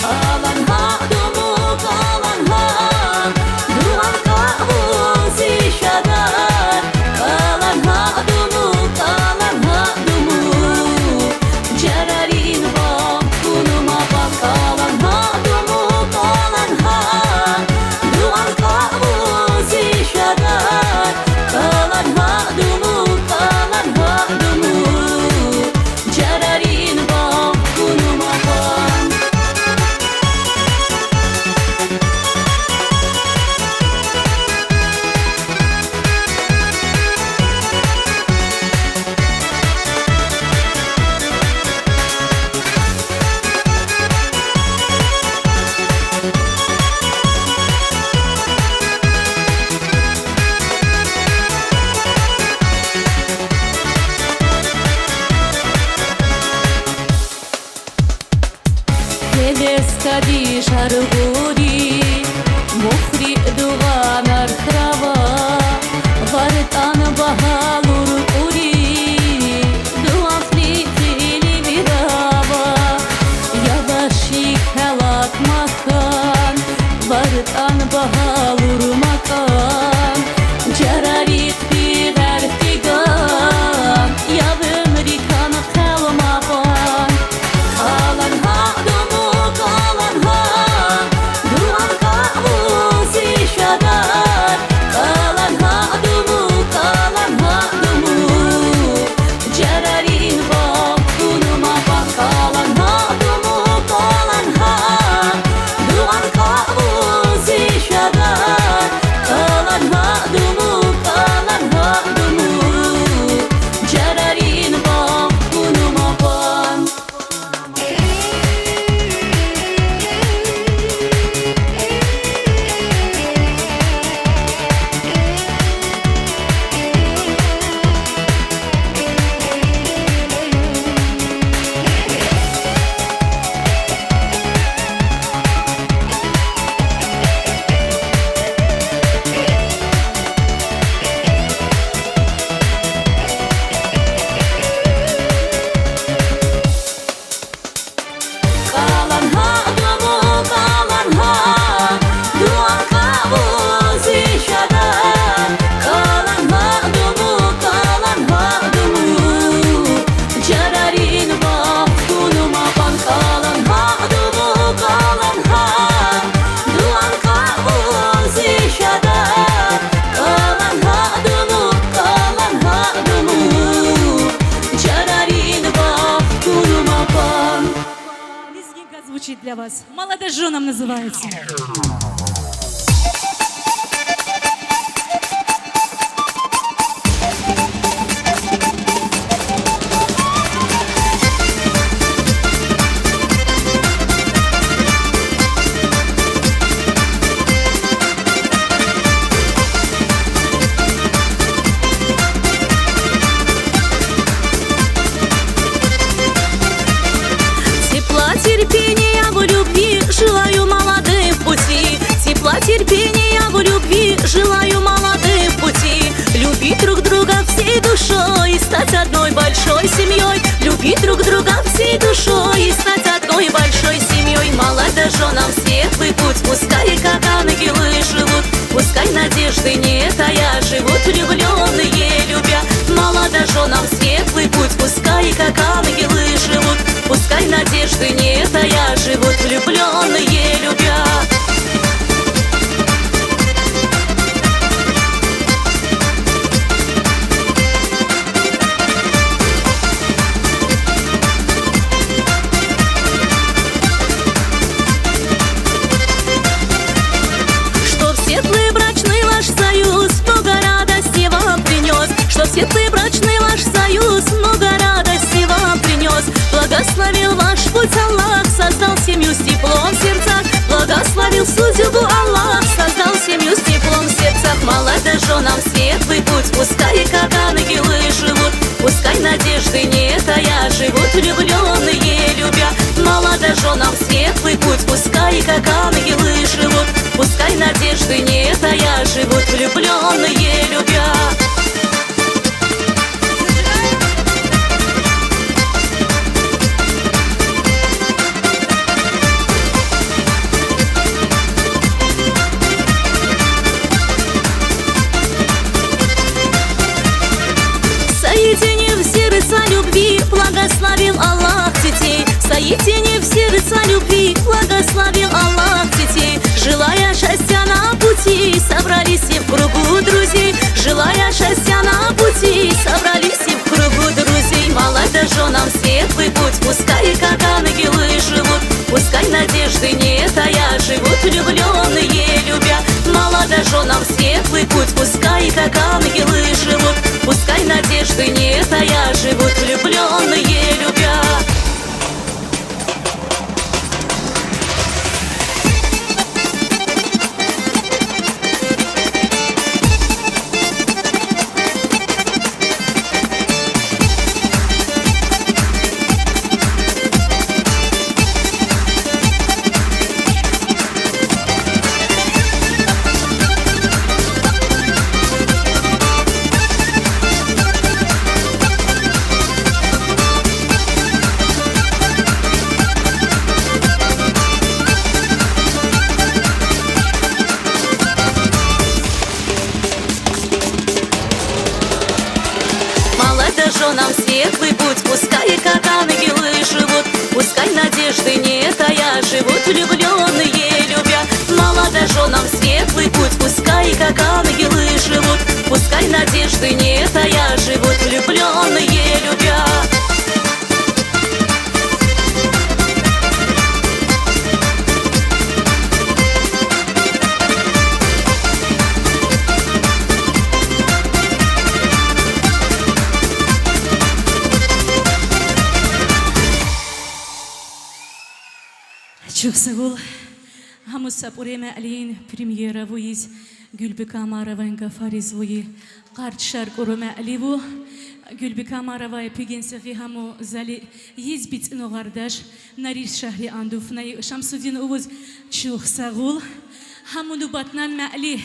Калан ха думу, калан ха, дуан кавузи шадар. Калан ха думу, калан ха думу. Жарарин бах, кунума бах, калан ха думу, калан ха, дуан кавузи шадар. Калан ха думу, калан ха думу. Жарарин бах, кунума бах. Гелескади шаргури, мухри дугъанар храва, вартан баһал уркъури, дуахни тили бирава, ябаши хелат макан, вартан баһал урмакан, жарари тигъер тиган, яб уьмрикан хелмабан. Калан ха думу, калан ха, дуан кавузи шадар. Калан ха думу, калан ха думу. Жарарин бах, кунума бах, калан ха думу, калан ха, дуан кавузи шадар. Калан ха думу, калан ха думу. Жарарин бах, кунума бах. Калан ха думу, калан ха, дуан кавузи шадар. Калан ха думу, калан ха думу. Жарарин бах, кунума бах, калан ха думу, калан ха, дуан кавузи шадар. Калан ха думу, калан ха думу. Жарарин бах, кунума бах. Лезгинка звучит для вас. «Молодожёнам» называется. Тепла, терпения в любви желаю молодым в пути. Тепла, терпения в любви желаю молодым в пути. Любить друг друга всей душой и стать одной большой семьёй. Любить друг друга всей душой и стать одной большой семьёй. Молодожёнам светлый путь, пускай как ангелы живут. Пускай надежды не тая живут влюблённые любя. Молодожёнам светлый путь, пускай как ангелы живут. Пускай надежды не тая живут влюблённые любя. Чтоб светлый брачный ваш союз много радости вам принёс. Чтоб светлый брачный ваш союз много радости вам принёс. Благословил ваш путь Аллах, создал семью с теплом в сердцах. Благословил судьбу Аллах, создал семью с теплом в сердцах. Молодожёнам светлый путь, пускай как ангелы живут. Пускай надежды не тая живут влюблённые любя. Молодожёнам светлый путь, пускай как ангелы живут. Пускай надежды не тая живут влюблённые любя. Благословил Аллах детей, сеет тени в сердца любви. Благословил Аллах детей, желая счастья на пути. Собрались все в кругу друзей, желая счастья на пути. Собрались все в кругу друзей. Молодожёнам светлый путь, пускай как ангелы живут. Пускай надежды не тая, живут влюблённые любя. Молодожёнам светлый путь, пускай как ангелы живут. Пускай надежды не тая, живут влюблённые любя. Молодожёнам светлый путь, пускай как ангелы живут. Пускай надежды не тая, живут влюблённые любя. Молодожёнам светлый путь, пускай как ангелы живут. Пускай надежды не тая, живут влюблённые любя. Чухсагъул. Гьа му сапӀуре меълин премьера вуйиз, Гуьлбика Омароваин гафариз вуйи. Къард шар кӀурув меъли ву. Гуьлбика Омаровай пигенсэгъи гьа му зали йиз бицӀи нугъардаш, Норильск шагьри андуфнай, Шамсудин Увуз. Чухсагъул. Гьа му нубатнан меъли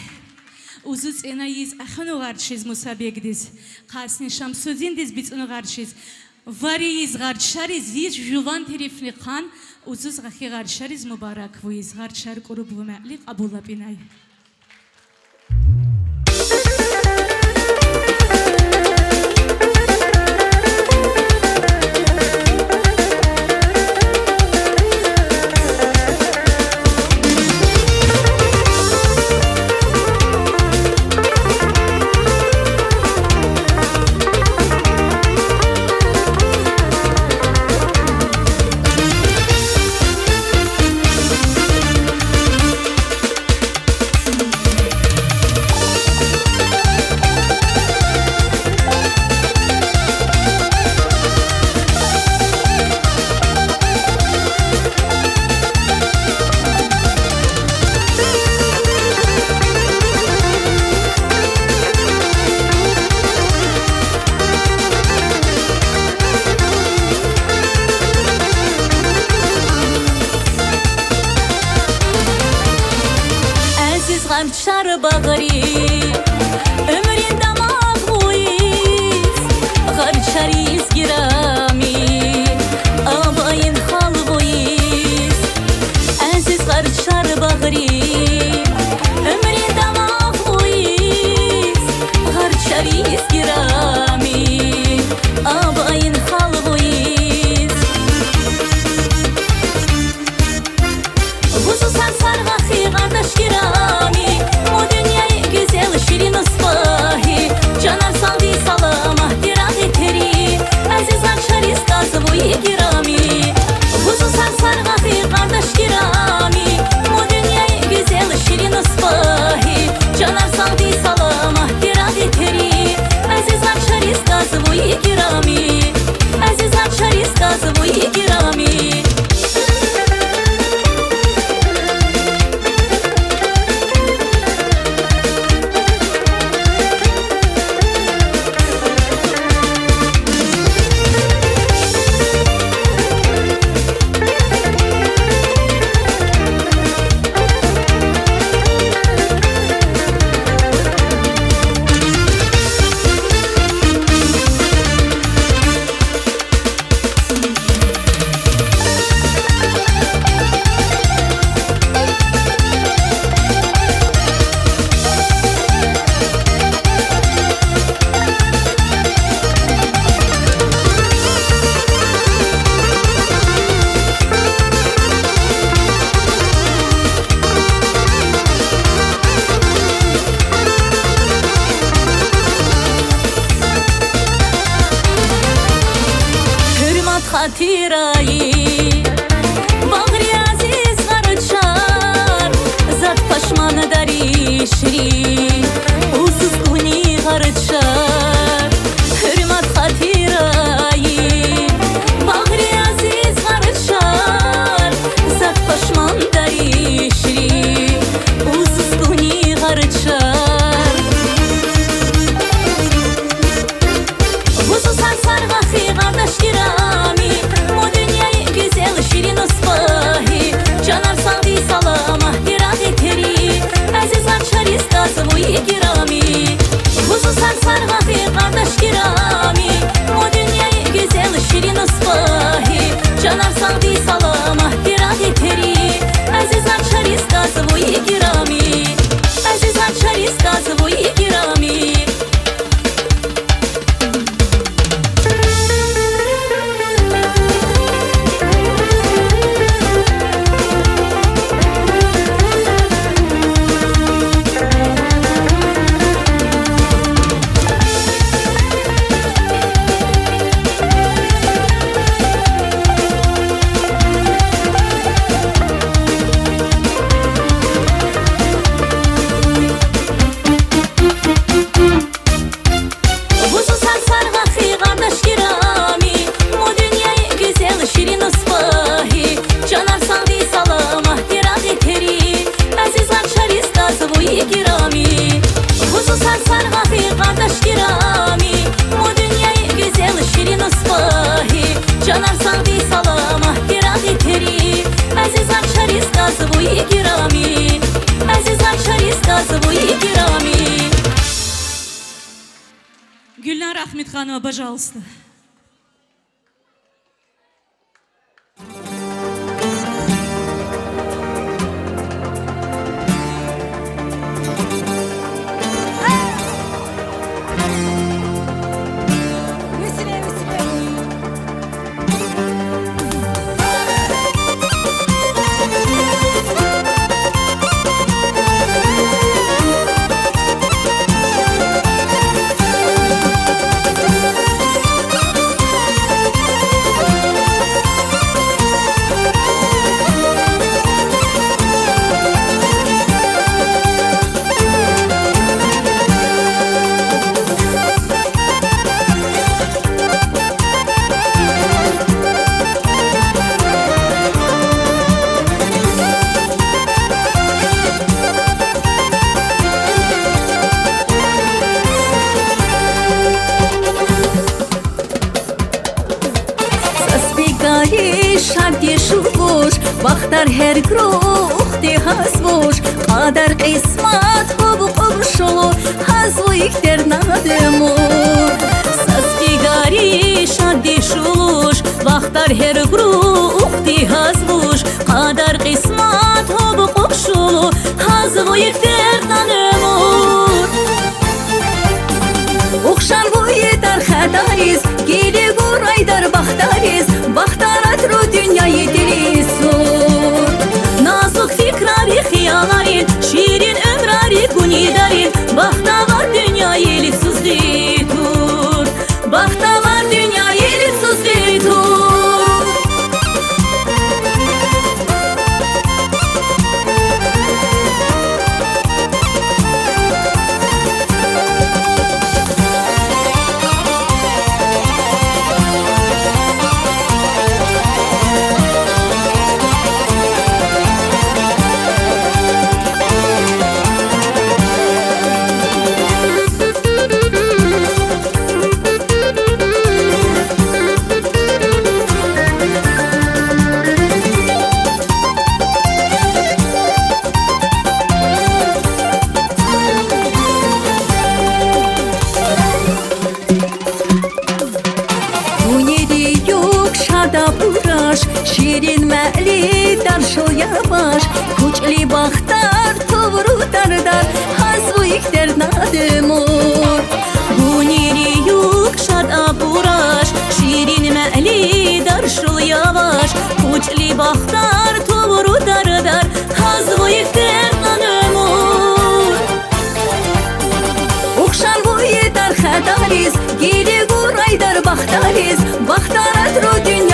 узуз цӀена йиз ахи нугъардшиз, Мусабегдиз, къасни Шамсудиндиз бицӀи нугъардшиз. Вари йиз гъардшариз, йиз жуван терефни хъан, узуз гахи гъардшариз мубарак вуйиз. Гъард шар кӀуруб ву меъли, къабул лапинай. хатирай, багъри азиз гъарчар, зад пашман дари ширин, узуз гуни гъарчар, гьуьрмет хатирай, багъри азиз гъарчар, зад пашман дари ширин, узуз гуни гъарчар. Гузуз сарсар гахи, къардаш кирами, мо дуьньяи гуьзел ширин успагьи, чанар сагъди саламатди рагъи тери, азиз гъарчариз казвай играми. Гузуз сарсар гахи, къардаш кирами, мо дуьньяи гуьзел ширин успагьи, чанар сагъди саламатди рагъи тери, азиз гъарчариз казвай играми, азиз гъарчариз казвай играми. Гузуз сарсар гахи, къардаш кирами, мо дуьньяи гуьзел ширин успагьи, чанар сагъди саламатди рагъи тери, азиз гъарчариз казвай играми. Гузуз сарсар гахи, къардаш кирами, мо дуьньяи гуьзел ширин успагьи, чанар сагъди саламатди рагъи тери, азиз гъарчариз казвай играми, азиз гъарчариз казвай играми. Гюльнара Ахмедханова, пожалуйста. Саспи гари шади шулуш, бахтар гьер гурухди гьазвуш, къадар къисмет гьуб къуршулу, гьазва икдер над уьмуьр. Саспи гари шади шулуш, бахтар гьер гурухди гьазвуш, къадар къисмет гьуб къуршулу, гьазва икдер над уьмуьр. Ухшан вуй дар хатариз, гили гурай дар бахтариз, бахтар атру дуьньяи тилисур. Назук фикрари хияларин, ширин уьмрари гунидарин, бахтавар дуьньяи лифсузди тур. Бахтавар дуьньяи лифсузди тур. Гунери юк шад абураш, ширин мали даршул яваш, кучли бахтар тувру дардар, гьазва икдер над уьмуьр. Гунери юк шад абураш, ширин мали даршул яваш, кучли бахтар тувру дардар, гьазва икдер над уьмуьр. Ухшан вуй дар хатариз, гили гурай дар бахтариз, бахтар атру дуьнья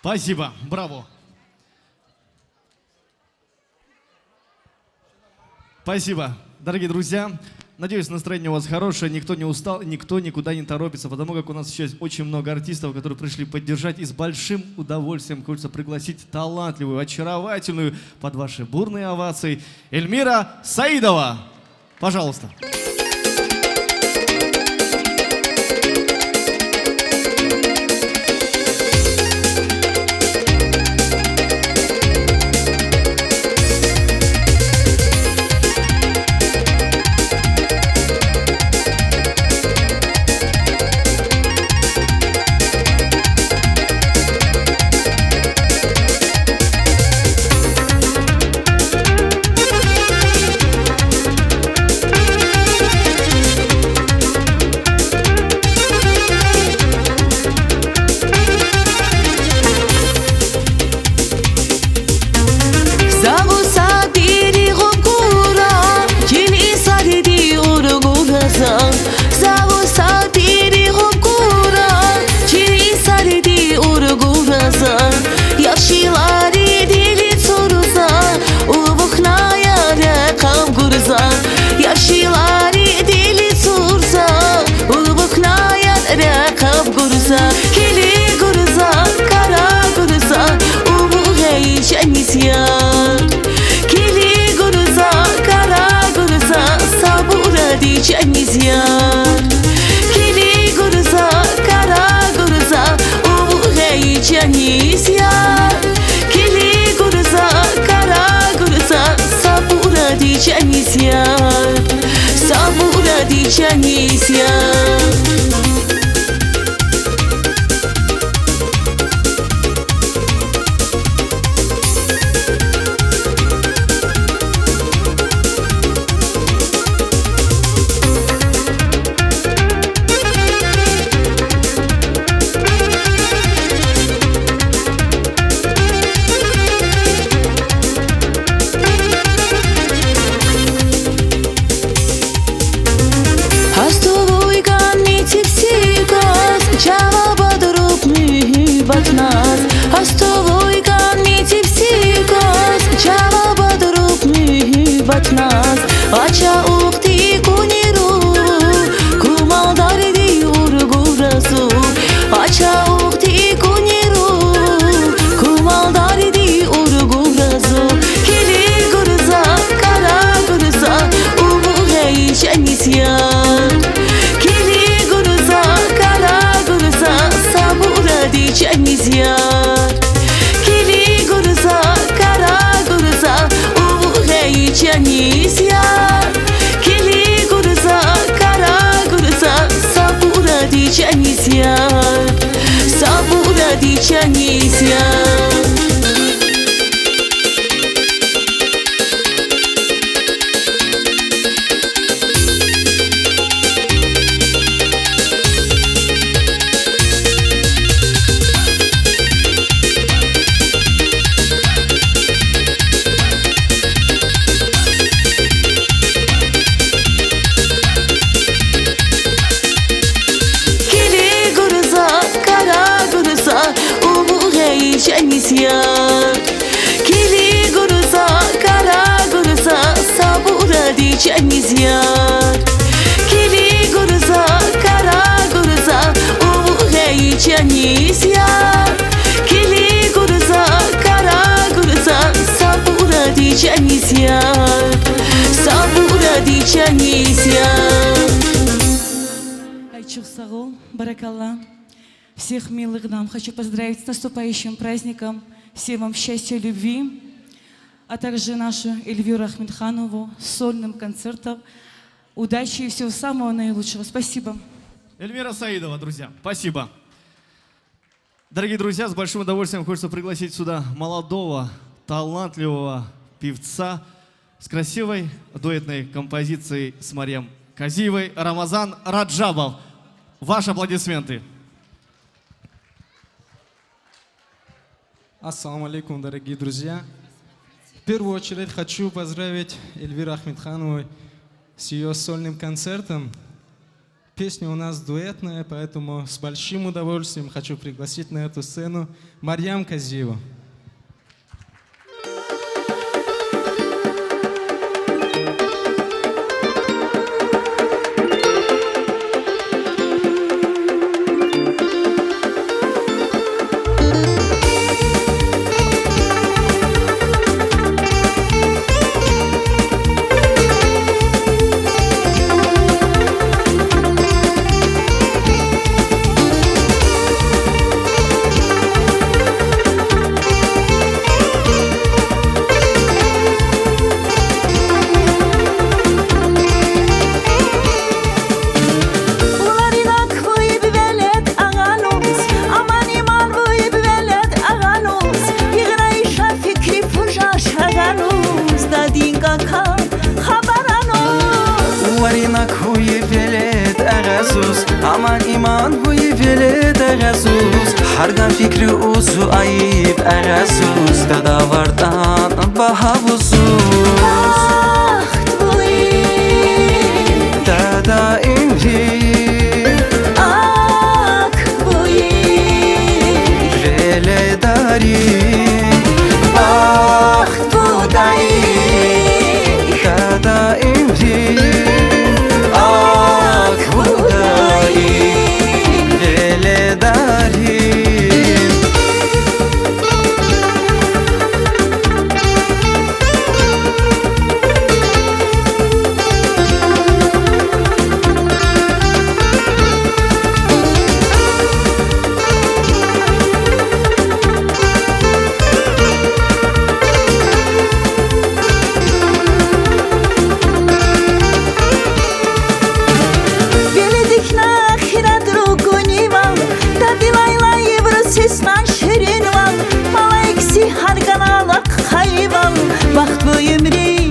Спасибо. Браво. Спасибо. Дорогие друзья, надеюсь, настроение у вас хорошее, никто не устал, никто никуда не торопится, потому как у нас сейчас очень много артистов, которые пришли поддержать, и с большим удовольствием хочется пригласить талантливую, очаровательную, под ваши бурные овации, Эльмира Саидова. Пожалуйста. Заур са бери губ гура, чили сариди ур гураза. Заур са бери губ гура, чили сариди ур гураза. Яшилари дили сурза, убухнаяр рекъаб гурза. Яшилари дили сурза, убухнаяр рекъаб гурза. Кили гурза, кара гурза, убугъай чанни сияр. Кили гурза, кара гурза, сабуради чанни сияр. Кили гурза, кара гурза, убугъай чанни сияр. Кили гурза, кара гурза, сабуради чанни сияр. Сабуради чанни сияр. Гьастуй ган мици псикоз, чавабад рук мугьиббатназ. Гьастуй ган мици псикоз, чавабад рук мугьиббатназ. Ача ухти кунирув, ку малдариди ур гуразув. Ача ухти кунирув, ку малдариди ур гуразув. Кили гурза, кара гурза, убугъай чанни сияр. Кили гурза, кара гурза, сабуради чанни сияр. Кили гурза, кара гурза, убугъай чанни сияр. Кили гурза, кара гурза, сабуради чанни сияр. Сабуради чанни сияр. Кили гурза, кара гурза, убугъай чанни сияр. Кили гурза, кара гурза, сабуради чанни сияр. Кили гурза, кара гурза, убугъай чанни сияр. Кили гурза, кара гурза, сабуради чанни сияр. Сабуради чанни сияр. Ай, чух саг ол, баракалла. Всех милых дам хочу поздравить с наступающим праздником. Всем вам счастья, любви. А также нашу Эльвиру Ахмедханову с сольным концертом. Удачи и всего самого наилучшего. Спасибо. Эльмира Саидова, друзья. Спасибо. Дорогие друзья, с большим удовольствием хочется пригласить сюда молодого, талантливого певца с красивой дуэтной композицией с Марьям Казиевой, Рамазан Раджабов. Ваши аплодисменты. Ассаламу алейкум, дорогие друзья. В первую очередь хочу поздравить Эльвиру Ахмедханову с её сольным концертом. Песня у нас дуэтная, поэтому с большим удовольствием хочу пригласить на эту сцену Марьям Казиеву. Уларинаг вуйиб велед аганус, аман иман вуйиб велед аганус, играй шафикри фужаш аганус, дадин кака хабаранус. Уларинаг вуйиб велед аганус, аман иман вуйиб велед аганус, харган фикри усу айиб аганус, дада вардан баһа бузус. Бахт вуйи, дада имри, ак вуйи, веледарин. Бахт вудай, дада имри, ак вудай, веледарин. Веледик нахирад ругунивал, дадин лайлай ибру сеснан ширинвал, малайкси харган алак хайвал, бахт вуйимри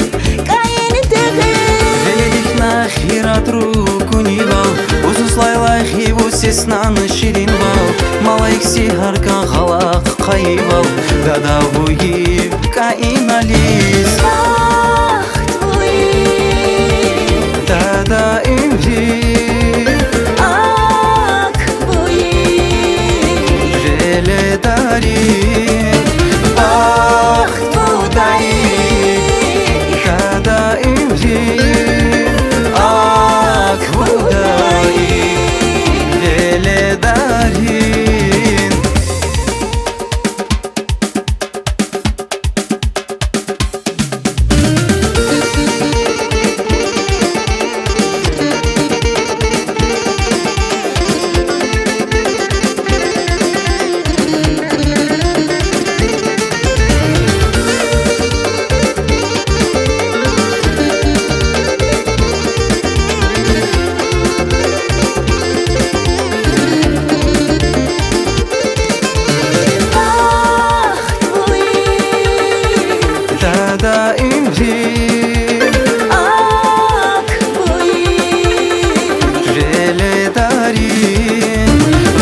каин дегил. Веледик нахирад ругунивал, усус лайлай ибру сеснан ширинвал, малайкси харган алак хайвал, дада вуйим каин алис. Бахт вуйи, дада имри, ак вуйи, веледарин. Бахт вудай, дада имри, ак вудай, веледарин. Дада имри, ак вуйи, веледарин.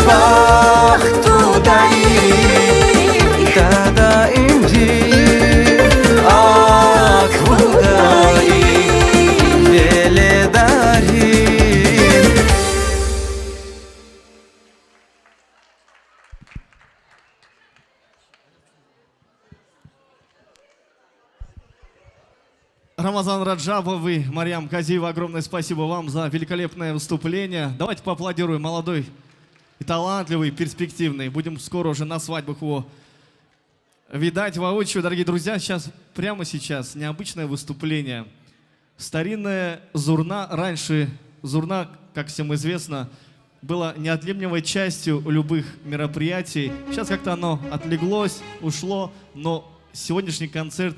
Бахт вудай, дада имри, ак вудай, веледарин. Рамазан Раджабов и Марьям Казиева, огромное спасибо вам за великолепное выступление. Давайте поаплодируем. Молодой и талантливый, перспективный. Будем скоро уже на свадьбах его видать воочию. Дорогие друзья, сейчас, прямо сейчас, необычное выступление. Старинная зурна, раньше зурна, как всем известно, была неотъемлемой частью любых мероприятий. Сейчас как-то оно отлеглось, ушло, но сегодняшний концерт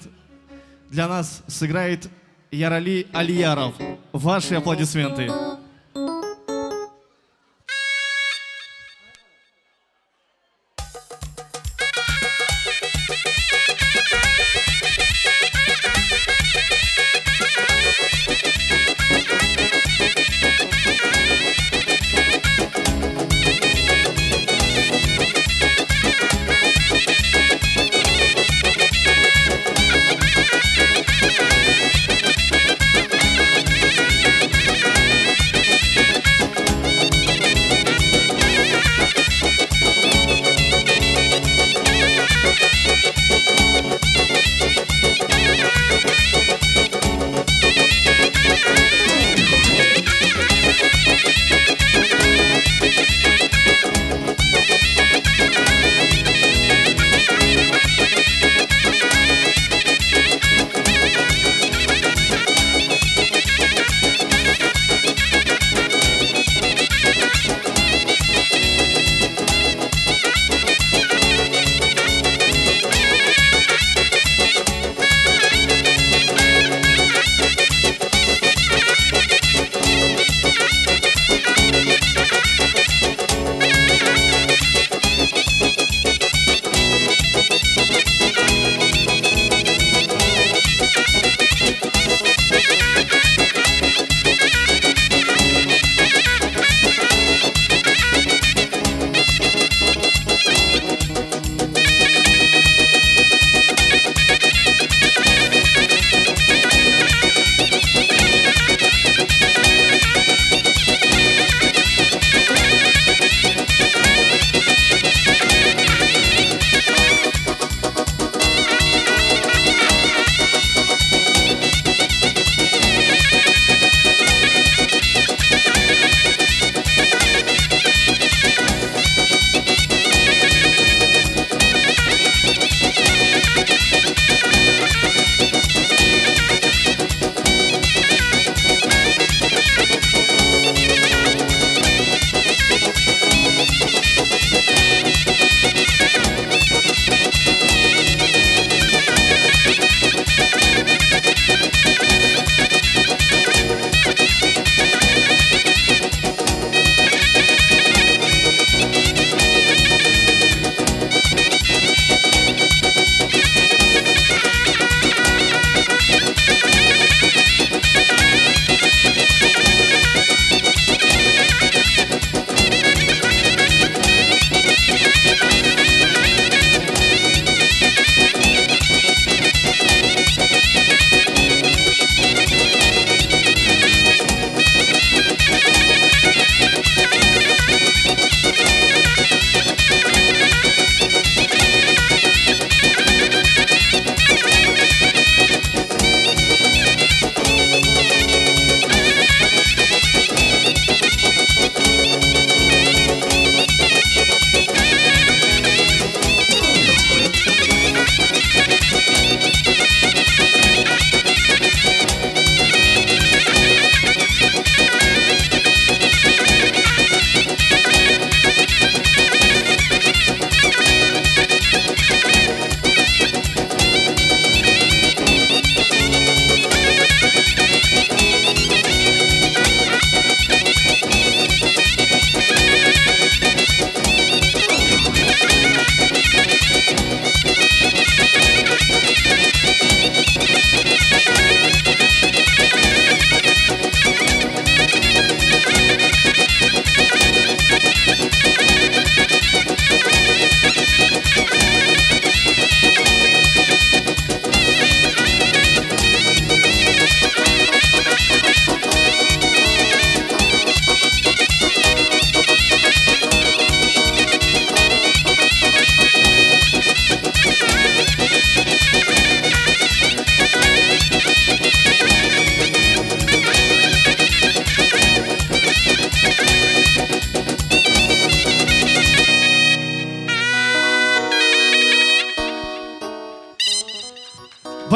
для нас сыграет Ярали Алияров. Ваши аплодисменты.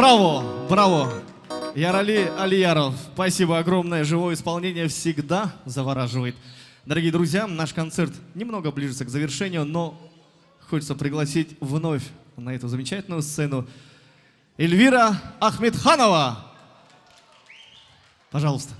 Браво, браво. Ярали Алияров, спасибо огромное. Живое исполнение всегда завораживает. Дорогие друзья, наш концерт немного ближется к завершению, но хочется пригласить вновь на эту замечательную сцену Эльвира Ахмедханова. Пожалуйста.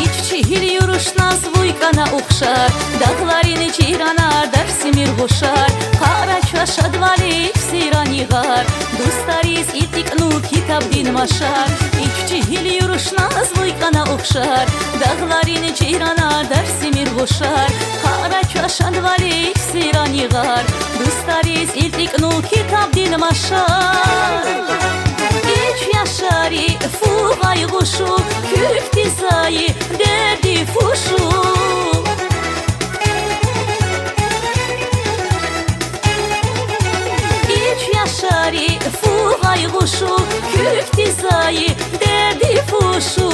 Ич чигил юрушназ вуй кӀана ухшар, дагъларин ичирана Дарсимир гушар, къарача шадвали ич сиран йигъар, дустариз илтикьну китабдин машар. Ич чигил юрушназ вуй кӀана ухшар, дагъларин ичирана Дарсимир гушар, къарача шадвали ич сиран йигъар, дустариз илтикьну китабдин машар. Ич яшари фугъай гъушу, куьркди зайи дерди фушу. Ич яшари фугъай гъушу, куьркди зайи дерди фушу.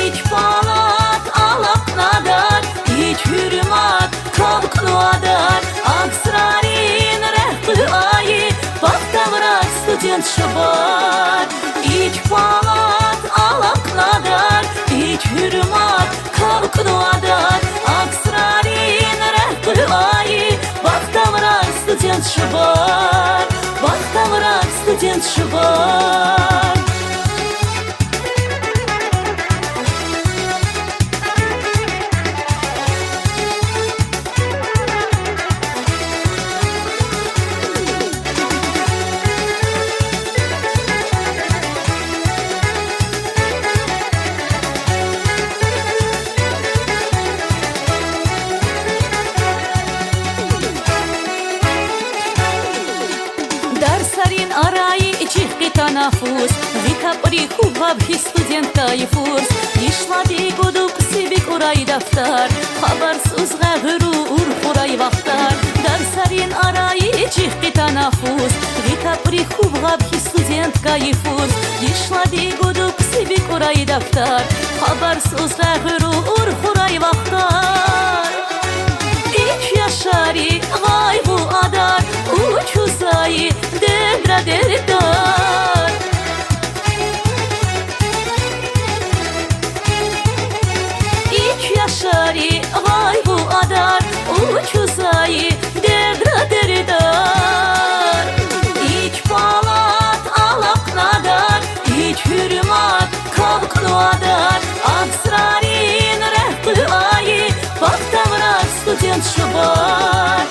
Ич палат алакьнадар, ич гьуьрмат кавкьнавадар, агьсарин рехъ кьуьайи бахтавар студент шубар. Ич палат алакьнадар, ич гьуьрмат кавкьнавадар, агьсарин рехъ кьуьайи бахтавар студент шубар, бахтавар студент шубар. Дарсарин арайи чихи танафус, гъитапӀри хуб гъабхи студенткай фурс, ишлади гуду ксиби кьурай дафтар, хабарсуз гъагъуру урхурай вахтар. Дарсарин арайи чихи танафус, гъитапӀри хуб гъабхи студенткай фурс, ишлади гуду ксиби кьурай дафтар, хабарсуз гъагъуру урхурай вахтар. Ич яшари гъайгъу адар, учузайи дердра дердар. Ич яшари гъайгъу адар, учузайи дердра дердар. Ич палат алакьнадар, ич гьуьрмат кавкьнавадар, агьсарин рехъ кьуьайи бахтавар студент шубар.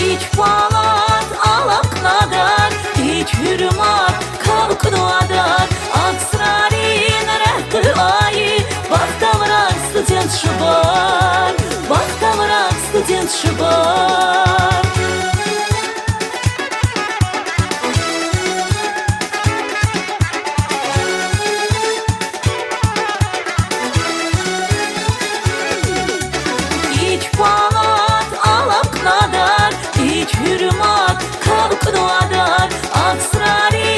Ич палат алакьнадар, ич гьуьрмат кавкьнавадар, агьсарин рехъ кьуьайи бахтавар студент шубар, бахтавар студент шубар. Ич палат алакьнадар, ич гьуьрмат кавкьнавадар, агьсарин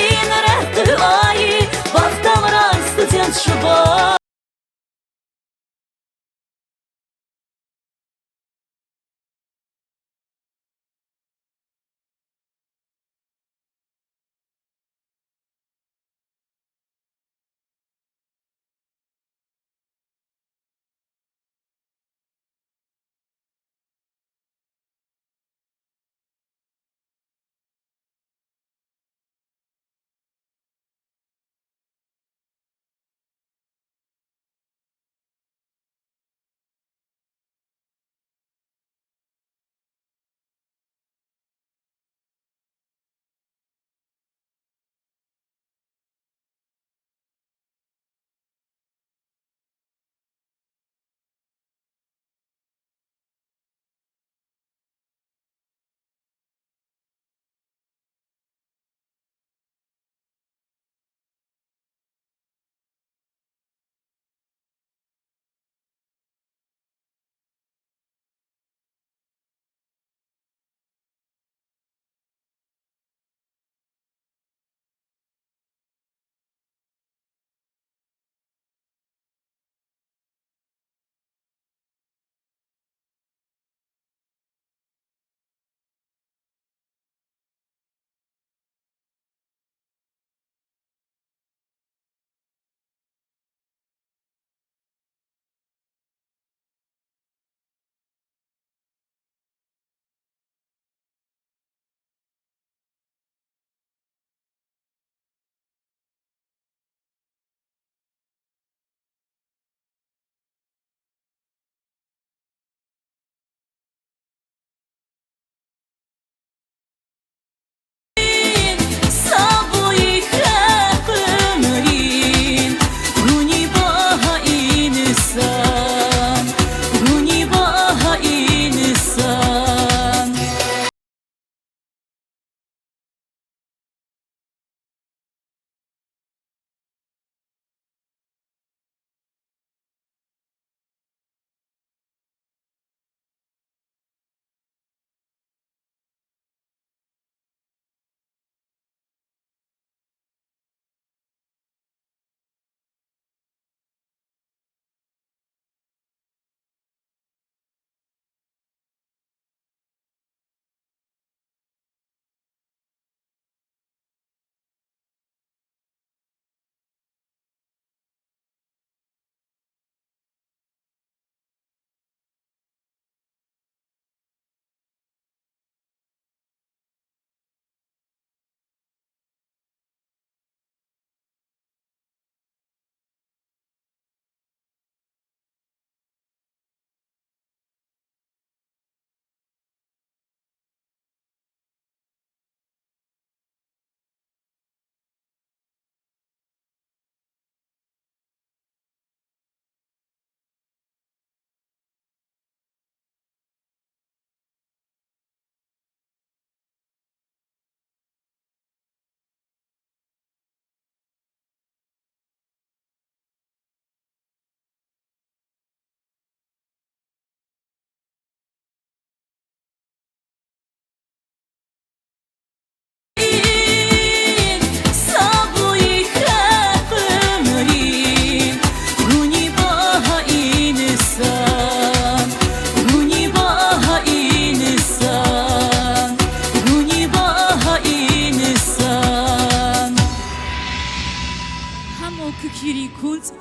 Кирин кунцӀ,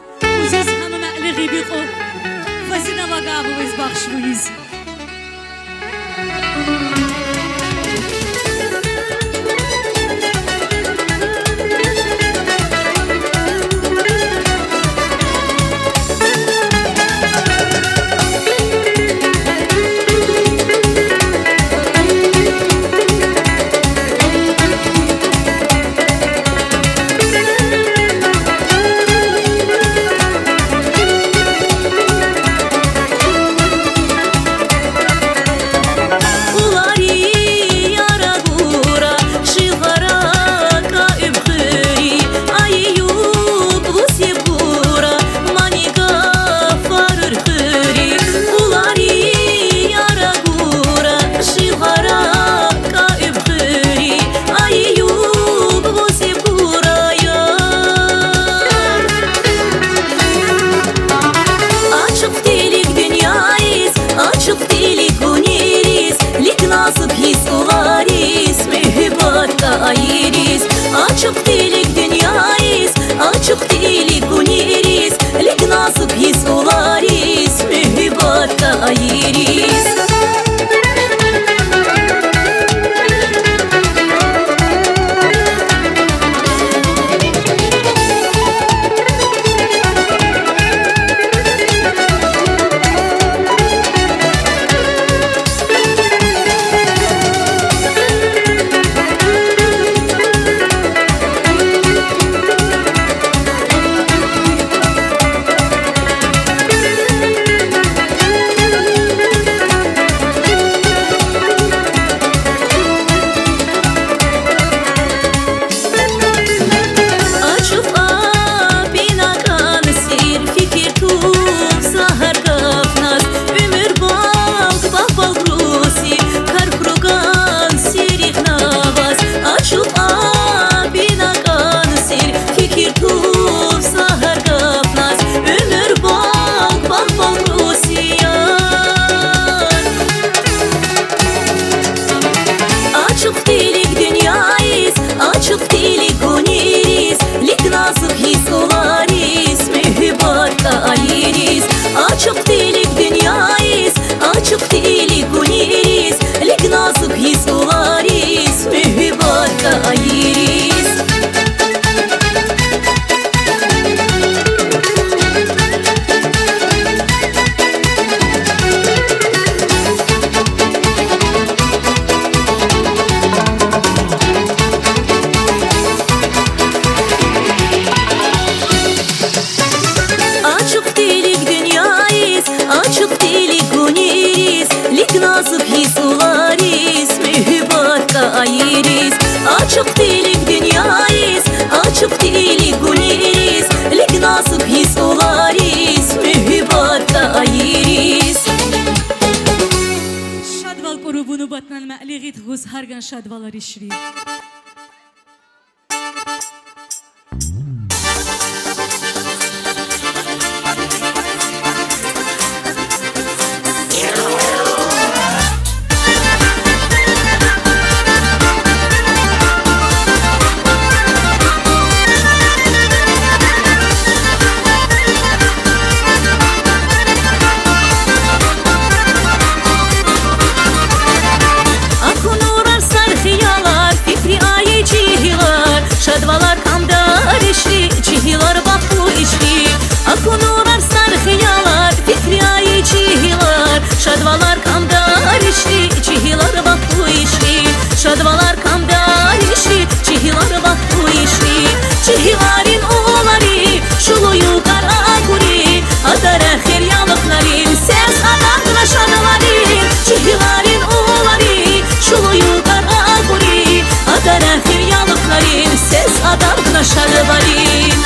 узиз гьама меълигӀи бикьу, фазина вагӀа абу вез бахшвуниз. Улари яра гура, шилгъара каиб хуьри, айиб гус иб гура, мани гафар хуьри. Улари яра гура, шилгъара каиб хуьри, айиб гус иб гура я. Ачух тилиг дуьньяйиз, ачух тилиг гуньириз, лигназук йис улариз, муьгьуьббатка айириз. Ачух тилиг дуьньяйиз, ачух тилиг гуньириз, лигназук йис улариз, муьгьуьббатка айириз. Ачух абина кӀансир, фикир тувса гьар гафназ, уьмуьр балг, балг-балг руси, кар хруган сир ихнаваз. Ачух абина кӀансир, фикир тувса гьар гафназ, уьмуьр балг, балг-балг руси я. Ачух тилиг дуьньяйиз, ачух тилиг гуньириз, лигназук йис улариз, муьгьуьббатка айириз. Ачух тилиг дуьньяйиз, ачух тилиг гуньириз, лигназук йис улариз, муьгьуьббатка айириз. Ачух тилиг дуьньяйиз, ачух тилиг гуньириз, лигназук йис улариз, муьгьуьббатка айириз. Ачух тилиг дуьньяйиз, ачух тилиг гуньириз, лигназук йис улариз, муьгьуьббатка айириз. Шадвал кӀуруб, вун обатнан меълигӀид гуз гьарган шадвалари ширин. Акунурар сар хиялар, фикри айи чи гьилар, шадвалар камдар иши, чи гьилар бахту иши. Акунурар сар хиялар, фикри айи чи гьилар, шадвалар камдар иши, чи гьилар бахту иши. Шадвалар камдар иши, чи гьилар бахту иши. Чи гьиларин улари шулую кар агури, адар эхир ялухнарин сес адакьна шадваларин. Чи гьиларин улари шулую кар агури, адар эхир ялухнарин сес адакьна шадваларин.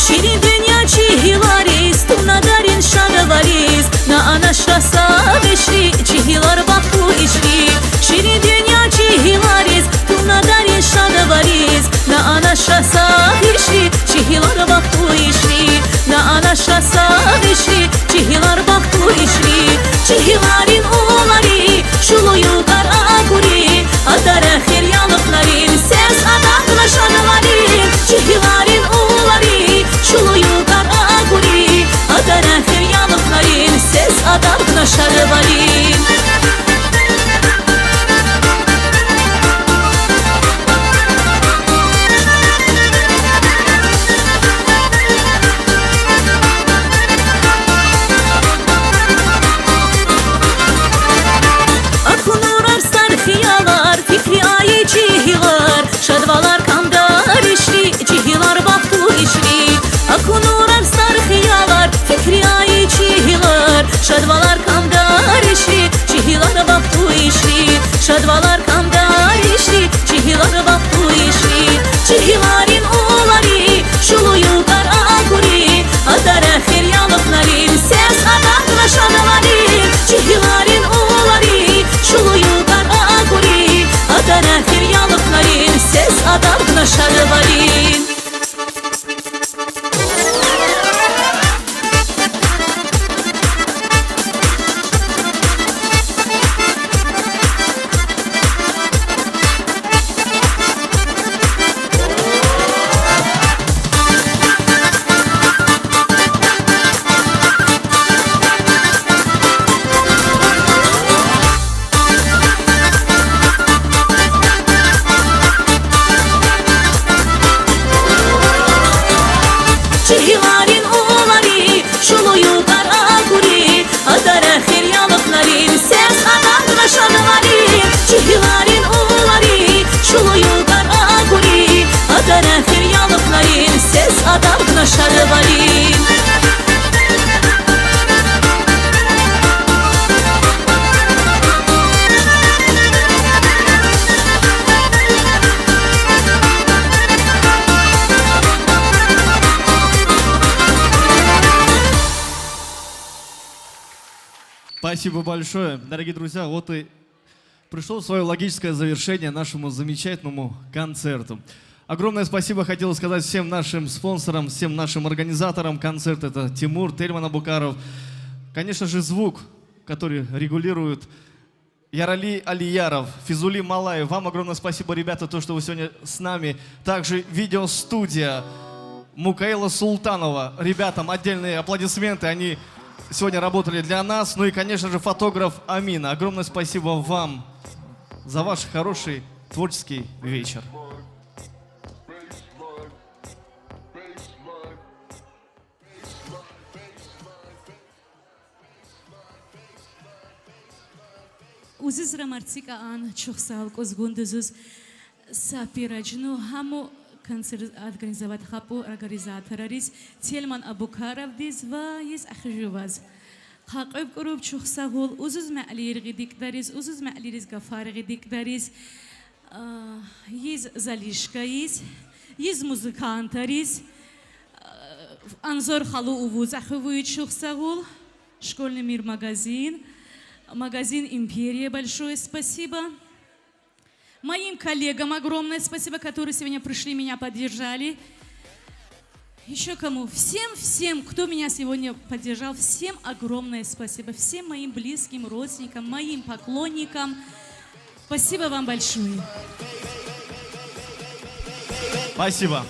Ширин дуьнья чи гьилариз, туна дарин шадвализ, на ана ша сагъ иши, чи гьилар бахту иши. Ширин дуьнья чи гьилариз, туна дарин шадвализ, на ана ша сагъ иши, чи Ишри, ӵиҳилар бахту ишри, ӵиҳиларин улари, шулую гар агури, адар эхир ялыхнарин сес адаргна шадвалин. ӵиҳиларин улари, шулую гар агури, адар эхир ялыхнарин сес адаргна шадвалин. Акунурар сар хиялар, фикри айи ӵиҳилар, шадвалар камдар ишри, ӵиҳилар бахту ишри. Акунурар сар хиялар, фикри айи ӵиҳилар, шадвалар камдар ишри, ӵиҳилар бахту ишри, шадвалар камдар ишри, ӵиҳилар бахту ишри. Ӵиҳиларин улари, шулую гар агури, адар эхир ялыхнарин сес адаргна шадвалин. Ӵиҳиларин улари, шулую гар агури, адар эхир ялыхнарин сес адаргна шадвалин. Ӵиҳиларин улари, шулую гар агури, адар эхир ялыхнарин сес адаргна шадвалин. Ӵиҳиларин улари, шулую гар агури, адар эхир ялыхнарин сес адаргна шадвалин. Спасибо большое. Дорогие друзья, вот и пришло своё логическое завершение нашему замечательному концерту. Огромное спасибо хотел сказать всем нашим спонсорам, всем нашим организаторам концерта. Это Тимур, Тельман Абукаров. Конечно же, звук, который регулирует, Ярали Алияров, Физули Малаев. Вам огромное спасибо, ребята, то, что вы сегодня с нами. Также видеостудия Мукаила Султанова. Ребятам отдельные аплодисменты. Они сегодня работали для нас. Ну и, конечно же, фотограф Амина. Огромное спасибо вам за ваш хороший творческий вечер. Узизра марцика ан, чухсагъул кӀузгундизуз. Сапираҷну ҳамун концерт организовать хапу организаторариз, Тельман Абукаровдиз ва из ахижуваз. Къакъеб кӀуруб, чухсагъул, узуз меълир гъидикдариз, узуз меълириз гафар гъидикдариз, а, из залишкаиз, из музыкантариз, а, Анзор халу увуз ахивуй, чухсагъул, Школьный мир магазин, магазин Империя, большое спасибо. Моим коллегам огромное спасибо, которые сегодня пришли, меня поддержали. Ещё кому? Всем, всем, кто меня сегодня поддержал, всем огромное спасибо. Всем моим близким, родственникам, моим поклонникам. Спасибо вам большое. Спасибо.